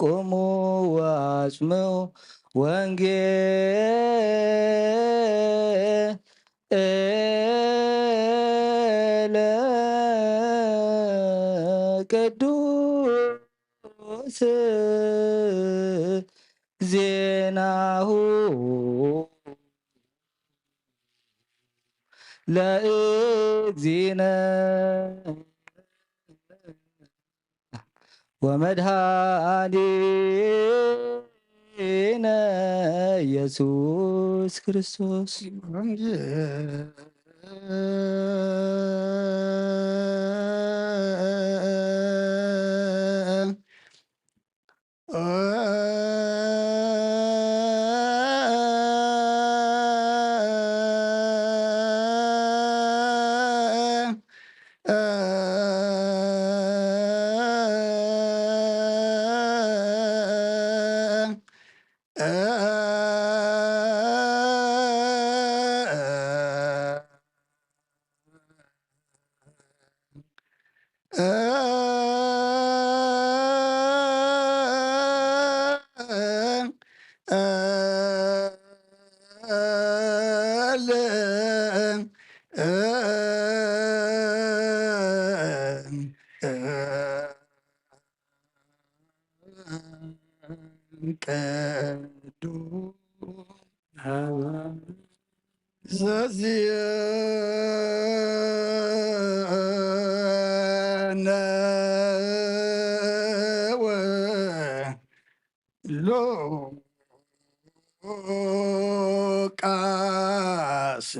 ቁሙ ወአስምዑ ወንጌለ ቅዱስ ዜናሁ ለእግዚእነ ወመድኃኒነ ኢየሱስ ክርስቶስ። ቅዱስ ዘዚየነ ሉቃስ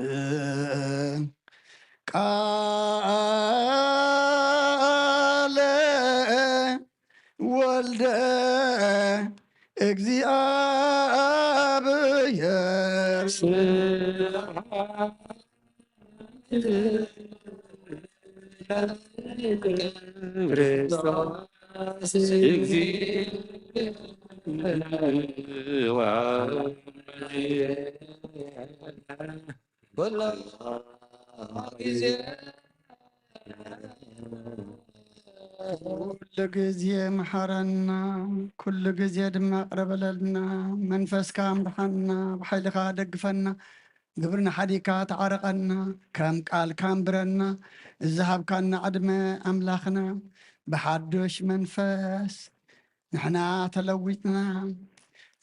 ቃለ ወልደ እግዚአብሔር ክርስቶስ እግዚእ ኩሉ ግዜ መሓረና፣ ኩሉ ግዜ ድማ ቅረበለልና። መንፈስካ ምርሓና፣ ብሓይልኻ ደግፈና፣ ግብርና ሓዲካ ተዓረቐና፣ ከም ቃልካ ኣንብረና። እዝሃብካና ዕድመ ኣምላኽና፣ ብሓዱሽ መንፈስ ንሕና ተለዊጥና፣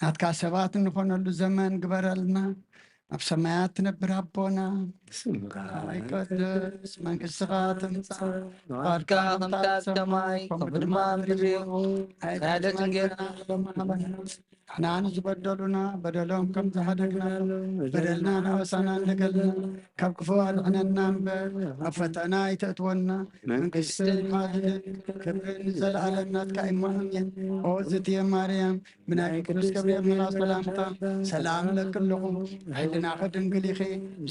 ናትካ ሰባት እንኾነሉ ዘመን ግበረልና። ኣብ ሰማያት ትነብር ኣቦና፣ ስምካ ይቀደስ፣ መንግስትኻ ትምጻእ፣ ፍቓድካ ከምታ ኣብ ሰማይ ከምኡ ድማ ኣብ ምድሪ ይኹን። ናይ ዕለት እንጌራና ንሕና ንዝበደሉና በደሎም ከም ዝሓደግናሎም በደልና ንኣበሳና እንደገልና፣ ካብ ክፉእ ኣድሕነና እምበር፣ ኣብ ፈተና ኣይተእትወና። መንግስትን ሓይልን ክብርን ንዘለኣለም ናትካ እዩ። ኣሜን። ኦ ዝትየ ማርያም፣ ብናይ ቅዱስ ገብርኤል መልኣክ ሰላምታ ሰላም እለኪ ኣለኹ። ሕልናኺ ድንግል ኢኺ፣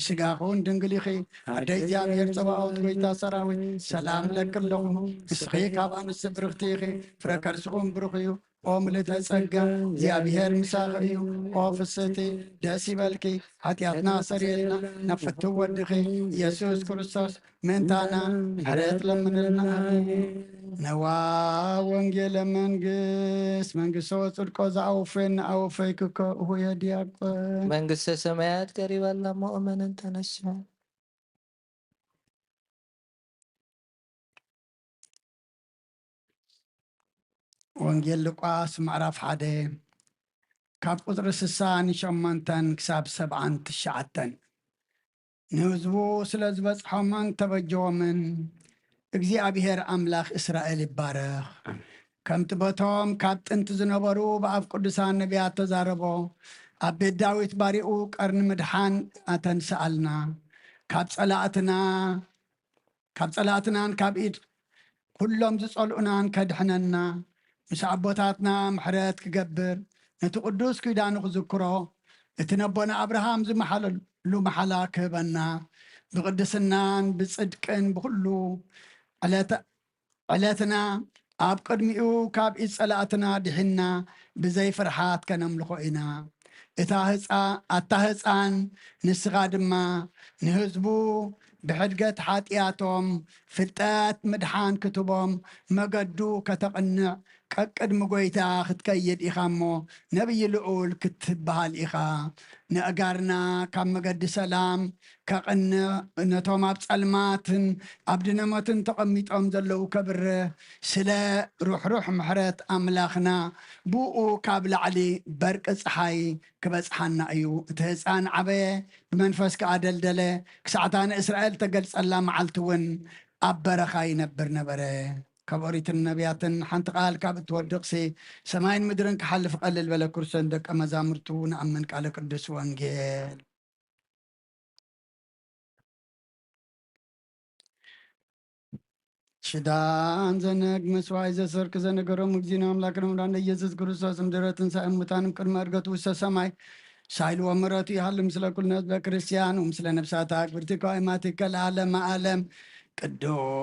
ስጋኺ እውን ድንግል ኢኺ። ኣደ እግዚኣብሔር ጸባኦት፣ ጎይታ ሰራዊት፣ ሰላም እለኪ ኣለኹ። ንስኺ ካብ ኣንስቲ ብርኽቲ ኢኺ፣ ፍረ ከርስኹም ብሩኽ እዩ። ኦ ምልእተ ጸጋ፣ እግዚኣብሔር ምሳኺ እዩ። ኦ ፍስህቲ፣ ደስ ይበልኪ፣ ሓጢኣትና ኣሰርየልና፣ ናብ ፍትው ወድኺ ኢየሱስ ክርስቶስ ምእንታና ምሕረት ለምንልና። ኣሜን። ነዋ ወንጌለ መንግስት፣ መንግስቶ ጽድቆ ዝኣወፈየኒ ኣወፈይክኮ እሁየ ዲያቆን። መንግስተ ሰማያት ቀሪባ ኣላ እሞ እመንን ተነስሑ። ወንጌል ሉቃስ ምዕራፍ ሓደ ካብ ቁጽሪ ስሳን ሸሞንተን ክሳብ ሰብዓን ትሽዓተን። ንህዝቡ ስለ ዝበጽሖምን ተበጀዎምን እግዚኣብሔር ኣምላኽ እስራኤል ይባረኽ። ኣሜን። ከምቲ በቶም ካብ ጥንቲ ዝነበሩ ብኣፍ ቅዱሳን ነቢያት ተዛረቦ፣ ኣብ ቤት ዳዊት ባሪኡ ቀርኒ ምድሓን ኣተንስኣልና። ካብ ጸላእትና ካብ ጸላእትናን ካብ ኢድ ኩሎም ዝጸልኡናን ከድሕነና፣ ምስ ኣቦታትና ምሕረት ክገብር፣ ነቲ ቅዱስ ኪዳኑ ክዝክሮ፣ እቲ ነቦና ኣብርሃም ዝመሓለሉ መሓላ ክህበና፣ ብቅድስናን ብጽድቅን ብኹሉ ዕለተ-፣ ዕለትና ኣብ ቅድሚኡ ካብ ኢድ ጸላእትና ድሒንና ብዘይ ፍርሓት ከነምልኾ ኢና። እታ ህጻ-፣ ኣታ ህጻን ንስኻ ድማ ንህዝቡ ብሕድገት ሓጢኣቶም ፍልጠት ምድሓን ክትቦም መገዱ ከተቕንዕ ቀቅድሚ ጐይታ ክትከይድ ኢኻ እሞ ነቢይ ልኡል ክትበሃል ኢኻ። ንእጋርና ካብ መገዲ ሰላም ከቕንዕ፣ ነቶም ኣብ ጸልማትን ኣብ ድነመትን ተቐሚጦም ዘለዉ ከብርህ፣ ስለ ርሕሩሕ ምሕረት ኣምላኽና ብኡ ካብ ላዕሊ በርቂ ጸሓይ ክበጽሓና እዩ። እቲ ህጻን ዓበየ፣ ብመንፈስ ከኣ ደልደለ፣ ክሳዕታ ንእስራኤል ተገልጸላ መዓልቲ እውን ኣብ በረኻ ይነብር ነበረ። ካብ ኦሪትን ነቢያትን ሓንቲ ቃል ካብ እትወድቕሲ፣ ሰማይን ምድርን ክሓልፍ ቀልል በለ፣ ክርስቶስ ንደቀ መዛሙርቱ ንኣምን ቃለ ቅዱስ ወንጌል። ሽዳን ዘነግ መስዋይ ዘሰርክ ዘነገሮም እግዚእነ ኣምላክነ መድኃኒነ ኢየሱስ ክርስቶስ እምድረ ትንሣኤ ሙታን እምቅድመ ዕርገቱ ውስተ ሰማይ ሳይል ወምሕረቱ ይሃሉ ምስለ ኩልነ ህዝበ ክርስቲያን ወምስለ ነፍሳት ኣክብርቲ ከዋይማቲከ ለዓለመ ዓለም። ቅዱስ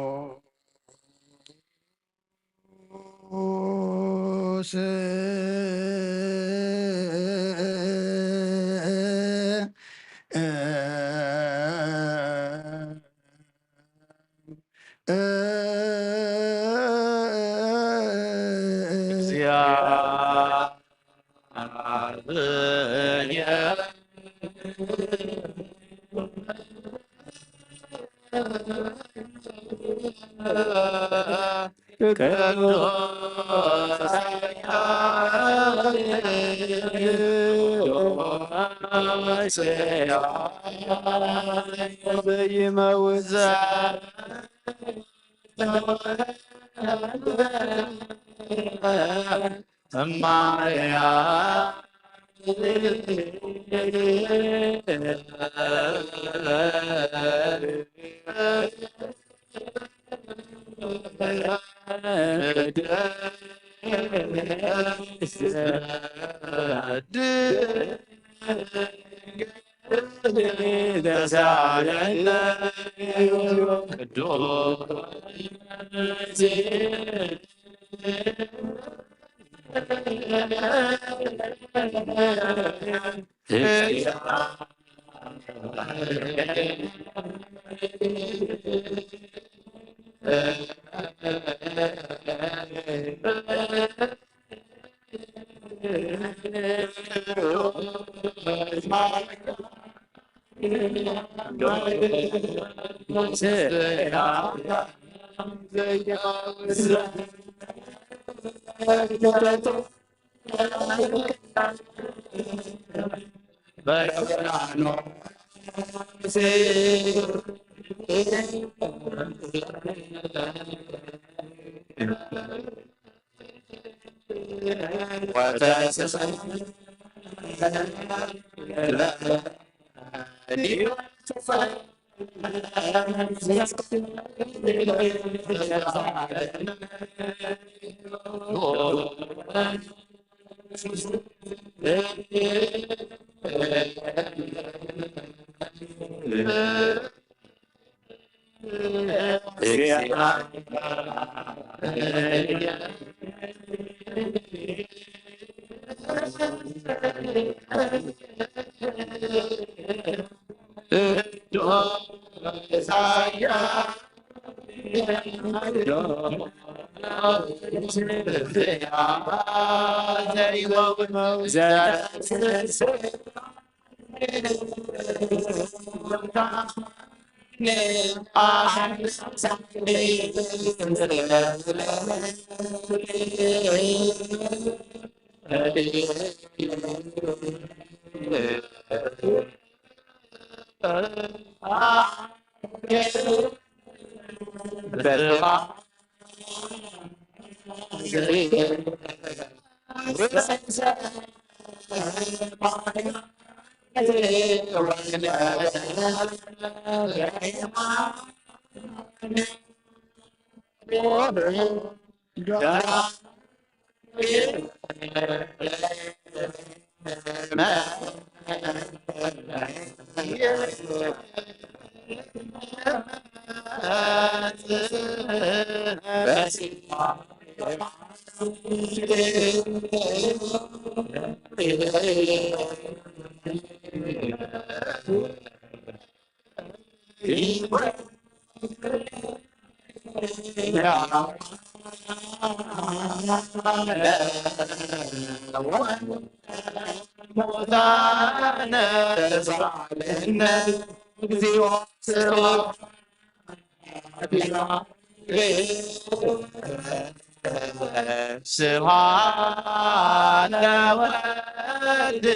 ስብሐት ለወልድ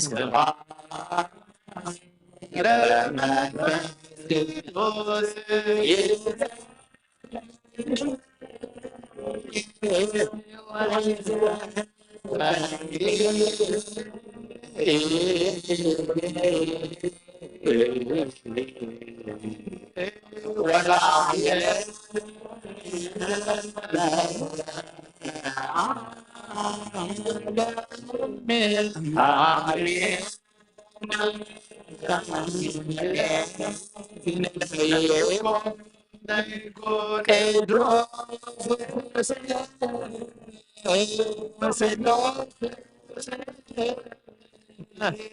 ስብሐት ለመንፈስ ቅዱስ።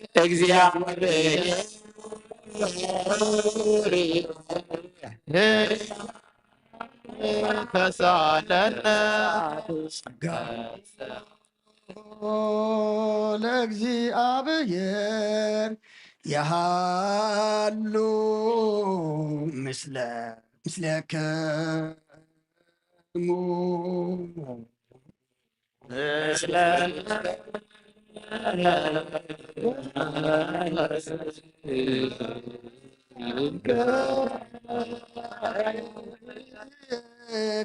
እግዚኣብሔር ተሳለነ። ለእግዚኣብሔር የሃሉ ምስለ ምስሌክሙ።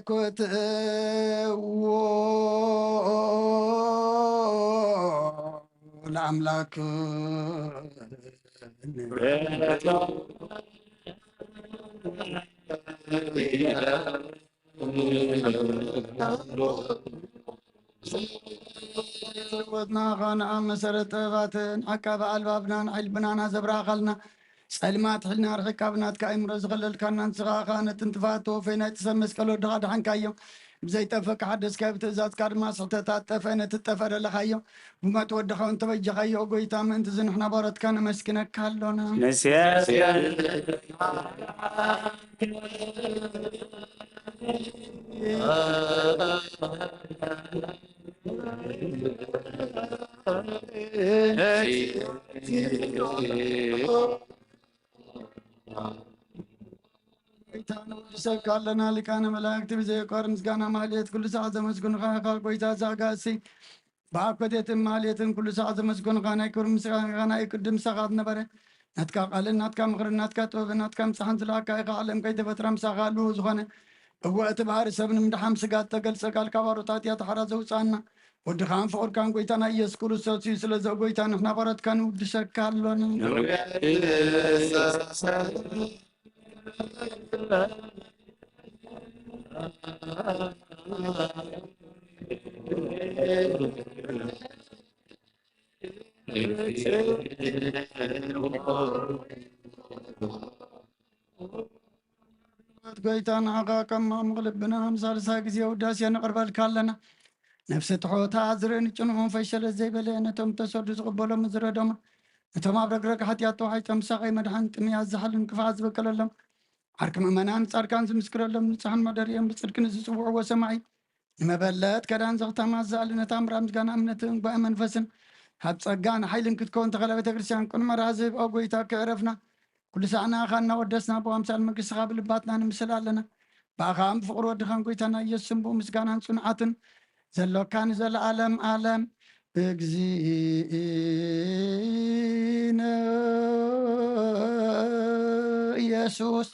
ኮትዎ ለአምላክ ወትና ኻን ኣብ መሰረት ጥበባትን ዓቃቢ ኣልባብናን ዕልብናን ኣዘብራኻልና። ጸልማት ሕልና ርሒቅካ ብናትካ ኣእምሮ ዝኸለልካና ንስኻ ኻን ጥንቲ ጥፋት ተወፈይ ናይቲ ሰብ መስቀል ወድኻ ድሓንካዮ። ብዘይጠፍእ ክሓደስካዮ፣ ብትእዛዝካ ድማ ስሕተታት ጠፍአ። ነቲ ዝጠፍአ ደለኻዮ፣ ብሞት ወድኻ እውን ተበጀኻዮ። ጎይታ፣ ምእንቲ እዚ ንሕና ባሮትካ ነመስግነካ ኣሎና። ንስያ ጎይታ፣ ንውድሰካ ኣለና። ሊቃነ መላእክቲ ብዘየቋር ምስጋና ማህሌት ኩሉ ሰዓት ዘመስግኑኻ ኢኻ። ጎይታ፣ እዚ ኣጋእዝቲ ብኣኮቴትን ማህሌትን ኩሉ ሰዓት ዘመስግኑኻ፣ ናይ ክብሪ ምስጋና ናይ ቅድም ሰዓት ነበረ። ናትካ ቃልን ናትካ ምኽርን ናትካ ጥበብን ናትካ ምጽሓን ዝለኣካ ኢኻ። ዓለም ከይተፈጥረ ምሳኻ ህልው ዝኾነ፣ እወ፣ እቲ ባህሪ ሰብ ንምድሓን ስጋ እተገልጸ ቃል ካብ ኣሮት ሓጢኣት ሓራ ዘውጽኣና ወድኻን ፍቑርካን ጎይታና ኢየሱስ ክርስቶስ እዩ። ስለዚ ጎይታ፣ ንሕና ባሮትካ ንውድሰካ ኣሎና። ጎይታ፣ ንዓኻ ከም ማሙቕ ልብና ንሳልሳይ ግዜ ውዳሴ ነቕርበልካ ኣለና። ነፍሲ ትሑታ ዝርኢ ንጭንዑን ፈሸለት ዘይበለ፣ ነቶም ተሰዱ ዝቕበሎም ዝረዶምን፣ ነቶም ኣብ ረግረግ ሓጢኣት ተዋሒጦም ሳቐይ መድሓን ጥምያት ዝሓልን ክፍኣት ዝበቀለሎም፣ ዓርኪ ምእመናን ጻድቃን ዝምስክረሎም፣ ንጹሓን መደሪኦም ብጽድቂ ንዝጽውዕዎ ሰማዒ፣ ንመበለት ከዳን ዘኽተማ ዝኣሊ ነታ እምራ ምስጋና እምነትን ጉባኤ መንፈስን፣ ካብ ጸጋን ሓይልን ክትከውን ተኸለ ቤተ ክርስቲያን ቅኑዕ መርሃ ዝህብ፣ ኦ ጎይታ፣ ክዕረፍና። ኩሉ ሳዕና ኢኻ እናወደስና፣ ብኣምሳል መንግስትኻ ብልባትና ንምስል ኣለና። ብኣኻን ብፍቕሪ ወድኻን ጎይታና ኢየሱስን ብኡ ምስጋናን ጽንዓትን ዘሎካ ንዘለዓለም ዓለም። እግዚእነ ኢየሱስ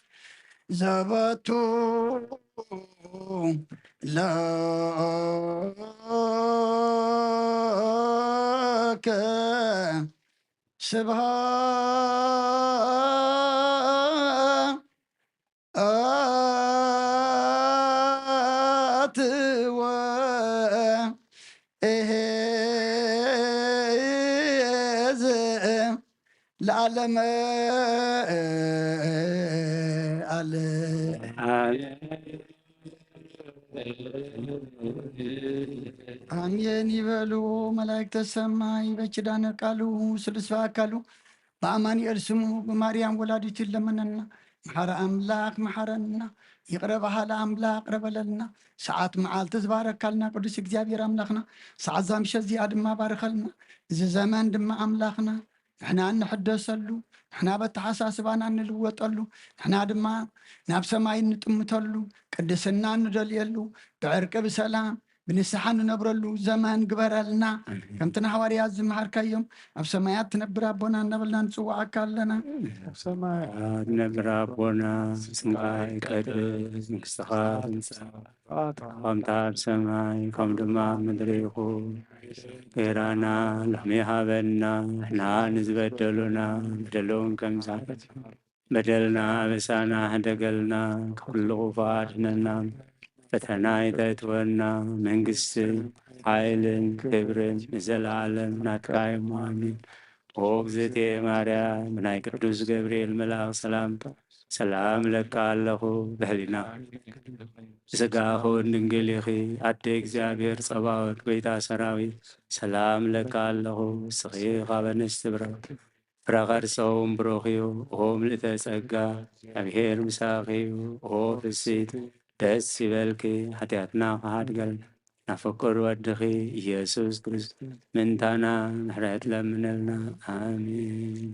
ዘበቱ ለከ ስብሃት ወእሄዝ ለዓለመ ዓለም። ኣሜን ይበሉ መላእክተ ሰማይ። በኪዳነ ቃሉ ስሉስ በአካሉ በአማኑኤል ስሙ በማርያም ወላዲቱ ይለመነና። መሓሪ ኣምላኽ መሓረና፣ ይቕረ በሃሊ ኣምላኽ ይቕረ በለልና። ሰዓት መዓልቲ ዝባረካልና ቅዱስ እግዚኣብሔር ኣምላኽና፣ ሰዓት እዛ ምሸት እዚኣ ድማ ባርኸልና። እዚ ዘመን ድማ ኣምላኽና ንሕና እንሕደሰሉ፣ ንሕና በተሓሳስባና እንልወጠሉ፣ ንሕና ድማ ናብ ሰማይ እንጥምተሉ፣ ቅድስና እንደልየሉ፣ ብዕርቂ ብሰላም ብንስሓ እንነብረሉ ዘመን ግበረልና። ኣሜን። ከምቲ ንሃዋርያት ዝመሃርካዮም፣ ኣብ ሰማያት ትነብር ኣቦና እናበልና ንጽውዓካ ኣለና። ኣብ ሰማያት ትነብር ኣቦና፣ ስምካ ይቀደስ፣ መንግስትኻ ትምጻእ፣ ፈቃድካ ከምታ ኣብ ሰማይ ከም ድማ ኣብ ምድሪ ይኹን። ጌራና ሎሚ ሃበና፣ ንሕና ንዝበደሉና በደሎም ከም ዝሓለፍና፣ በደልና ኣበሳና ሕደገልና፣ ካብ ኩሉ ክፉእ ኣድሕነና። ፈተና ኣይተእትወና፣ መንግስትን ሓይልን ክብርን ንዘለዓለም ናትካ እዮም። ኣሜን። ኦ እግዝእትየ ማርያም፣ ብናይ ቅዱስ ገብርኤል መልኣኽ ሰላምታ ሰላም እለካ ኣለኹ። ብህሊና ብስጋ ክውን ድንግል ኢኺ፣ ኣደ እግዚኣብሔር ጸባኦት፣ ጎይታ ሰራዊት፣ ሰላም እለካ ኣለኹ። እስኺ ካብ ኣንስቲ ብረኽ ፍረ ከርሰ እውን ብሩኽ እዩ። ኦ ምልእተ ጸጋ፣ እግዚኣብሔር ምሳኺ እዩ። ኦ ፍስሕቲ፣ ደስ ይበልኪ፣ ሓጢኣትና ክሓድገልና፣ ናብ ፍቁር ወድኺ ኢየሱስ ክርስቶስ ምእንታና ምሕረት ለምነልና። ኣሜን።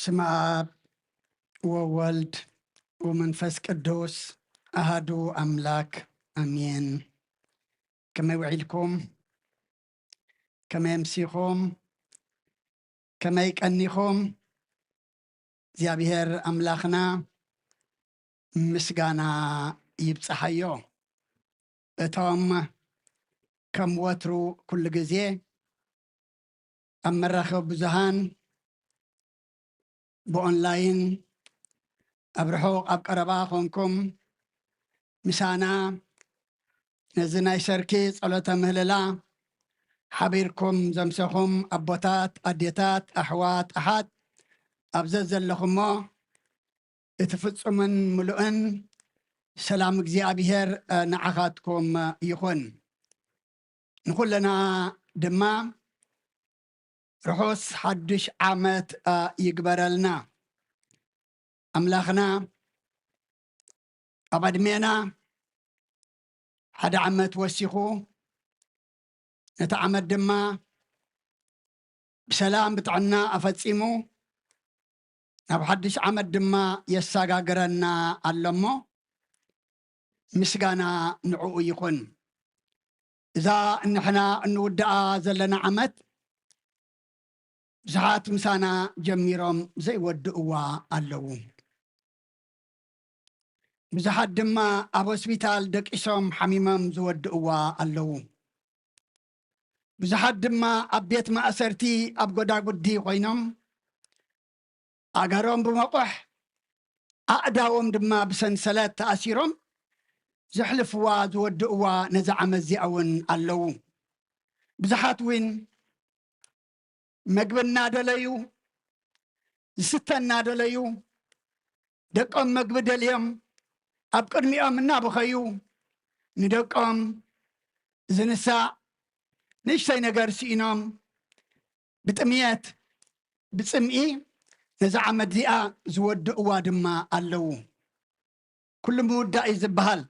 በስመ አብ ወወልድ ወመንፈስ ቅዱስ አሃዱ አምላክ አሜን። ከመይ ውዒልኩም? ከመይ ኣምሲኹም? ከመይ ቀኒኹም? እግዚኣብሔር ኣምላኽና ምስጋና ይብጽሓዮ። እቶም ከም ወትሩ ኩሉ ግዜ ኣብ መራኸቢ ብዙሃን ብኦንላይን ኣብ ርሑቕ ኣብ ቀረባ ኾንኩም ምሳና ነዚ ናይ ሰርኪ ጸሎተ ምህልላ ሓቢርኩም ዘምሰኹም ኣቦታት፣ ኣዴታት፣ ኣሕዋት፣ ኣሓት ኣብ ዘዘለኹሞ እቲ ፍጹምን ምሉእን ሰላም እግዚኣብሔር ንዓኻትኩም ይኹን። ንኹልና ድማ ርሑስ ሓድሽ ዓመት ይግበረልና። ኣምላኽና ኣብ ዕድሜና ሓደ ዓመት ወሲኹ ነቲ ዓመት ድማ ብሰላም ብጥዕና ኣፈጺሙ ናብ ሓድሽ ዓመት ድማ የሰጋግረና ኣሎ እሞ ምስጋና ንዕኡ ይኹን። እዛ ንሕና እንውድኣ ዘለና ዓመት ብዙሓት ምሳና ጀሚሮም ዘይወድእዋ ኣለዉ። ብዙሓት ድማ ኣብ ሆስፒታል ደቂሶም ሓሚሞም ዝወድእዋ ኣለዉ። ብዙሓት ድማ ኣብ ቤት ማእሰርቲ ኣብ ጎዳጉዲ ኮይኖም ኣእጋሮም ብመቑሕ ኣእዳዎም ድማ ብሰንሰለት ተኣሲሮም ዘሕልፍዋ ዝወድእዋ ነዛ ዓመት እዚኣ እውን ኣለዉ። ብዙሓት እውን መግቢ እናደለዩ ዝስተ እናደለዩ ደቆም መግቢ ደልዮም ኣብ ቅድሚኦም እናበኸዩ ንደቆም ዝንሳእ ንእሽተይ ነገር ስኢኖም ብጥምየት ብጽምኢ ነዛ ዓመት እዚኣ ዝወድእዋ ድማ ኣለዉ። ኩሉ ምውዳእ እዩ ዝበሃል።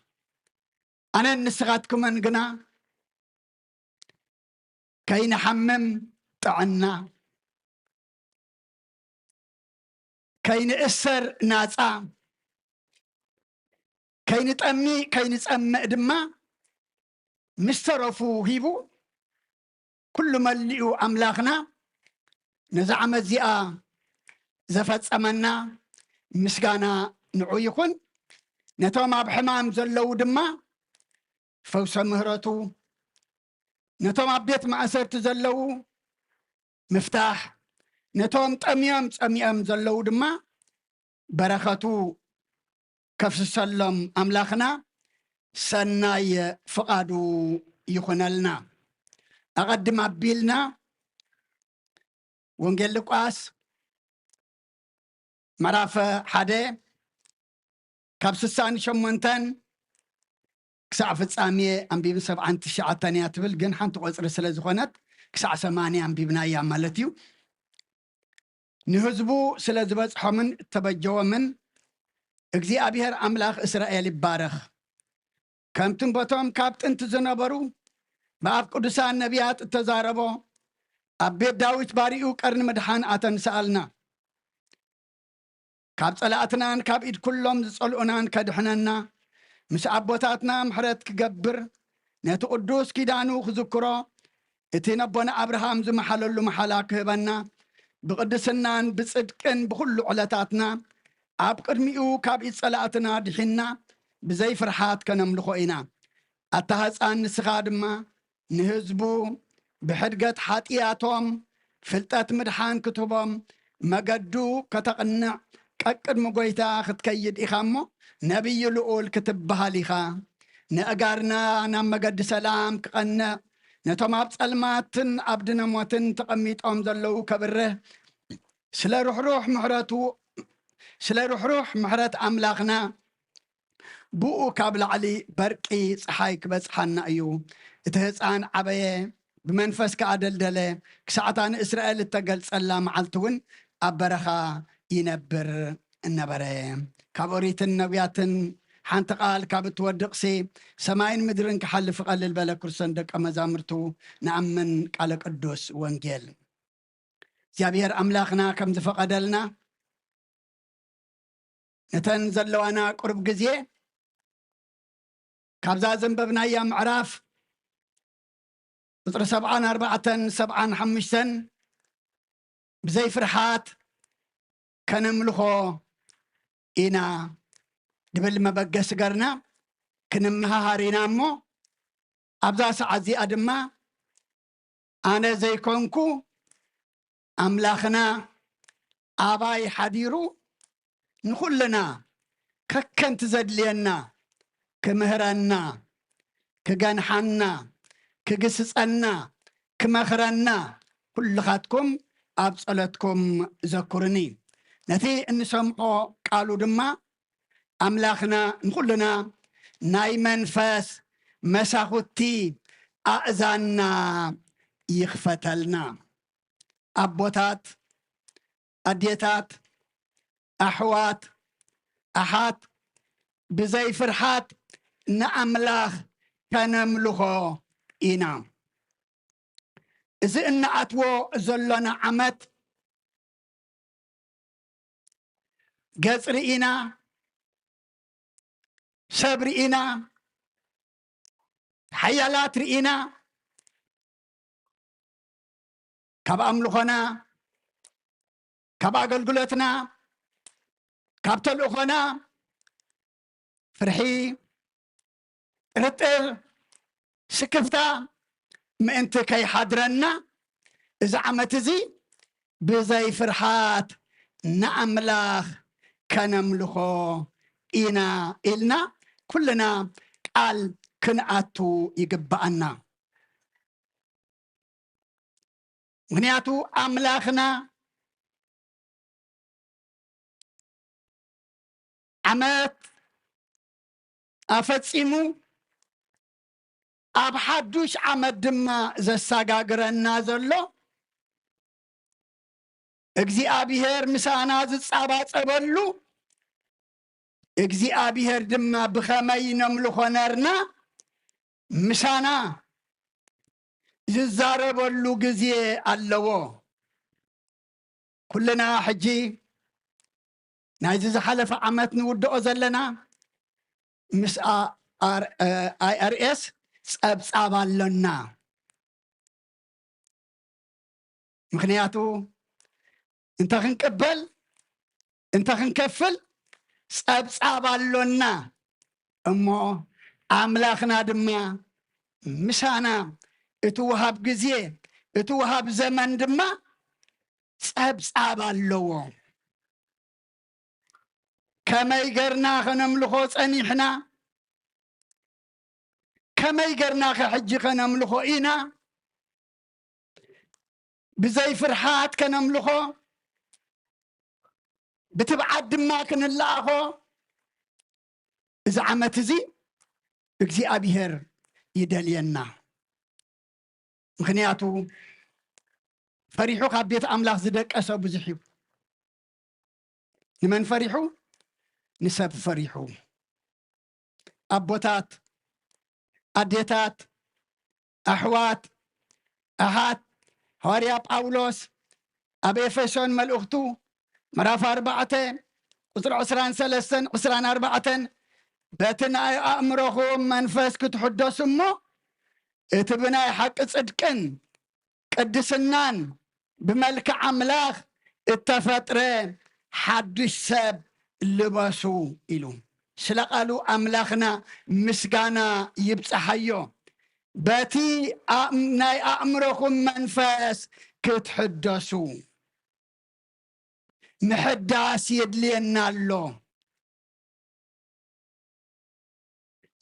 ኣነን ንስኻትኩምን ግና ከይንሓምም ጥዕና፣ ከይንእሰር ናጻ፣ ከይንጠሚ ከይንጸምእ ድማ ምስ ተረፉ ሂቡ ኩሉ መሊኡ ኣምላኽና ነዛ ዓመት እዚኣ ዘፈጸመና ምስጋና ንዑ ይኹን። ነቶም ኣብ ሕማም ዘለዉ ድማ ፈውሰ ምህረቱ፣ ነቶም ኣብ ቤት ማእሰርቲ ዘለዉ ምፍታሕ፣ ነቶም ጠምዮም ጸሚኦም ዘለዉ ድማ በረኸቱ ከፍስሰሎም ኣምላኽና ሰናይ ፍቓዱ ይኹነልና። ኣቐድም ኣቢልና ወንጌል ሉቃስ ምዕራፍ ሓደ ካብ ስሳን ሸሞንተን ክሳዕ ፍጻሜ ኣንቢብን ሰብዓን ትሽዓተን እያ ትብል፣ ግን ሓንቲ ቁጽሪ ስለ ዝኾነት ክሳዕ ሰማንያ ኣንቢብናያ ማለት እዩ። ንህዝቡ ስለ ዝበጽሖምን እተበጀዎምን እግዚኣብሔር ኣምላኽ እስራኤል ይባረኽ። ከምቲ በቶም ካብ ጥንቲ ዝነበሩ ብኣፍ ቅዱሳን ነቢያት እተዛረቦ ኣብ ቤት ዳዊት ባሪኡ ቀርኒ ምድሓን ኣተንስኣልና። ካብ ጸላእትናን ካብ ኢድ ኩሎም ዝጸልኡናን ከድሕነና ምስ ኣቦታትና ምሕረት ክገብር ነቲ ቅዱስ ኪዳኑ ክዝክሮ እቲ ነቦና ኣብርሃም ዝመሓለሉ መሓላ ክህበና ብቅድስናን ብጽድቅን ብኹሉ ዕለታትና ኣብ ቅድሚኡ ካብ ኢድ ጸላእትና ድሒንና ብዘይ ፍርሓት ከነምልኾ ኢና። ኣታ ህጻን ንስኻ ድማ ንህዝቡ ብሕድገት ሓጢኣቶም ፍልጠት ምድሓን ክትህቦም መገዱ ከተቕንዕ ቀቅድሚ ጎይታ ክትከይድ ኢኻ እሞ ነቢይ ልኡል ክትበሃል ኢኻ። ነእጋርና ናብ መገዲ ሰላም ክቐንዕ ነቶም ኣብ ጸልማትን ኣብ ድነሞትን ተቐሚጦም ዘለዉ ከብርህ ስለ ርሕሩሕ ምሕረቱ ስለ ርሕሩሕ ምሕረት ኣምላኽና ብኡ ካብ ላዕሊ በርቂ ጸሓይ ክበጽሓና እዩ። እቲ ህፃን ዓበየ ብመንፈስ ከኣ ደልደለ ክሳዕታ ንእስራኤል እተገልጸላ መዓልቲ እውን ኣብ በረኻ ይነብር ነበረ። ካብ ኦሪትን ነቢያትን ሓንቲ ቃል ካብ እትወድቕሲ ሰማይን ምድርን ክሓልፍ ቀልል በለ። ክርስቶን ደቀ መዛሙርቱ ንኣምን ቃለ ቅዱስ ወንጌል እግዚኣብሔር ኣምላኽና ከም ዝፈቐደልና ነተን ዘለዋና ቁሩብ ግዜ ካብዛ ዘንበብናያ ምዕራፍ ቁጽሪ ሰብዓን ኣርባዕተን ሰብዓን ሓሙሽተን ብዘይ ፍርሓት ከነምልኾ ኢና ድብል መበገሲ ገርና ክንመሃሃር ኢና እሞ፣ ኣብዛ ሰዓት እዚኣ ድማ ኣነ ዘይኮንኩ ኣምላኽና ኣባይ ሓዲሩ ንኹልና ከከምቲ ዘድልየና ክምህረና፣ ክገንሓና፣ ክግስጸና፣ ክመኽረና ኩልኻትኩም ኣብ ጸሎትኩም ዘኩርኒ። ነቲ እንሰምዖ ቃሉ ድማ ኣምላኽና ንኹልና ናይ መንፈስ መሳኹቲ ኣእዛንና ይኽፈተልና። ኣቦታት፣ ኣዴታት፣ ኣሕዋት፣ ኣሓት፣ ብዘይ ፍርሓት ንኣምላኽ ከነምልኾ ኢና። እዚ እንኣትዎ ዘሎና ዓመት ገጽ ርኢና፣ ሰብ ርኢና፣ ሓያላት ርኢና፣ ካብ ኣምልኾና፣ ካብ ኣገልግሎትና፣ ካብ ተልእኾና ፍርሒ፣ ጥርጥር፣ ስክፍታ ምእንቲ ከይሓድረና፣ እዚ ዓመት እዚ ብዘይ ፍርሓት ንኣምላኽ ከነምልኾ ኢና ኢልና ኩልና ቃል ክንኣቱ ይግብኣና። ምኽንያቱ ኣምላኽና ዓመት ኣፈጺሙ ኣብ ሓዱሽ ዓመት ድማ ዘሰጋግረና ዘሎ እግዚኣብሔር ምሳና ዝጻባጸበሉ፣ እግዚኣብሔር ድማ ብኸመይ ነምልኾ ነርና ምሳና ዝዛረበሉ ግዜ ኣለዎ። ኩልና ሕጂ ናይዚ ዝሓለፈ ዓመት ንውድኦ ዘለና ምስ ኣ-፣ ኣር-፣ እ፣ ኣይ ኣር ኤስ ጸብጻብ ኣሎና። ምኽንያቱ እንተ ክንቅበል፣ እንተ ክንከፍል ጸብጻብ ኣሎና። እሞ ኣምላኽና ድማ ምሳና፣ እቲ ወሃብ ግዜ፣ እቲ ወሃብ ዘመን ድማ ጸብጻብ ኣለዎ። ከመይ ገርና ከነምልኾ ጸኒሕና? ከመይ ገርና ከ ሕጂ ከነምልኾ ኢና? ብዘይ ፍርሓት ከነምልኾ፣ ብትብዓት ድማ ክንለኣኾ፣ እዚ ዓመት እዚ እግዚኣብሔር ይደልየና። ምኽንያቱ ፈሪሑ ካብ ቤት ኣምላኽ ዝደቀሰ ብዙሕ እዩ። ንመን ፈሪሑ? ንሰብ ፈሪሑ። ኣቦታት፣ ኣዴታት፣ ኣሕዋት፣ ኣሓት፣ ሃዋርያ ጳውሎስ ኣብ ኤፌሶን መልእኽቱ ምዕራፍ ኣርባዕተ ቁጽሪ ዕስራን ሰለስተን ዕስራን ኣርባዕተን፣ "በቲ ናይ ኣእምሮኹም መንፈስ ክትሕደሱ እሞ፣ እቲ ብናይ ሓቂ ጽድቅን ቅድስናን ብመልክዕ ኣምላኽ እተፈጥረ ሓድሽ ሰብ ልበሱ" ኢሉ። ስለ ቃሉ ኣምላኽና ምስጋና ይብጽሓዮ። በቲ ኣእም-፣ ናይ ኣእምሮኹም መንፈስ ክትሕደሱ። ምሕዳስ የድልየና ኣሎ።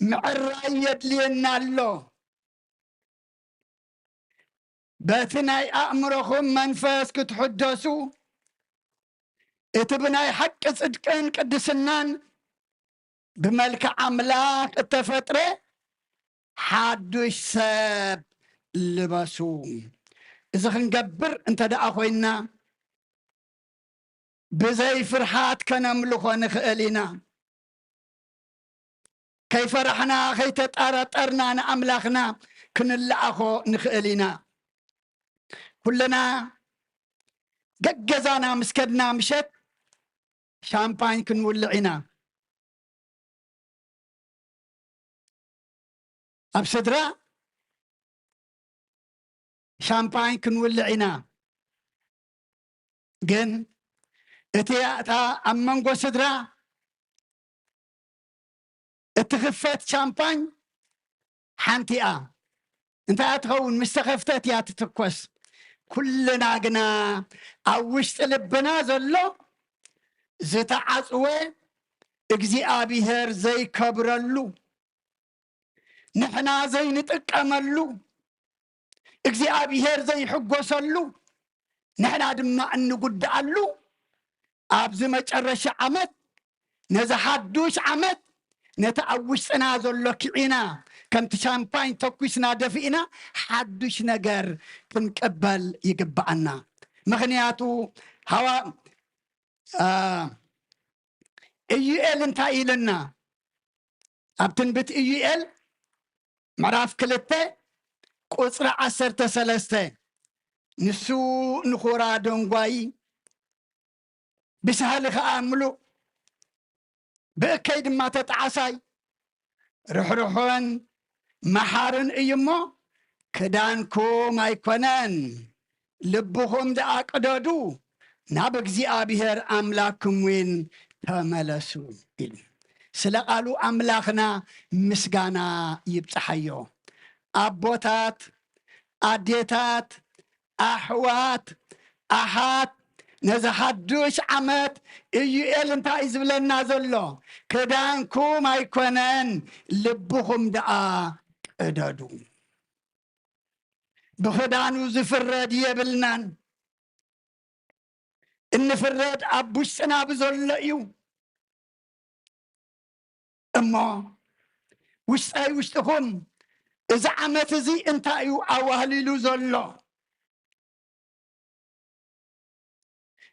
ምዕራይ የድልየና ኣሎ። በቲ ናይ ኣእምሮኹም መንፈስ ክትሕደሱ፣ እቲ ብናይ ሓቂ ጽድቅን ቅድስናን ብመልክዕ ኣምላኽ እተፈጥረ ሓዱሽ ሰብ ልበሱ። እዚ ክንገብር እንተ ደኣ ኮይንና፣ ብዘይ ፍርሃት ከነምልኾ ንኽእል ኢና። ከይፈራሕና፣ ከይተጠራጠርና ንኣምላኽና ክንለኣኾ ንኽእል ኢና። ኩልና ገገዛና ምስ ከድና ምሸት፣ ሻምፓኝ ክንውልዕ ኢና። ኣብ ስድራ ሻምፓኝ ክንውልዕ ኢና። ግን እቲ እታ ኣብ መንጎ ስድራ እትኽፈት ሻምፓኝ ሓንቲ እያ። እንታይ እያ ትኸውን? ምስ ተኸፍተት እያ ትትኮስ። ኩልና ግና ኣብ ውሽጢ ልብና ዘሎ ዝተዓጽወ፣ እግዚኣብሔር ዘይከብረሉ፣ ንሕና ዘይንጥቀመሉ፣ እግዚኣብሔር ዘይሕጎሰሉ፣ ንሕና ድማ እንጉድኣሉ፣ ኣብዚ መጨረሻ ዓመት፣ ነዚ ሓዱሽ ዓመት፣ ነቲ ኣብ ውሽጥና ዘሎ ኪዒና፣ ከምቲ ሻምፓኝ ተኩስና ደፊእና፣ ሓዱሽ ነገር ክንቅበል ይግብኣና። ምኽንያቱ፣ ሃዋ-፣ አ፣ ኢዩኤል እንታይ ኢልና? ኣብ ትንቢት ኢዩኤል ምዕራፍ ክልተ ቁጽሪ ዓሰርተ ሰለስተ፣ ንሱ ንኹራ ደንጓዪ፣ ብሳህሊ ኸኣ ምሉእ፣ ብእከይ ድማ ተጣዓሳይ፣ ርሕሩሕን መሓርን እዩ እሞ፣ ክዳንኩም ኣይኮነን፣ ልብኹም ደኣ ቅደዱ፣ ናብ እግዚኣብሔር ኣምላኽኩም እውን ተመለሱ ኢሉ። ስለ ቃሉ ኣምላኽና ምስጋና ይብጽሓዮ። ኣቦታት፣ ኣዴታት፣ ኣሕዋት፣ ኣሓት፣ ነዚ ሓዱሽ ዓመት ኢዩኤል እንታይ እዩ ዝብለና ዘሎ? ክዳንኩም ኣይኮነን፣ ልብኹም ደኣ ቅደዱ። ብኽዳኑ ዝፍረድ የብልናን። እንፍረድ ኣብ ውሽጥና ብዘሎ እዩ። እሞ ውሽጣይ ውሽጥኹም እዚ ዓመት እዚ እንታይ እዩ ኣዋህሊሉ ዘሎ?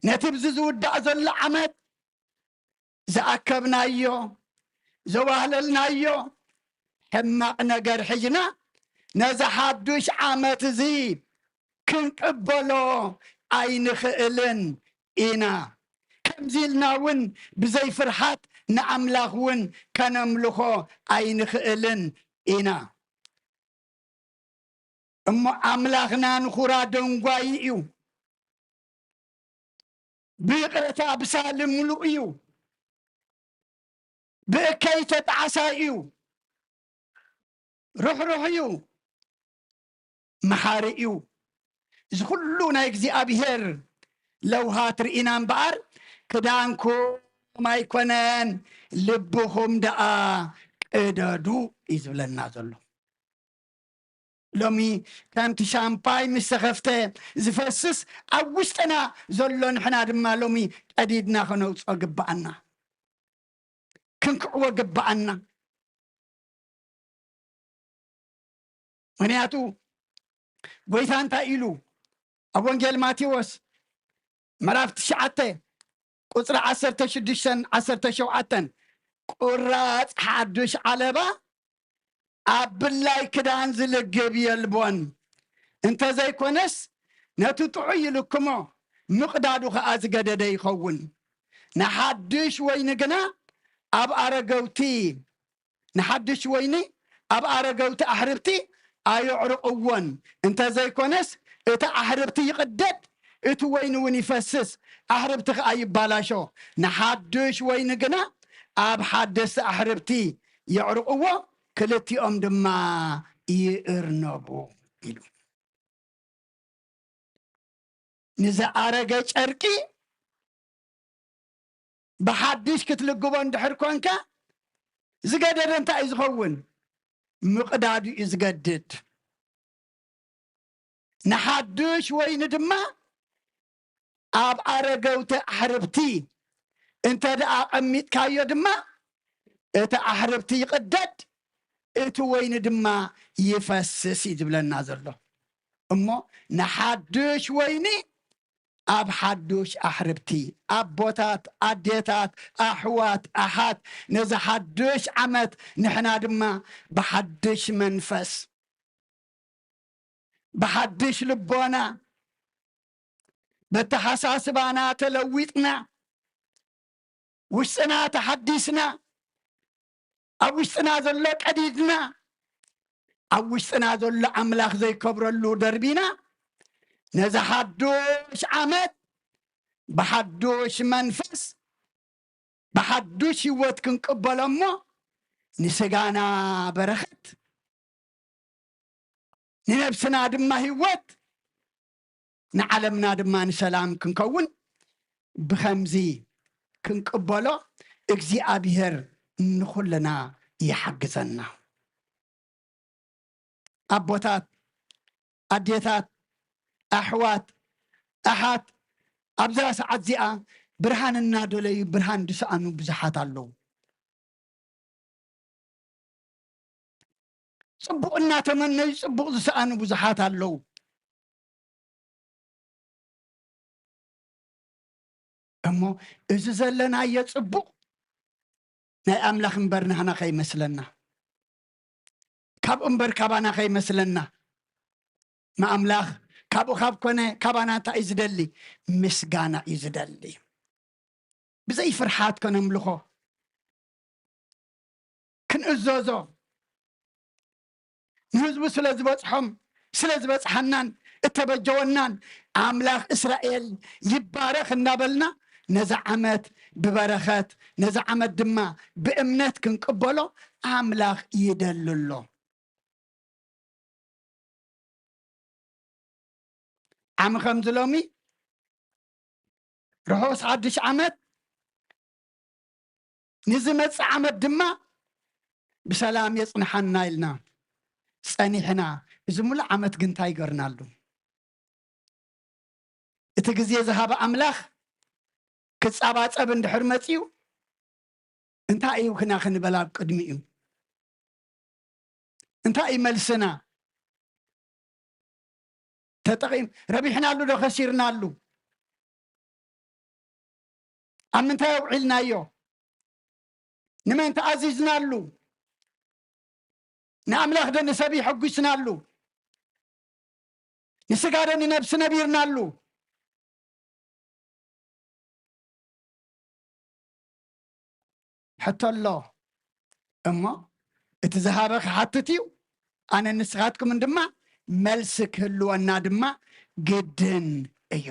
ነቲ ብዚ ዝውዳእ ዘሎ ዓመት ዝኣከብናዮ፣ ዘዋህለልናዮ ሕማቕ ነገር ሒዝና ነዚ ሓዱሽ ዓመት እዚ ክንቅበሎ ኣይንኽእልን ኢና። ከምዚ ኢልና እውን ብዘይ ፍርሃት ንኣምላኽ እውን ከነምልኾ ኣይንኽእልን ኢና። እሞ ኣምላኽና ንኹራ ደንጓዪ እዩ። ብይቕረታ ብሳሊ ምሉእ እዩ። ብእከይ ተጣዓሳይ እዩ። ርሕሩሕ እዩ። መሓሪ እዩ። እዚ ኩሉ ናይ እግዚኣብሔር ለውሃት ርኢና እምበኣር፣ ክዳንኩም ኣይኮነን፣ ልብኹም ደኣ ቅደዱ እዩ ዝብለና ዘሎ። ሎሚ ከምቲ ሻምፓይ ምስ ተኸፍተ ዝፈስስ፣ ኣብ ውሽጥና ዘሎ ንሕና ድማ ሎሚ ቀዲድና ከነውፅኦ ግብኣና፣ ክንክዕዎ ግብኣና። ምኽንያቱ ጎይታ እንታይ ኢሉ ኣብ ወንጌል ማቴዎስ ምዕራፍ ትሽዓተ ቁጽሪ ዓሰርተ ሽዱሽተን ዓሰርተ ሸውዓተን፣ "ቁራጽ ሓዱሽ ዓለባ ኣብ ብላይ ክዳን ዝልግብ የልቦን፣ እንተዘይኮነስ ነቲ ጥዑይ ይልክሞ፣ ምቕዳዱ ኸኣ ዝገደደ ይኸውን። ንሓድሽ ወይኒ ግና ኣብ ኣረገውቲ፣ ንሓድሽ ወይኒ ኣብ ኣረገውቲ ኣሕርብቲ ኣየዕርቕዎን፣ እንተዘይኮነስ እቲ ኣሕርብቲ ይቕደድ፣ እቲ ወይኒ እውን ይፈስስ፣ ኣሕርብቲ ኸኣ ይባላሾ። ንሓድሽ ወይኒ ግና ኣብ ሓደስቲ ኣሕርብቲ የዕርቕዎ፣ ክልቲኦም ድማ ይእርነቡ" ኢሉ። ንዝኣረገ ጨርቂ ብሓድሽ ክትልግቦ እንድሕር ኮንካ፣ ዝገደደ እንታይ እዩ ዝኸውን? ምቕዳዱ እዩ ዝገድድ። ንሓድሽ ወይኒ ድማ ኣብ ኣረገውቲ ኣሕርብቲ እንተ ደኣ ኣቐሚጥካዮ ድማ፣ እቲ ኣሕርብቲ ይቕደድ፣ እቲ ወይኒ ድማ ይፈስስ እዩ ዝብለና ዘሎ። እሞ ንሓድሽ ወይኒ ኣብ ሓዱሽ ኣሕርብቲ፣ ኣቦታት፣ ኣዴታት፣ ኣሕዋት፣ ኣሓት፣ ነዚ ሓዱሽ ዓመት ንሕና ድማ ብሓድሽ መንፈስ፣ ብሓድሽ ልቦና፣ በተሓሳስባና ተለዊጥና፣ ውሽጥና ተሓዲስና፣ ኣብ ውሽጥና ዘሎ ቀዲድና፣ ኣብ ውሽጥና ዘሎ ኣምላኽ ዘይከብረሉ ደርቢና፣ ነዚ ሓዱሽ ዓመት ብሓዱሽ መንፈስ ብሓዱሽ ህይወት ክንቅበሎ እሞ፣ ንስጋና በረኸት፣ ንነብስና ድማ ህይወት፣ ንዓለምና ድማ ንሰላም ክንከውን፣ ብኸምዚ ክንቅበሎ እግዚኣብሔር ንኹልና ይሓግዘና። ኣቦታት፣ ኣዴታት፣ ኣሕዋት፣ ኣሓት፣ ኣብዛ ሰዓት እዚኣ ብርሃን እናደለዩ ብርሃን ዝሰኣኑ ብዙሓት ኣለዉ። ጽቡቕ እናተመነዩ ጽቡቕ ዝሰኣኑ ብዙሓት ኣለዉ። እሞ እዚ ዘለናዮ ጽቡቕ ናይ ኣምላኽ እምበር ናህና ከይመስለና፣ ካብ እምበር ካባና ከይመስለና። ንኣምላኽ ካብኡ ካብ ኮነ ካባና እንታይ እዩ ዝደሊ? ምስጋና እዩ ዝደሊ። ብዘይ ፍርሓት ከነምልኾ፣ ክንእዘዞ፣ ንህዝቡ ስለ ዝበጽሖም፣ ስለ ዝበጽሓናን እተበጀወናን ኣምላኽ እስራኤል ይባረኽ እናበልና፣ ነዛ ዓመት ብበረኸት፣ ነዛ ዓመት ድማ ብእምነት ክንቅበሎ ኣምላኽ ይደሊ ኣሎ። ዓሚ ከምዚ ሎሚ ርሑስ ሓድሽ ዓመት፣ ንዝመጽእ ዓመት ድማ ብሰላም የጽንሓና ኢልና ጸኒሕና፣ እዚ ሙሉእ ዓመት ግን እንታይ ገርናሉ? እቲ ግዜ ዝሃበ ኣምላኽ ክጻባጸብ እንድሕር መጺኡ፣ እንታይ እዩ ክና ክንበል ኣብ ቅድሚኡ? እንታይ እዩ መልስና? ተጠቒም-፣ ረቢሕናሉ ዶ ከሲርናሉ? ኣብ ምንታይ ኣውዒልናዮ? ንመን ተኣዚዝናሉ? ንኣምላኽ ዶ ንሰብ የሐጒስናሉ? ንስጋ ዶ ንነብሲ ነቢርናሉ? ሕቶ ኣሎ እሞ፣ እቲ ዝሃበ ክሓትት እዩ። ኣነ ንስኻትኩምን ድማ መልሲ ክህልወና ድማ ግድን እዩ።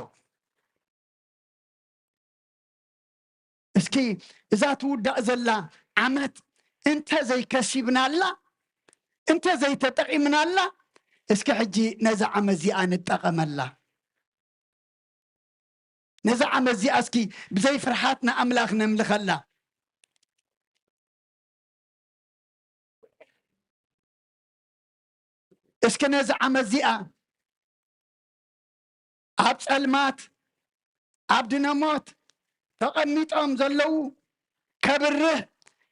እስኪ እዛ ትውዳእ ዘላ ዓመት እንተ ዘይከሲብናላ፣ እንተ ዘይተጠቒምናላ፣ እስኪ ሕጂ ነዛ ዓመት እዚኣ ንጠቐመላ። ነዛ ዓመት እዚኣ እስኪ ብዘይ ፍርሓት ንኣምላኽ ነምልኸላ። እስኪ ነዚ ዓመት እዚኣ ኣብ ጸልማት፣ ኣብ ድነሞት ተቐሚጦም ዘለዉ ከብርህ፣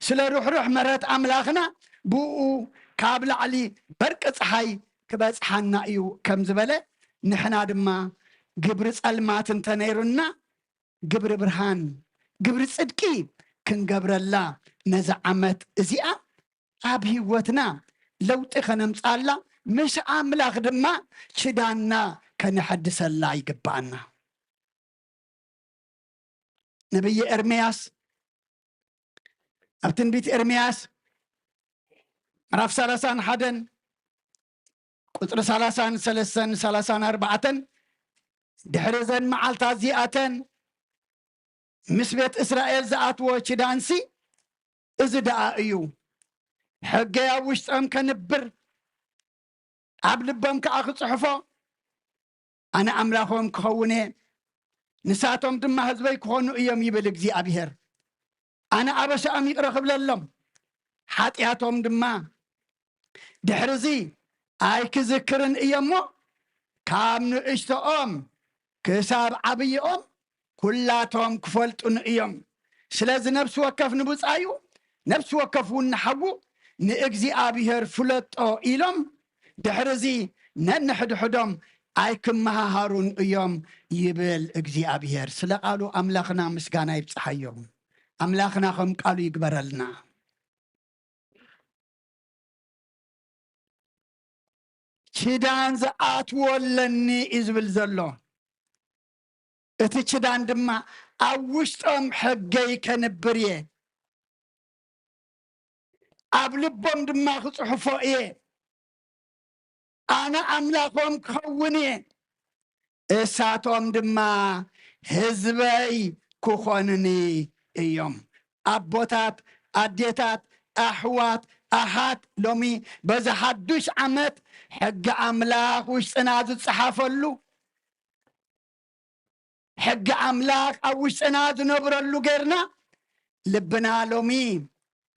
ስለ ርሕሩሕ ምሕረት ኣምላኽና ብኡ ካብ ላዕሊ በርቂ ጸሓይ ክበጽሓና እዩ ከም ዝበለ፣ ንሕና ድማ ግብሪ ጸልማት እንተነይሩና፣ ግብሪ ብርሃን፣ ግብሪ ጽድቂ ክንገብረላ፣ ነዛ ዓመት እዚኣ ኣብ ህይወትና ለውጢ ከነምጽኣላ፣ ምስ ኣምላኽ ድማ ኪዳንና ከነሐድሰላ ይግብኣና። ነብይ ኤርምያስ ኣብ ትንቢት ኤርምያስ ምዕራፍ ሰላሳን ሓደን ቁጽሪ ሰላሳን ሰለስተን ሰላሳን ኣርባዕተን፣ ድሕሪ እዘን መዓልታት እዚኣተን ምስ ቤት እስራኤል ዝኣትዎ ኪዳንሲ እዚ ደኣ እዩ። ሕገይ ኣብ ውሽጦም ከንብር፣ ኣብ ልቦም ከኣ ክጽሕፎ፣ ኣነ ኣምላኾም ክኸውን እየ፣ ንሳቶም ድማ ህዝበይ ክኾኑ እዮም ይብል እግዚኣብሄር። ኣነ ኣበሻኦም ይቕረ ክብለሎም፣ ሓጢኣቶም ድማ ድሕርዚ ኣይክዝክርን እየ እሞ፣ ካብ ንእሽቶኦም ክሳብ ዓብይኦም ኩላቶም ክፈልጡኒ እዮም። ስለዚ ነፍሲ ወከፍ ንብጻዩ፣ ነፍሲ ወከፍ እውን ንሓዉ ንእግዚኣብሔር ፍለጦ ኢሎም፣ ድሕርዚ ነንሕድሕዶም ኣይክመሃሃሩን እዮም ይብል እግዚኣብሔር። ስለ ቃሉ ኣምላኽና ምስጋና ይብጽሓዮ። ኣምላኽና ከም ቃሉ ይግበረልና። ኪዳን ዝኣትዎ ኣለኒ እዩ ዝብል ዘሎ። እቲ ኪዳን ድማ ኣብ ውሽጦም ሕገይ ከንብር እየ፣ ኣብ ልቦም ድማ ክጽሕፎ እየ። ኣነ ኣምላኾም ክኸውን እየ፣ እሳቶም ድማ ህዝበይ ክኾኑኒ እዮም። ኣቦታት፣ ኣዴታት፣ ኣሕዋት፣ ኣሓት፣ ሎሚ በዚ ሓዱሽ ዓመት ሕጊ ኣምላኽ ውሽጥና ዝጸሓፈሉ፣ ሕጊ ኣምላኽ ኣብ ውሽጥና ዝነብረሉ ጌርና፣ ልብና ሎሚ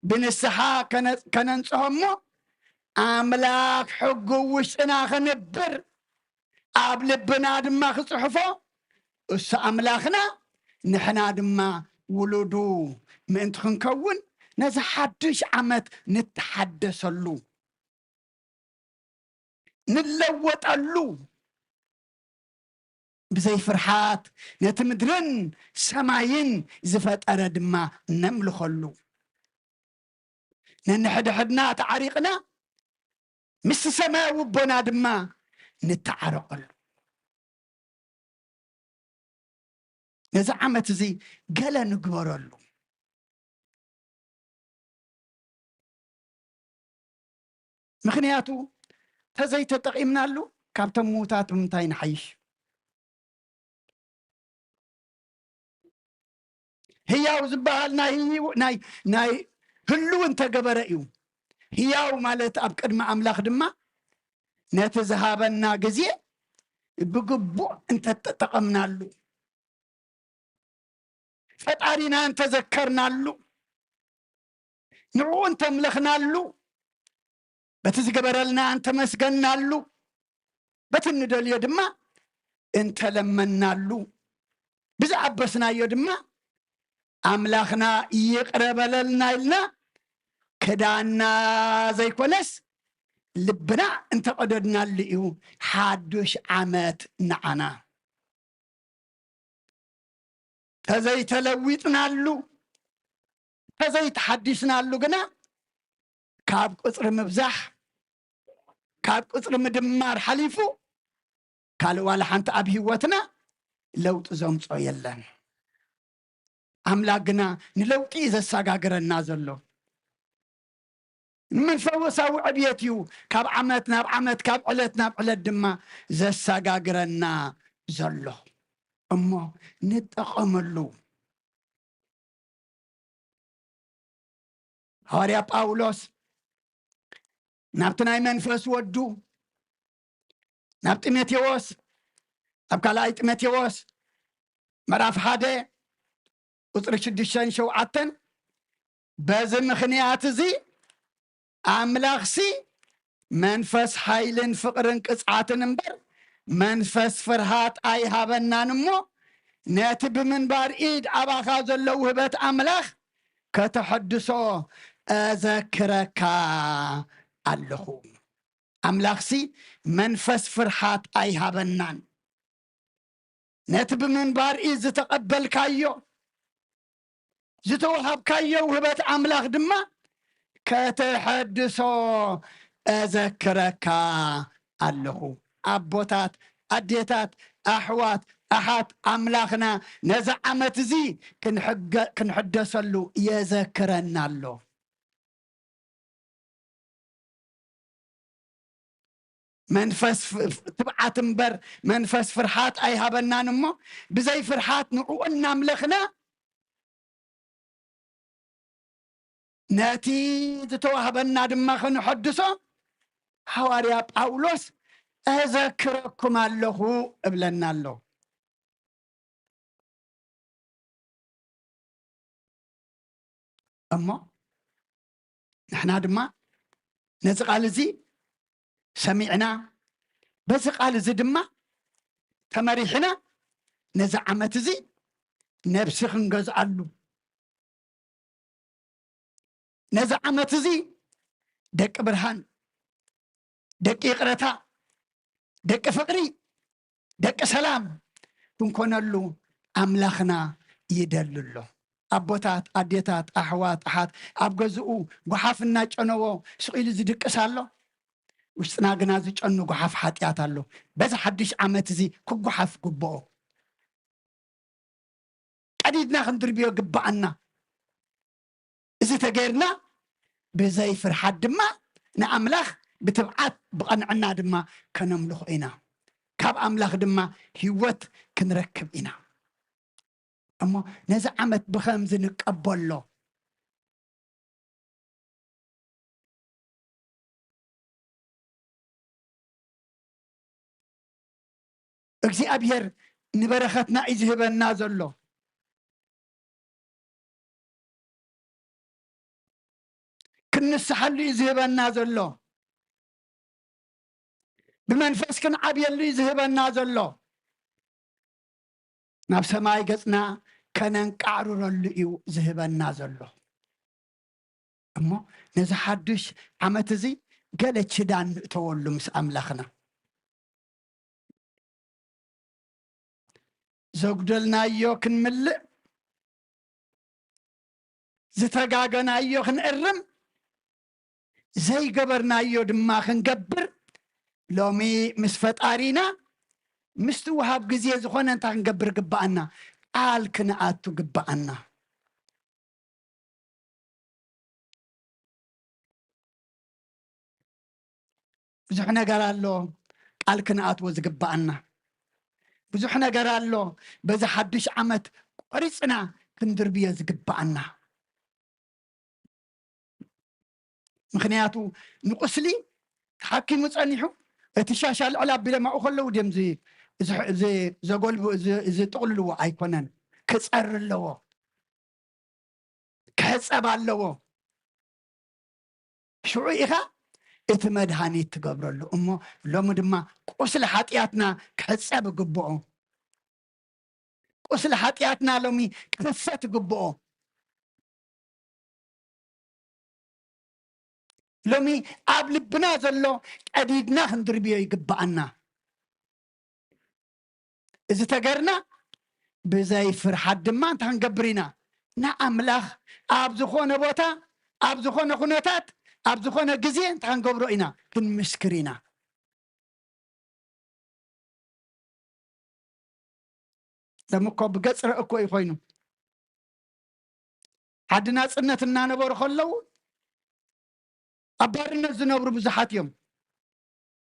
ብንስሓ ከነ-፣ ከነንጽሆ እሞ፣ ኣምላኽ ሕጉ ውሽጥና ከንብር፣ ኣብ ልብና ድማ ክጽሕፎ፣ እሱ ኣምላኽና፣ ንሕና ድማ ውሉዱ ምእንቲ ክንከውን፣ ነዚ ሓድሽ ዓመት ንተሓደሰሉ፣ ንለወጠሉ፣ ብዘይ ፍርሓት ነቲ ምድርን ሰማይን ዝፈጠረ ድማ ነምልኸሉ። ነንሕድሕድና ተዓሪቕና፣ ምስቲ ሰማያዊ ኣቦና ድማ ንተዓረቐሉ። ነዚ ዓመት እዚ ገለ ንግበረሉ። ምኽንያቱ፣ ተዘይተጠቒምናሉ፣ ካብቶም ምዉታት ብምንታይ ንሓይሽ? ህያው ዝበሃል ናይ ህይው-፣ ናይ፣ ናይ ህሉው እንተገበረ እዩ። ህያው ማለት ኣብ ቅድሚ ኣምላኽ ድማ ነቲ ዝሃበና ግዜ ብግቡእ እንተተጠቐምናሉ፣ ፈጣሪና እንተዘከርናሉ፣ ንዕኡ እንተምለኽናሉ፣ በቲ ዝገበረልና እንተመስገናሉ፣ በቲ እንደልዮ ድማ እንተለመናሉ፣ ብዝኣበስናዮ ድማ ኣምላኽና ይቕረ በለልና ኢልና ክዳንና ዘይኮነስ ልብና እንተቐደድናሉ እዩ ሓዱሽ ዓመት ንዓና። ተዘይተለዊጥናሉ፣ ተዘይተሓዲስናሉ ግና ካብ ቁጽሪ ምብዛሕ፣ ካብ ቁጽሪ ምድማር ሓሊፉ ካልእ ዋላ ሓንቲ ኣብ ህይወትና ለውጢ ዘምጾ የለን። ኣምላኽ ግና ንለውጢ እዩ ዘሰጋግረና ዘሎ። መንፈሳዊ ዕብየት እዩ። ካብ ዓመት ናብ ዓመት፣ ካብ ዕለት ናብ ዕለት ድማ ዘሰጋግረና ዘሎ። እሞ ንጠቐመሉ። ሃዋርያ ጳውሎስ ናብቲ ናይ መንፈስ ወዱ፣ ናብ ጢሞቴዎስ፣ ኣብ ካልኣይ ጢሞቴዎስ ምዕራፍ ሓደ ቁጽሪ ሽዱሽተን ሸውዓተን፣ በዚ ምኽንያት እዚ ኣምላኽሲ መንፈስ ሓይልን ፍቕርን ቅጽዓትን እምበር፣ መንፈስ ፍርሃት ኣይሃበናን እሞ፣ ነቲ ብምንባር ኢድ ኣባኻ ዘሎ ውህበት ኣምላኽ ከተሐድሶ እዘክረካ ኣለኹ። ኣምላኽሲ መንፈስ ፍርሃት ኣይሃበናን። ነቲ ብምንባር ኢድ ዝተቐበልካዮ፣ ዝተዋሃብካዮ ውህበት ኣምላኽ ድማ ከተሐድሶ እዘክረካ ኣለኹ። ኣቦታት፣ ኣዴታት፣ ኣሕዋት፣ ኣሓት፣ ኣምላኽና ነዚ ዓመት እዚ ክንሕገ-፣ ክንሕደሰሉ የዘክረና ኣሎ። መንፈስ ፍ-፣ ፍ-፣ ትብዓት እምበር መንፈስ ፍርሃት ኣይሃበናን እሞ፣ ብዘይ ፍርሃት ንዕኡ እናምለኽና፣ ነቲ ዝተዋህበና ድማ ከነሐድሶ፣ ሃዋርያ ጳውሎስ "እዘክረኩም ኣለኹ" እብለና ኣሎ። እሞ ንሕና ድማ ነዚ ቃል እዚ ሰሚዕና፣ በዚ ቃል እዚ ድማ ተመሪሕና፣ ነዚ ዓመት እዚ ነብሲ ክንገዝኣሉ፣ ነዚ ዓመት እዚ ደቂ ብርሃን፣ ደቂ ይቕረታ፣ ደቂ ፍቕሪ፣ ደቂ ሰላም ክንኮነሉ ኣምላኽና ይደሊ ኣሎ። ኣቦታት፣ ኣዴታት፣ ኣሕዋት፣ ኣሓት፣ ኣብ ገዝኡ ጓሓፍ እናጨነዎ ስቕ ኢሉ ዝድቅስ ኣሎ። ውሽጥና ግና ዝጨኑ ጓሓፍ ሓጢኣት ኣሎ። በዚ ሓድሽ ዓመት እዚ ክጓሓፍ ግብኦ። ቀዲድና ክንድርብዮ ግባኣና። እዚ ተገይርና ብዘይ ፍርሓት ድማ ንኣምላኽ ብትብዓት ብቐንዕና ድማ ከነምልኾ ኢና። ካብ ኣምላኽ ድማ ህይወት ክንረክብ ኢና። እሞ ነዚ ዓመት ብኸምዚ ንቀበሎ። እግዚኣብሔር ንበረኸትና እዩ ዝህበና ዘሎ። ክንስሓሉ እዩ ዝህበና ዘሎ። ብመንፈስ ክንዓብየሉ እዩ ዝህበና ዘሎ። ናብ ሰማይ ገጽና ከነንቃዕርረሉ እዩ ዝህበና ዘሎ። እሞ ነዚ ሓዱሽ ዓመት እዚ ገለ ችዳን ንእተወሉ ምስ ኣምላኽና። ዘጉደልናዮ ክንምልእ፣ ዝተጋገናዮ ክንእርም፣ ዘይገበርናዮ ድማ ክንገብር፣ ሎሚ ምስ ፈጣሪና፣ ምስቲ ወሃብ ግዜ ዝኾነ እንታይ ክንገብር ግባኣና? ቃል ክንኣቱ ግባኣና። ብዙሕ ነገር ኣሎ ቃል ክንኣትዎ ዝግባኣና። ብዙሕ ነገር ኣሎ በዚ ሓዱሽ ዓመት ቆሪጽና ክንድርብዮ ዝግባኣና። ምኽንያቱ ንቁስሊ ተሓኪሙ ጸኒሑ፣ እቲ ሻሻ ልዕል ኣቢሎም ኣብኡ ከለዉ ድዮም ዝ-፣ ዝ-፣ ዝ-፣ ዘጎልቡ-፣ ዝ-፣ ዝጥቕልልዎ? ኣይኮነን። ክጸሪ ኣለዎ። ክሕጸብ ኣለዎ። ሽዑ ኢኻ እቲ መድሃኒት ትገብረሉ። እሞ ሎሚ ድማ ቁስሊ ሓጢኣትና ክሕጸብ ይግብኦ። ቁስሊ ሓጢኣትና ሎሚ ክኽፈት ይግብኦ። ሎሚ ኣብ ልብና ዘሎ ቀዲድና ክንድርብዮ ይግብኣና። እዚ ተገርና ብዘይ ፍርሓት ድማ እንታይ ክንገብር ኢና? ንኣምላኽ ኣብ ዝኾነ ቦታ፣ ኣብ ዝኾነ ኩነታት፣ ኣብ ዝኾነ ግዜ እንታይ ክንገብሮ ኢና? ክንምስክር ኢና። ሎሚ እኮ ብገጽ ረእ እኮ እዩ ኮይኑ። ዓዲ ናጽነት እናነበሩ ከለዉ ኣብ ባርነት ዝነብሩ ብዙሓት እዮም።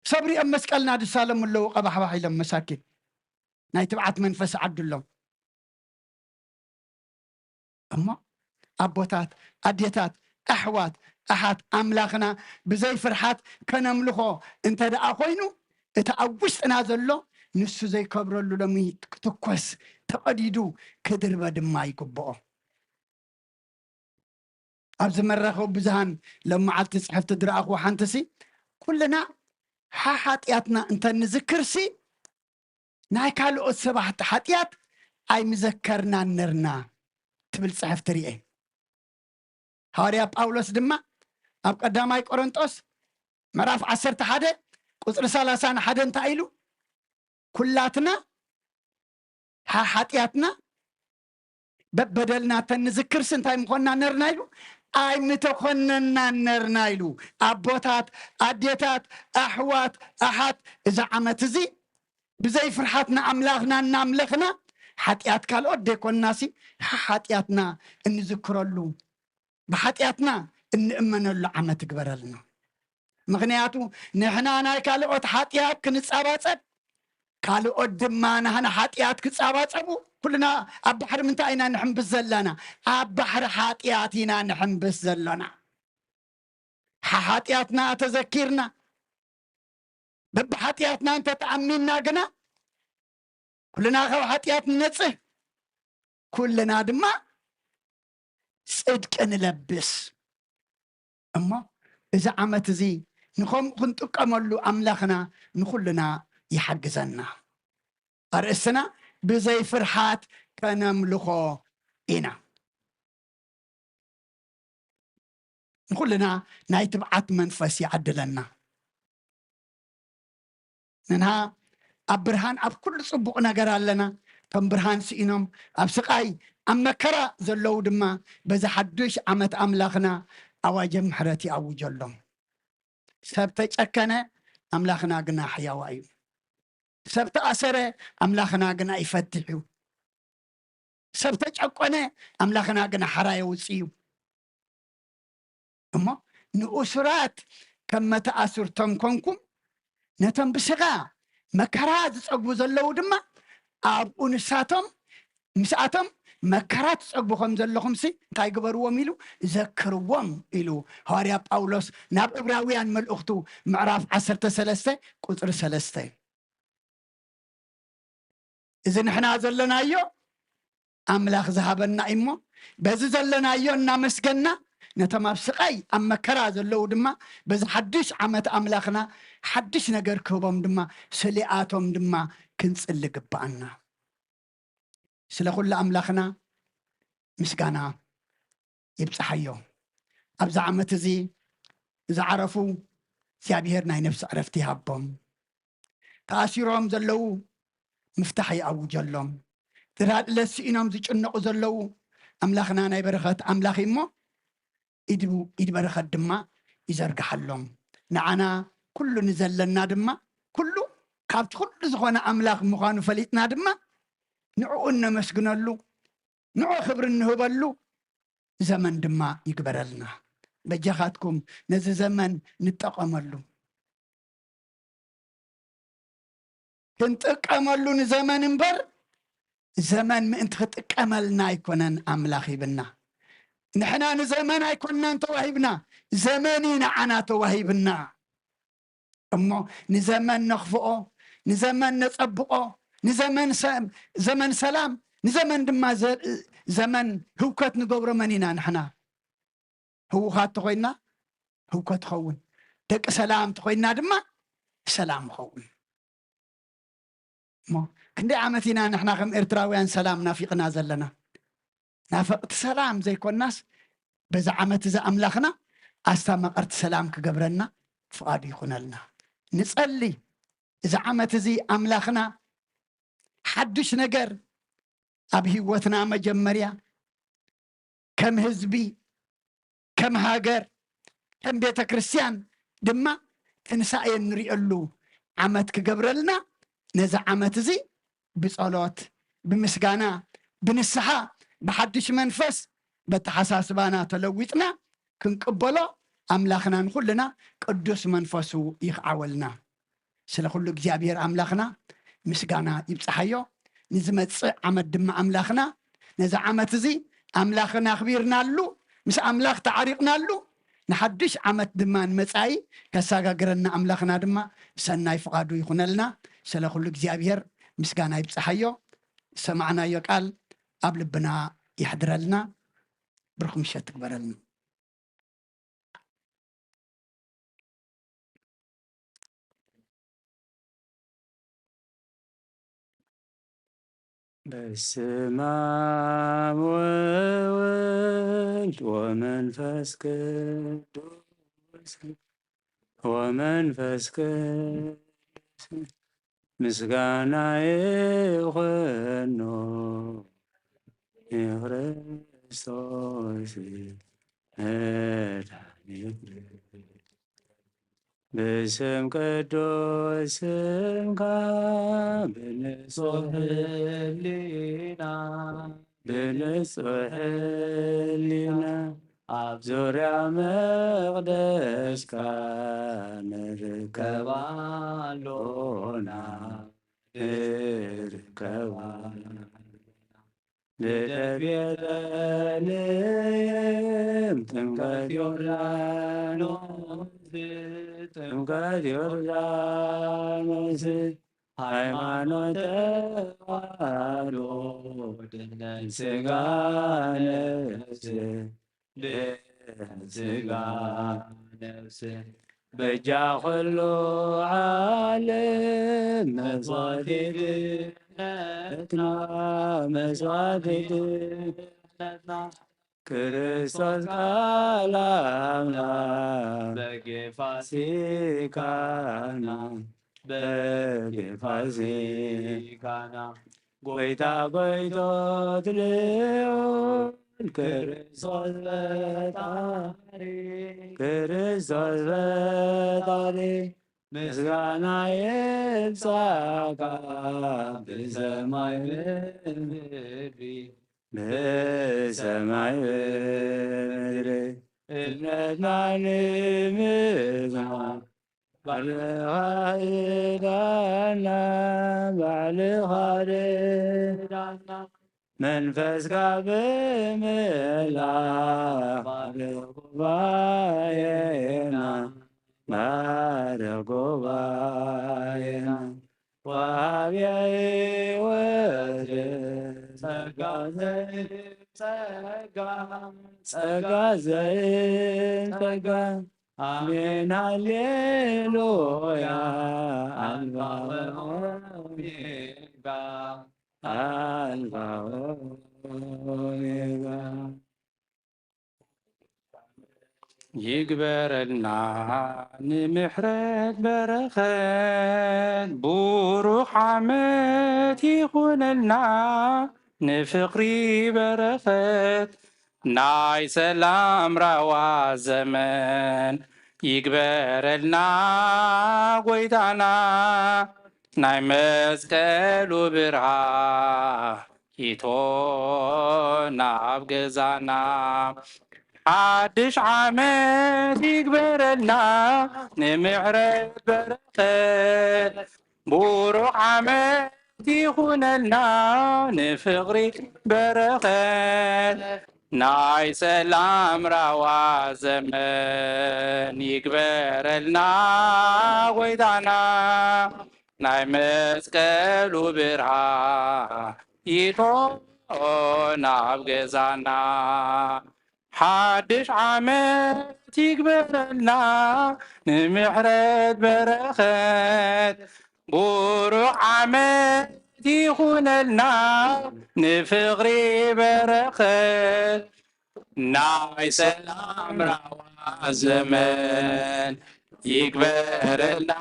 ሰብ ሪኦም መስቀልና ዝሳለሙ ኣለዉ፣ ቀባሕባሕ ኢሎም መሳኪን። ናይ ትብዓት መንፈስ ዓድሎም። እሞ ኣቦታት፣ ኣዴታት፣ ኣሕዋት፣ ኣሓት፣ ኣምላኽና ብዘይ ፍርሓት ከነምልኾ እንተ ደኣ ኮይኑ፣ እቲ ኣብ ውሽጥና ዘሎ ንሱ ዘይከብረሉ ሎሚ ክትኮስ፣ ተቐዲዱ ክድርበ ድማ ይግብኦ። ኣብዚ መራኸቢ ብዙሃን ሎም መዓልቲ ጽሕፍቲ ዝረኣኽዎ ሓንትሲ፣ ኩልና ሓ-፣ ሓጢኣትና እንተ ንዝክርሲ፣ ናይ ካልኦት ሰባት ሓጢኣት ኣይምዘከርናን ነርና ትብል ጽሕፍቲ ርኤ። ሃዋርያ ጳውሎስ ድማ ኣብ ቀዳማይ ቆሮንጦስ ምዕራፍ ዓሰርተ ሓደ ቁጽሪ ሰላሳ ንሓደ እንታይ ኢሉ? ኩላትና ሓ-፣ ሓጢኣትና በበደልና ተንዝክርሲ እንታይ ምኾንና ነርና ኢሉ? ኣይምተኾነና ነርና ኢሉ። ኣቦታት፣ ኣዴታት፣ ኣሕዋት፣ ኣሓት፣ እዚ ዓመት እዚ ብዘይ ፍርሓት ንኣምላኽና እናምለኽና፣ ሓጢኣት ካልኦት ደይኮንናሲ፣ ሓ-፣ ሓጢኣትና እንዝክረሉ፣ ብሓጢኣትና እንእመነሉ ዓመት ይግበረልና። ምኽንያቱ ንሕና ናይ ካልኦት ሓጢኣት ክንጻባጸብ፣ ካልኦት ድማ ናህና ሓጢኣት ክጻባጸቡ፣ ኩልና ኣብ ባሕሪ ምንታይ ኢና ንሕምብስ ዘለና? ኣብ ባሕሪ ሓጢኣት ኢና ንሕምብስ ዘለና። ሓ-፣ ሓጢኣትና ተዘኪርና፣ በብሓጢኣትና እንተተኣሚንና ግና፣ ኩልና ካብ ሓጢኣት ንነጽህ፣ ኩልና ድማ ጽድቂ ንለብስ። እሞ እዚ ዓመት እዚ ንኸምኡ ክንጥቀመሉ ኣምላኽና ንኹልና ይሓግዘና። ኣርእስትና ብዘይ ፍርሓት ከነምልኾ ኢና። ንኹልና ናይ ትብዓት መንፈስ ይዓድለና። ንንሃ ኣብ ብርሃን ኣብ ኩሉ ጽቡቕ ነገር ኣለና። ከም ብርሃን ስኢኖም ኣብ ስቓይ ኣብ መከራ ዘለዉ ድማ በዚ ሓዱሽ ዓመት ኣምላኽና ኣዋጀ ምሕረት ይኣውጀሎም። ሰብ ተጨከነ ኣምላኽና ግና ሕያዋ እዩ። ሰብ ተኣሰረ ኣምላኽና ግና ይፈትሕ እዩ። ሰብ ተጨቆነ፣ ኣምላኽና ግን ሓራ የውፅእ እዩ። እሞ ንእሱራት ከም መተኣስርቶም ኮንኩም፣ ነቶም ብስጋ መከራ ዝጸግቡ ዘለዉ ድማ ኣብኡ ንሳቶም ምስኣቶም መከራ ትጸግቡ ከም ዘለኹምሲ እንታይ ግበርዎም ኢሉ ዘክርዎም ኢሉ ሃዋርያ ጳውሎስ ናብ ዕብራውያን መልእኽቱ ምዕራፍ ዓሰርተ ሰለስተ ቁጽሪ ሰለስተ። እዚ ንሕና ዘለናዮ ኣምላኽ ዝሃበና እሞ በዚ ዘለናዮ እናመስገና ነቶም ኣብ ስቓይ ኣብ መከራ ዘለዉ ድማ በዚ ሓድሽ ዓመት ኣምላኽና ሓድሽ ነገር ክህቦም ድማ ስሊኣቶም ድማ ክንጽሊ ግብኣና። ስለ ኩሉ ኣምላኽና ምስጋና ይብጽሓዮ። ኣብዚ ዓመት እዚ ዝዓረፉ እግዚኣብሔር ናይ ነፍሲ ዕረፍቲ ይሃቦም። ተኣሲሮም ዘለዉ ምፍታሕ ይኣውጀሎም። ጥራጥለት ስኢኖም ዝጭነቑ ዘለዉ ኣምላኽና ናይ በረኸት ኣምላኽ እሞ ኢድ ኢድ በረኸት ድማ ይዘርግሓሎም። ንዓና ኩሉ ንዘለና ድማ ኩሉ ካብቲ ኩሉ ዝኾነ ኣምላኽ ምዃኑ ፈሊጥና ድማ ንዕኡ እነመስግነሉ ንዑ ክብሪ እንህበሉ ዘመን ድማ ይግበረልና። በጃኻትኩም ነዚ ዘመን ንጠቐመሉ። ክንጥቀመሉ ንዘመን እምበር ዘመን ምእንቲ ክጥቀመልና ኣይኮነን ኣምላኽ ሂብና። ንሕና ንዘመን ኣይኮንናን ተዋሂብና፣ ዘመን እዩ ንዓና ተዋሂብና። እሞ ንዘመን ነኽፍኦ፣ ንዘመን ነጸብቆ፣ ንዘመን ሰ- ዘመን ሰላም፣ ንዘመን ድማ ዘ- ዘመን ህውከት ንገብሮ መን ኢና ንሕና? ህውኻት ተኾይና ህውከት ኸውን፣ ደቂ ሰላም ተኾይና ድማ ሰላም ኸውን። እሞ ክንደይ ዓመት ኢና ንሕና ከም ኤርትራውያን ሰላም ናፊቕና ዘለና? ናፈቕቲ ሰላም ዘይኮናስ በዚ ዓመት እዚ ኣምላኽና ኣስታ መቐርቲ ሰላም ክገብረና ፍቓዱ ይኹነልና። ንጸሊ እዚ ዓመት እዚ ኣምላኽና ሓድሽ ነገር ኣብ ህይወትና መጀመርያ ከም ህዝቢ ከም ሃገር ከም ቤተ ክርስቲያን ድማ ትንሳኤ እንሪእሉ ዓመት ክገብረልና ነዚ ዓመት እዚ ብጸሎት ብምስጋና ብንስሓ ብሓድሽ መንፈስ በተሓሳስባና ተለዊጥና ክንቅበሎ ኣምላኽና ንኹልና ቅዱስ መንፈሱ ይኽዓወልና። ስለ ኩሉ እግዚኣብሔር ኣምላኽና ምስጋና ይብጽሓዮ። ንዝመጽእ ዓመት ድማ ኣምላኽና ነዚ ዓመት እዚ ኣምላኽና ኣኽቢርናሉ ምስ ኣምላኽ ተዓሪቕናሉ ንሓድሽ ዓመት ድማ ንመጻኢ ከሰጋግረና ኣምላኽና ድማ ሰናይ ፍቓዱ ይኹነልና። ስለ ኩሉ እግዚኣብሔር ምስጋና ይብጽሓዮ። ዝሰማዕናዮ ቃል ኣብ ልብና የሕድረልና። ብሩኽ ምሸት ትግበረልና። በስመ አብ ወወልድ ወመንፈስ ቅዱስ ወመንፈስ ቅዱስ ምስጋና ይኾኖ ንክርስቶስ መድኃኒት። ብስም ቅዱስ ስምካ ብንጹሕ ህሊና ብንጹሕ ህሊና ኣብ ዙርያ መቕደስካ ንርከብ ኣሎና ንርከብ ኣሎና። ልደት ቤተልሔም ጥምቀት ዮርዳኖስ ጥምቀት ዮርዳኖስ ሃይማኖት ተዋህዶ ድነት ስጋ ነፍስ ድነት ስጋ ነፍስ በጃ ኩሉ ዓለም መስዋዕቲ ድነትና መስዋዕቲ ድነትና ክርስቶስ ቃል ኣምላኽ በጌ ፋሲካና በጌ ፋሲካና ጎይታ ጎይቶት ልዑል ክርስቶስ ፈጣሪ ክርስቶስ ፈጣሪ ምስጋና ይብጻካ ብሰማይ ብምድሪ ብሰማይ ብምድሪ እምነትና ንምዝማር ባዕልኻ ርዳና፣ ባዕልኻ ርዳና። መንፈስካ ብምልኣኽ ባርኽ ጉባኤና፣ ባርኽ ጉባኤና። ወሃብየ ሕይወት ጸጋ ዘይህብ ጸጋ፣ ጸጋ ዘይህብ ጸጋ። ኣሜን ሃሌሉያ። ኣልፋ ወኦሜጋ፣ ኣልፋ ወኦሜጋ። ይግበረልና ንምሕረት በረኸት፣ ቡሩኽ ዓመት ይኹነልና ንፍቕሪ በረኸት፣ ናይ ሰላም ራዋ ዘመን ይግበረልና ጎይታና፣ ናይ መስቀሉ ብርሃን ይእቶ ናብ ገዛና። ሓድሽ ዓመት ይግበረልና ንምሕረት በረኸት፣ ቡሩኽ ዓመት ይኹነልና ንፍቕሪ በረኸት፣ ናይ ሰላም ራዋ ዘመን ይግበረልና ጎይታና። ናይ መስቀሉ ብርሃን ይእቶ ናብ ገዛና። ሓድሽ ዓመት ይግበረልና ንምሕረት በረኸት፣ ቡሩኽ ዓመት ይኹነልና ንፍቕሪ በረኸት፣ ናይ ሰላም ራዋ ዘመን ይግበረልና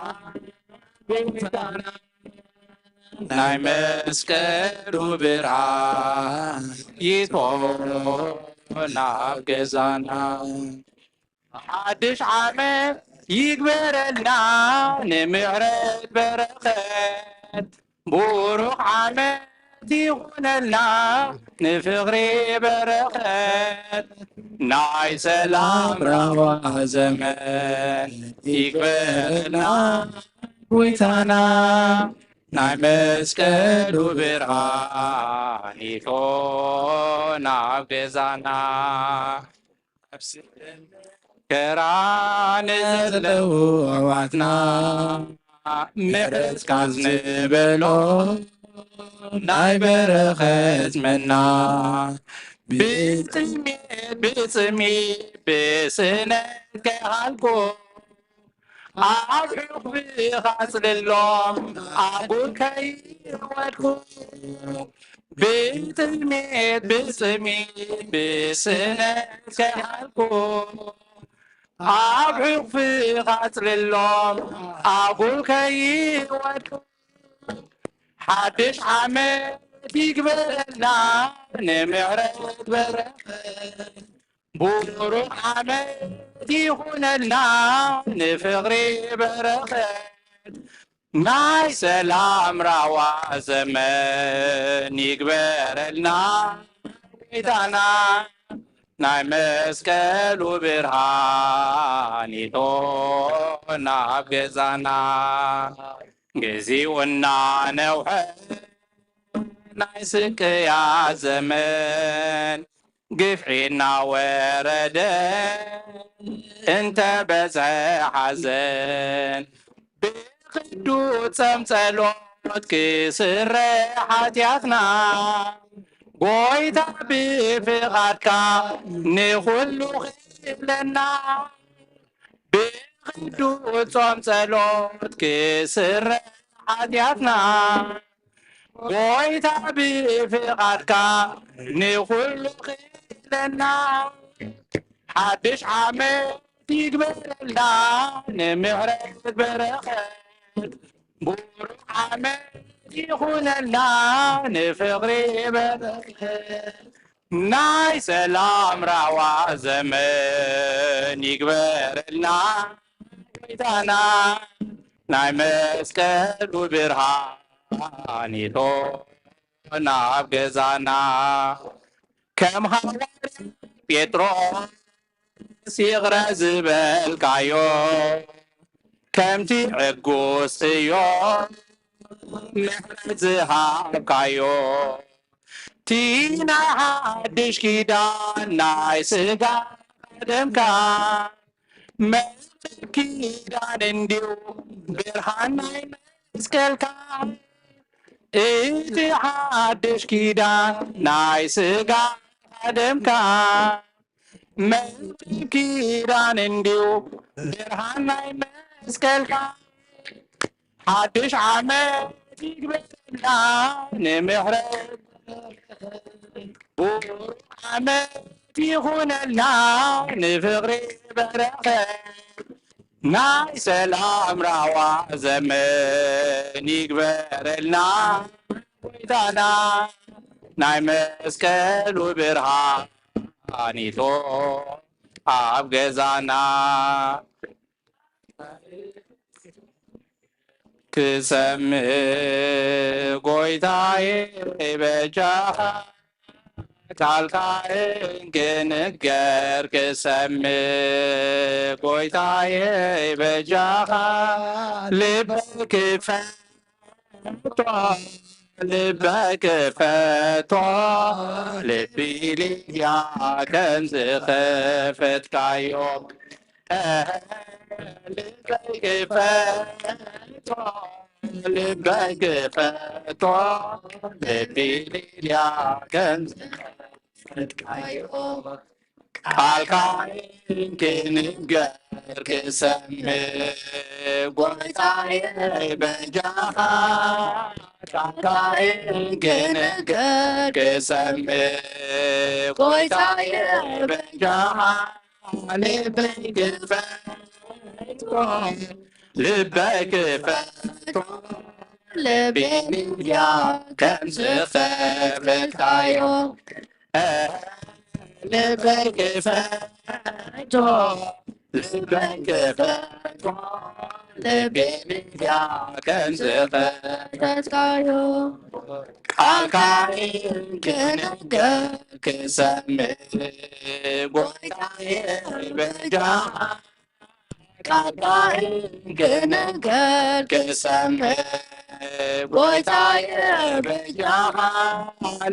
ጎይታና። ናይ መስቀሉ ብርሃን ይእቶ ናብ ገዛና። ሓድሽ ዓመት ይግበረልና ንምሕረት በረኸት፣ ቡሩኽ ዓመት ይኹነልና ንፍቕሪ በረኸት፣ ናይ ሰላም ራዋ ዘመን ይግበረልና ጎይታና። ናይ መስቀሉ ብርሃን ይእቶ ናብ ገዛና። ኣብ ስደት ከራ ንዘለዉ ኣሕዋትና ምሕረትካ ዝንበሎ ናይ በረኸት መና ብጥሜት ብጽምኢ ብስእነት ከይሃልኩ ኣብ ሕቑፊኻ ኣጽልሎም ኣጉል ከይወድቁ ብጥሜት ብጽምኢ ብስእነት ከይሃልኩ ኣብ ሕቑፊኻ ኣጽልሎም ኣጉል ከይወድቁ ሓድሽ ዓመት ይግበረልና ንምሕረት በረኸት ብሩኽ ዓመት ይኹነልና ንፍቕሪ በረኸት ናይ ሰላም ራዋ ዘመን ይግበረልና ጎይታና ናይ መስቀሉ ብርሃን ይእቶ ናብ ገዛና። ግዚኡ እናነውሐ ናይ ስቅያ ዘመን ግፍዒ እናወረደ እንተ በዝሐ ሓዘን ብቕዱስ ጾም ጸሎት ክስረ ሓጢኣትና ጎይታ ብፍቓድካ ንኹሉ ክብለና ብቕዱስ ጾም ጸሎት ክስረ ሓጢኣትና ጎይታ ብፍቓድካ ንኹሉ ክብለና ሓድሽ ዓመት ይግበረልና ንምሕረት በረኸት ብሩኽ ዓመት ይኹነልና ንፍቕሪ በረኸት ናይ ሰላም ራዋ ዘመን ይግበረልና ጎይታና ናይ መስቀሉ ብርሃን ይእቶ ናብ ገዛና። ከም ሃዋርያ ጴጥሮስ ይቕረ ዝበልካዮ፣ ከምቲ ዕጉስ እዮ ምሕረት ዝሃብካዮ፣ እቲ ናይ ሓድሽ ኪዳን ናይ ስጋ ደምካ መርበብ ኪዳን እንድዩ ብርሃን ናይ መስቀልካ። እቲ ሓድሽ ኪዳን ናይ ስጋ ደምካ መርበብ ኪዳን እንድዩ ብርሃን ናይ መስቀልካ። ሓድሽ ዓመት ይግበረልና ንምሕረት፣ ብሩኽ ዓመት ይኹነልና ንፍቕሪ በረኸት፣ ናይ ሰላም ራህዋ ዘመን ይግበረልና ጎይታና፣ ናይ መስቀሉ ብርሃን ይቶ ኣብ ገዛና። ክሰምዕ ጎይታዬ በጃኻ፣ ቃልካ እንክንገር ክሰምዕ ጎይታዬ በጃኻ፣ ልበይ ክፈቶ፣ ልበይ ክፈቶ፣ ልቢ ሊድያ ከም ዝኸፈትካዮ። ልበይ ክፈቶ፣ ልበይ ክፈቶ፣ ልቢ ሊድያ ከም ዝኸፈትካዮ። ቃልካ እንክንገር ክሰምዕ ጎይታዬ በጃኻ፣ ቃልካ እንክንገር ክሰምዕ ጎይታዬ በጃኻ፣ ልበይ ክፈቶ፣ ልበይ ክፈቶ፣ ልቢ ሊድያ ከም ዝኸፈትካዮ። ልበይ ክፈቶ፣ ልበይ ክፈቶ፣ ልቢ ሊድያ ከም ዝኸፈትካዮ። ቃልካ እንክንገር ክሰምዕ ጎይታዬ በጃኻ፣ ቃልካ እንክንገር ክሰምዕ ጎይታዬ በጃኻ፣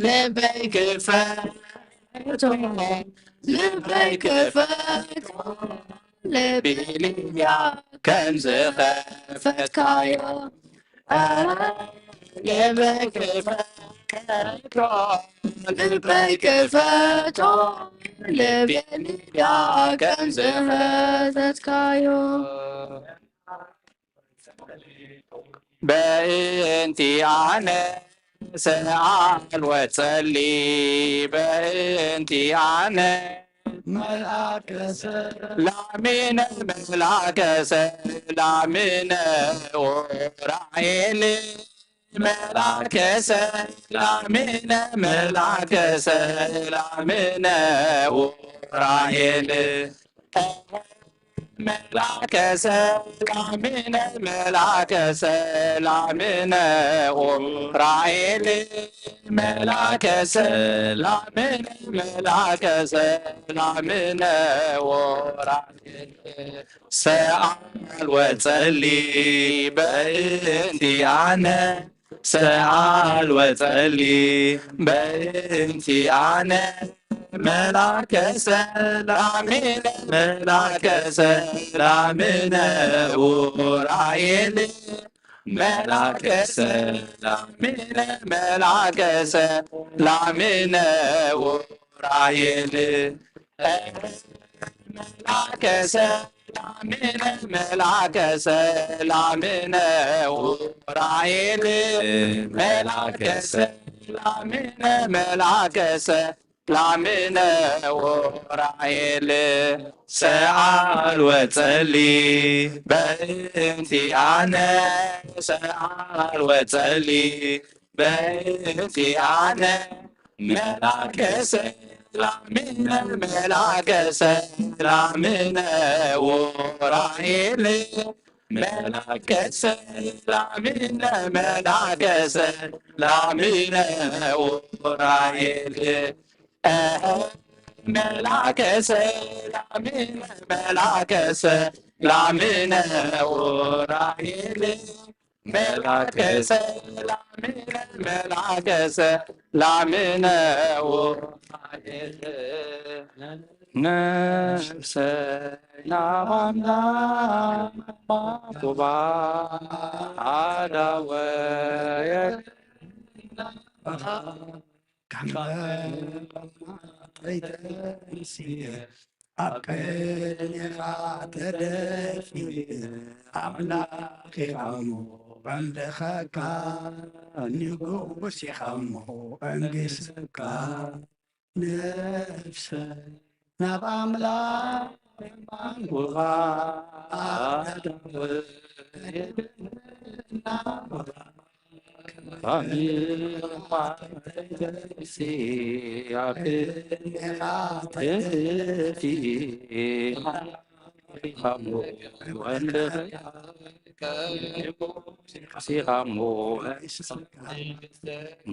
ልበይ ክፈቶ፣ ልበይ ክፈቶ፣ ልቢ ሊድያ ከም ዝኸፈትካዮ። ልበይ ክፈቶ፣ ልበይ ክፈቶ፣ ልቢ ሊድያ ከም ዝኸፈትካዮ። በእንቲኣነ ሰኣል ወጸሊ፣ በእንቲኣነ መልኣከ ሰላሚነ፣ መልኣከ ሰላሚነ ኡራኤል፣ መልኣከ ሰላሚነ፣ መልኣከ ሰላሚነ ኡራኤል። መልአከ ሰላምነ፣ መልአከ ሰላምነ ኡራኤል፣ መልአከ ሰላምነ፣ መልአከ ሰላምነ ኡራኤል፣ ሰኣል ወጸሊ በእንቲኣነ፣ ሰኣል ወጸሊ በእንቲኣነ፣ መልአከ ሰላምነ፣ መልአከ ሰላምነ ኡራኤል፣ መልአከ ሰላምነ፣ መልአከ ሰላምነ ኡራኤል፣ መልአከ ሰላምነ፣ መልአከ ሰላምነ ኡራኤል፣ መልአከ ሰላምነ፣ መልአከ ሰላምነ ኡራኤል፣ ሰኣል ወጸሊ በእንቲኣነ፣ ሰኣል ወጸሊ በእንቲኣነ፣ መልአከ ሰላምነ፣ መልአከ ሰላምነ ኡራኤል፣ መልአከ ሰላምነ፣ መልአከ ሰላምነ ኡራኤል፣ መላከ ሰላምነ መላከ ሰላምነ ኡራኤል መላከ ሰላምነ መላከ ሰላምነ ኡራኤል ነፍሰይ ናብ ኣምላኽ ማቁባ ኣዳወየ ኣብ ቅድሜኻ ተደፊ ኣምላኽ ኢኻሞ ኣምልኸካ ንጉስ ኢኻሞ መንግስካ ነፍሰ ናብ ኣምላኽ ማንጎባ ኣዳወ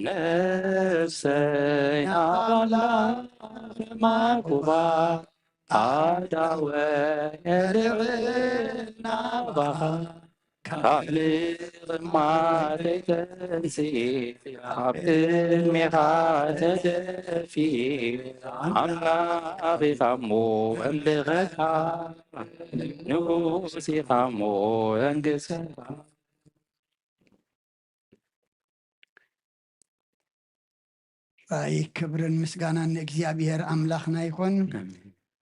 ነፍሰይ ኣላ ማኩባ ኣዳወ የልዕል ናባኻ ካብ ማለይተንሲ ኣብ ቅድሜኻ ተደፊ ኣምላኽ ኢኻሞ እምልኸካ ንጉስ ኢኻሞ መንግስካ ኣይ ክብርን ምስጋናን ንእግዚኣብሔር ኣምላኽና ይኹን።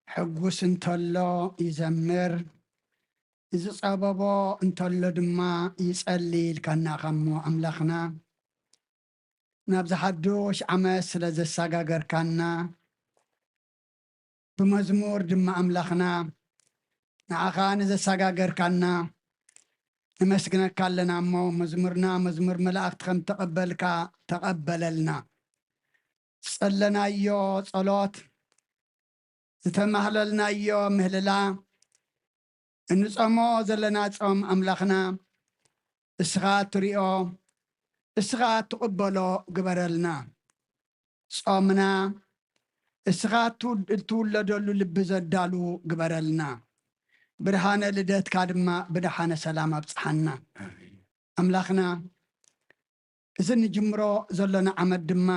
ሕጉስ እንተሎ ይዘምር፣ ዝጸበቦ እንተሎ ድማ ይጸሊ ኢልካና ኢኻ እሞ ኣምላኽና ናብዚ ሓዱሽ ዓመት ስለ ዘሰጋገርካና ብመዝሙር ድማ ኣምላኽና ንዓኻ ንዘሰጋገርካና ነመስግነካ ኣለና እሞ መዝሙርና መዝሙር መላእኽቲ ከም ተቐበልካ ተቐበለልና። ዝጸለናዮ ጸሎት ዝተማህለልናዮ ምህልላ እንጾሞ ዘለና ጾም ኣምላኽና እስኻ ትሪኦ እስኻ ትቕበሎ ግበረልና። ጾምና እስኻ እትውለደሉ ልቢ ዘዳሉ ግበረልና። ብርሃነ ልደትካ ድማ ብደሓነ ሰላም ኣብጽሓና። ኣምላኽና እዚ ንጅምሮ ዘሎና ዓመት ድማ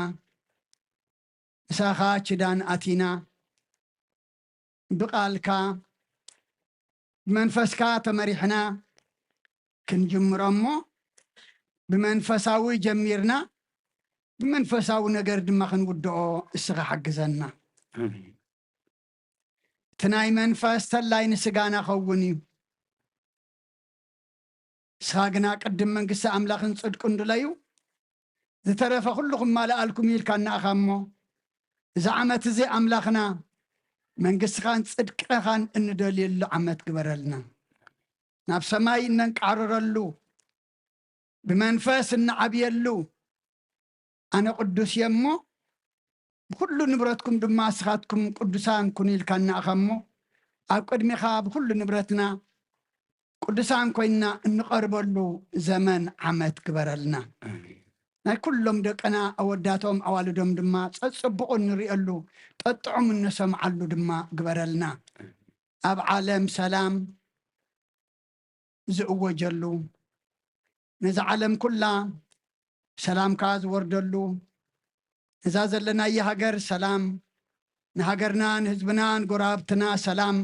ምሳኻ ኪዳን ኣቲና ብቓልካ ብመንፈስካ ተመሪሕና ክንጅምሮ እሞ ብመንፈሳዊ ጀሚርና ብመንፈሳዊ ነገር ድማ ክንውድኦ እስኻ ሓግዘና። እቲ ናይ መንፈስ ተላይ ንስጋና ኸውን እዩ። ንስኻ ግና ቅድም መንግስቲ ኣምላኽን ጽድቅን ድለዩ፣ ዝተረፈ ኩሉ ክማልኣልኩም ኢልካ እናኣኻ እሞ፣ እዚ ዓመት እዚ ኣምላኽና መንግስትኻን ጽድቅኻን እንደልየሉ ዓመት ግበረልና። ናብ ሰማይ እነንቃዕረረሉ፣ ብመንፈስ እንዓብየሉ፣ ኣነ ቅዱስ እየ እሞ ብኹሉ ንብረትኩም ድማ ንስኻትኩም ቅዱሳን ኩኑ ኢልካና ኢኻ እሞ ኣብ ቅድሚኻ ብኹሉ ንብረትና ቅዱሳን ኮይንና እንቐርበሉ ዘመን ዓመት ግበረልና። ናይ ኩሎም ደቅና ኣወዳቶም ኣዋልዶም ድማ ጸጽቡቑ እንርእየሉ ጠጥዑም እንሰምዓሉ ድማ ግበረልና። ኣብ ዓለም ሰላም ዝእወጀሉ ነዛ ዓለም ኩላ ሰላምካ ዝወርደሉ ነዛ ዘለናያ ሃገር ሰላም ንሃገርና ንህዝብና ንጎረባብትና ሰላም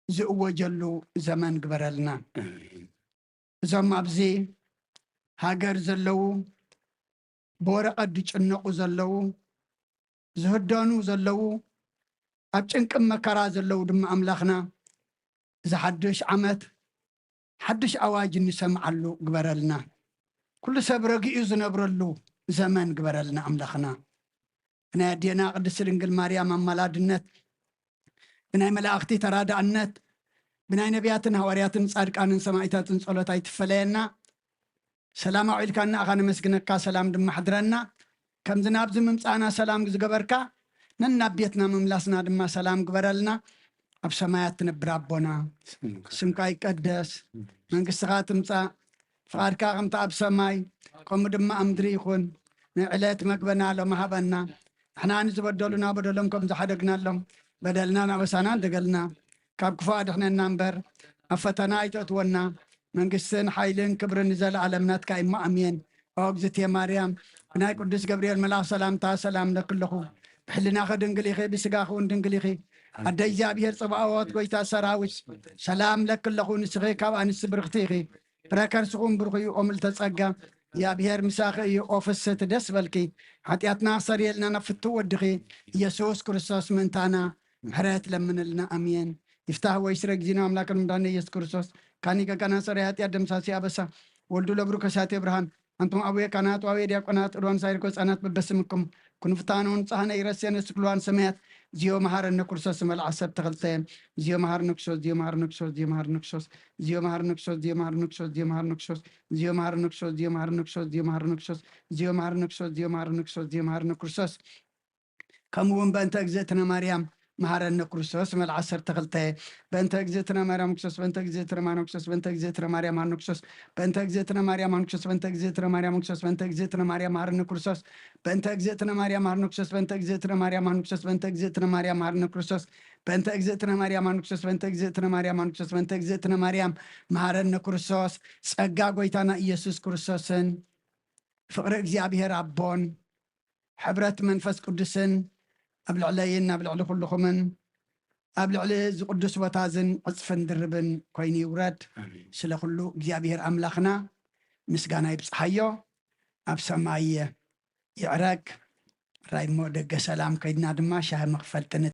ዝእወጀሉ ዘመን ግበረልና። እዞም ኣብዚ ሃገር ዘለዉ ብወረቐት ዝጭነቑ ዘለዉ ዝህደኑ ዘለዉ ኣብ ጭንቅን መከራ ዘለዉ ድማ ኣምላኽና እዚ ሓድሽ ዓመት ሓድሽ ኣዋጅ እንሰምዓሉ ግበረልና። ኩሉ ሰብ ረጊኡ ዝነብረሉ ዘመን ግበረልና ኣምላኽና። ብናይ ኣዴና ቅድስቲ ድንግል ማርያም ኣማላድነት፣ ብናይ መላእኽቲ ተራዳእነት፣ ብናይ ነቢያትን ሃዋርያትን ጻድቃንን ሰማዕታትን ጸሎት ኣይትፈለየና። ሰላም ኣውዒልካና ኢኻ ነመስግነካ፣ ሰላም ድማ ሕድረና። ከምዚ ናብዚ ምምጻእና ሰላም ዝገበርካ ነናብ ቤትና ምምላስና ድማ ሰላም ግበረልና። ኣብ ሰማያት ትነብር ኣቦና ስምካ ይቀደስ፣ መንግስትኻ ትምጻእ፣ ፍቓድካ ከምቲ ኣብ ሰማይ ከምኡ ድማ ኣብ ምድሪ ይኹን። ንዕለት መግበና ሎሚ ሃበና። ንሕና ንዝበደሉና በደሎም ከም ዝሓደግናሎም፣ በደልናን ኣበሳናን ደገልና፣ ካብ ክፉእ ኣድሕነና እምበር፣ ኣብ ፈተና ኣይተእትወና። መንግስትን ሓይልን ክብርን ንዘለኣለም ናትካ እሞ፣ ኣሜን። ኦ እግዝእትየ ማርያም፣ ብናይ ቅዱስ ገብርኤል መልኣኽ ሰላምታ ሰላም እለኪ ኣለኹ። ብሕልናኺ ድንግል ኢኺ፣ ብስጋኺ እውን ድንግል ኢኺ። ኣደ እግዚኣብሔር ጽባኦት፣ ጎይታ ሰራዊት፣ ሰላም እለኪ ኣለኹ። ንስኺ ካብ ኣንስቲ ብርኽቲ ኢኺ፣ ፍረ ከርስኹም ብሩኽ እዩ። ኦ ምልዕተ ጸጋ፣ እግዚኣብሔር ምሳኺ እዩ። ኦ ፍስሕቲ፣ ደስ በልኪ። ሓጢኣትና ኣስተሰርየልና፣ ናብ ፍትው ወድኺ ኢየሱስ ክርስቶስ ምእንታና ምሕረት ለምንልና። ኣሜን። ይፍታህ ወይ ስረ ጊዜና ኣምላክን ምዳነ ኢየሱስ ክርስቶስ ካኒ ገጋና ሰረ ሓጢኣት ደምሳሲ ኣበሳ ወልዱ ለብሩ ከሳቴ ብርሃን። ኣንቱም ኣቡየ ካህናት፣ ወአቡየ ዲያቆናት፣ እልዋን ሳይርኮ ህጻናት በበስምኩም ኩንፍታኑን ጻህነ ይረስየነ ስክልዋን ሰማያት። ዚዮ መሐረነ ክርስቶስ መልዓ ሰብ ተኸልተ። ዚዮ መሐረነ ክርስቶስ፣ ዚዮ መሐረነ ክርስቶስ፣ ዚዮ መሐረነ ክርስቶስ፣ ዚዮ መሐረነ ክርስቶስ፣ ዚዮ መሐረነ ክርስቶስ፣ ዚዮ መሐረነ ክርስቶስ፣ ዚዮ መሐረነ ክርስቶስ፣ ዚዮ መሐረነ ክርስቶስ፣ ዚዮ መሐረነ ክርስቶስ፣ ዚዮ መሐረነ ክርስቶስ፣ ዚዮ መሐረነ ክርስቶስ፣ ዚዮ መሐረነ ክርስቶስ። ከምኡ እውን በእንተ እግዝእትነ ማርያም መሐረነ ክርስቶስ መልዓ ዓሰርተ ክልተ። በእንተ እግዝእትነ ማርያም ክርስቶስ፣ በእንተ እግዝእትነ ማርያም ክርስቶስ፣ በእንተ እግዝእትነ ማርያም መሐረነ ክርስቶስ፣ በእንተ እግዝእትነ ማርያም መሐረነ ክርስቶስ፣ በእንተ እግዝእትነ ማርያም ክርስቶስ፣ በእንተ እግዝእትነ ማርያም መሐረነ ክርስቶስ፣ በእንተ እግዝእትነ ማርያም መሐረነ ክርስቶስ፣ በእንተ እግዝእትነ ማርያም መሐረነ ክርስቶስ፣ በእንተ እግዝእትነ ማርያም መሐረነ ክርስቶስ፣ በእንተ እግዝእትነ ማርያም መሐረነ ክርስቶስ፣ በእንተ እግዝእትነ ማርያም መሐረነ ክርስቶስ፣ በእንተ እግዝእትነ ማርያም መሐረነ ክርስቶስ። ጸጋ ጎይታና ኢየሱስ ክርስቶስን ፍቕሪ እግዚኣብሔር ኣቦን ሕብረት መንፈስ ቅዱስን ኣብ ልዕለይን ኣብ ልዕሊ ኩልኹምን ኣብ ልዕሊ እዚ ቅዱስ ቦታ እዝን ዕጽፍን ድርብን ኮይኑ ይውረድ። ኣሜን። ስለ ኩሉ እግዚኣብሔር ኣምላኽና ምስጋና ይብጽሓዮ። ኣብ ሰማይ ይዕረግ። ራይ እሞ ደገ ሰላም ከይድና ድማ ሻሂ መኽፈልቲ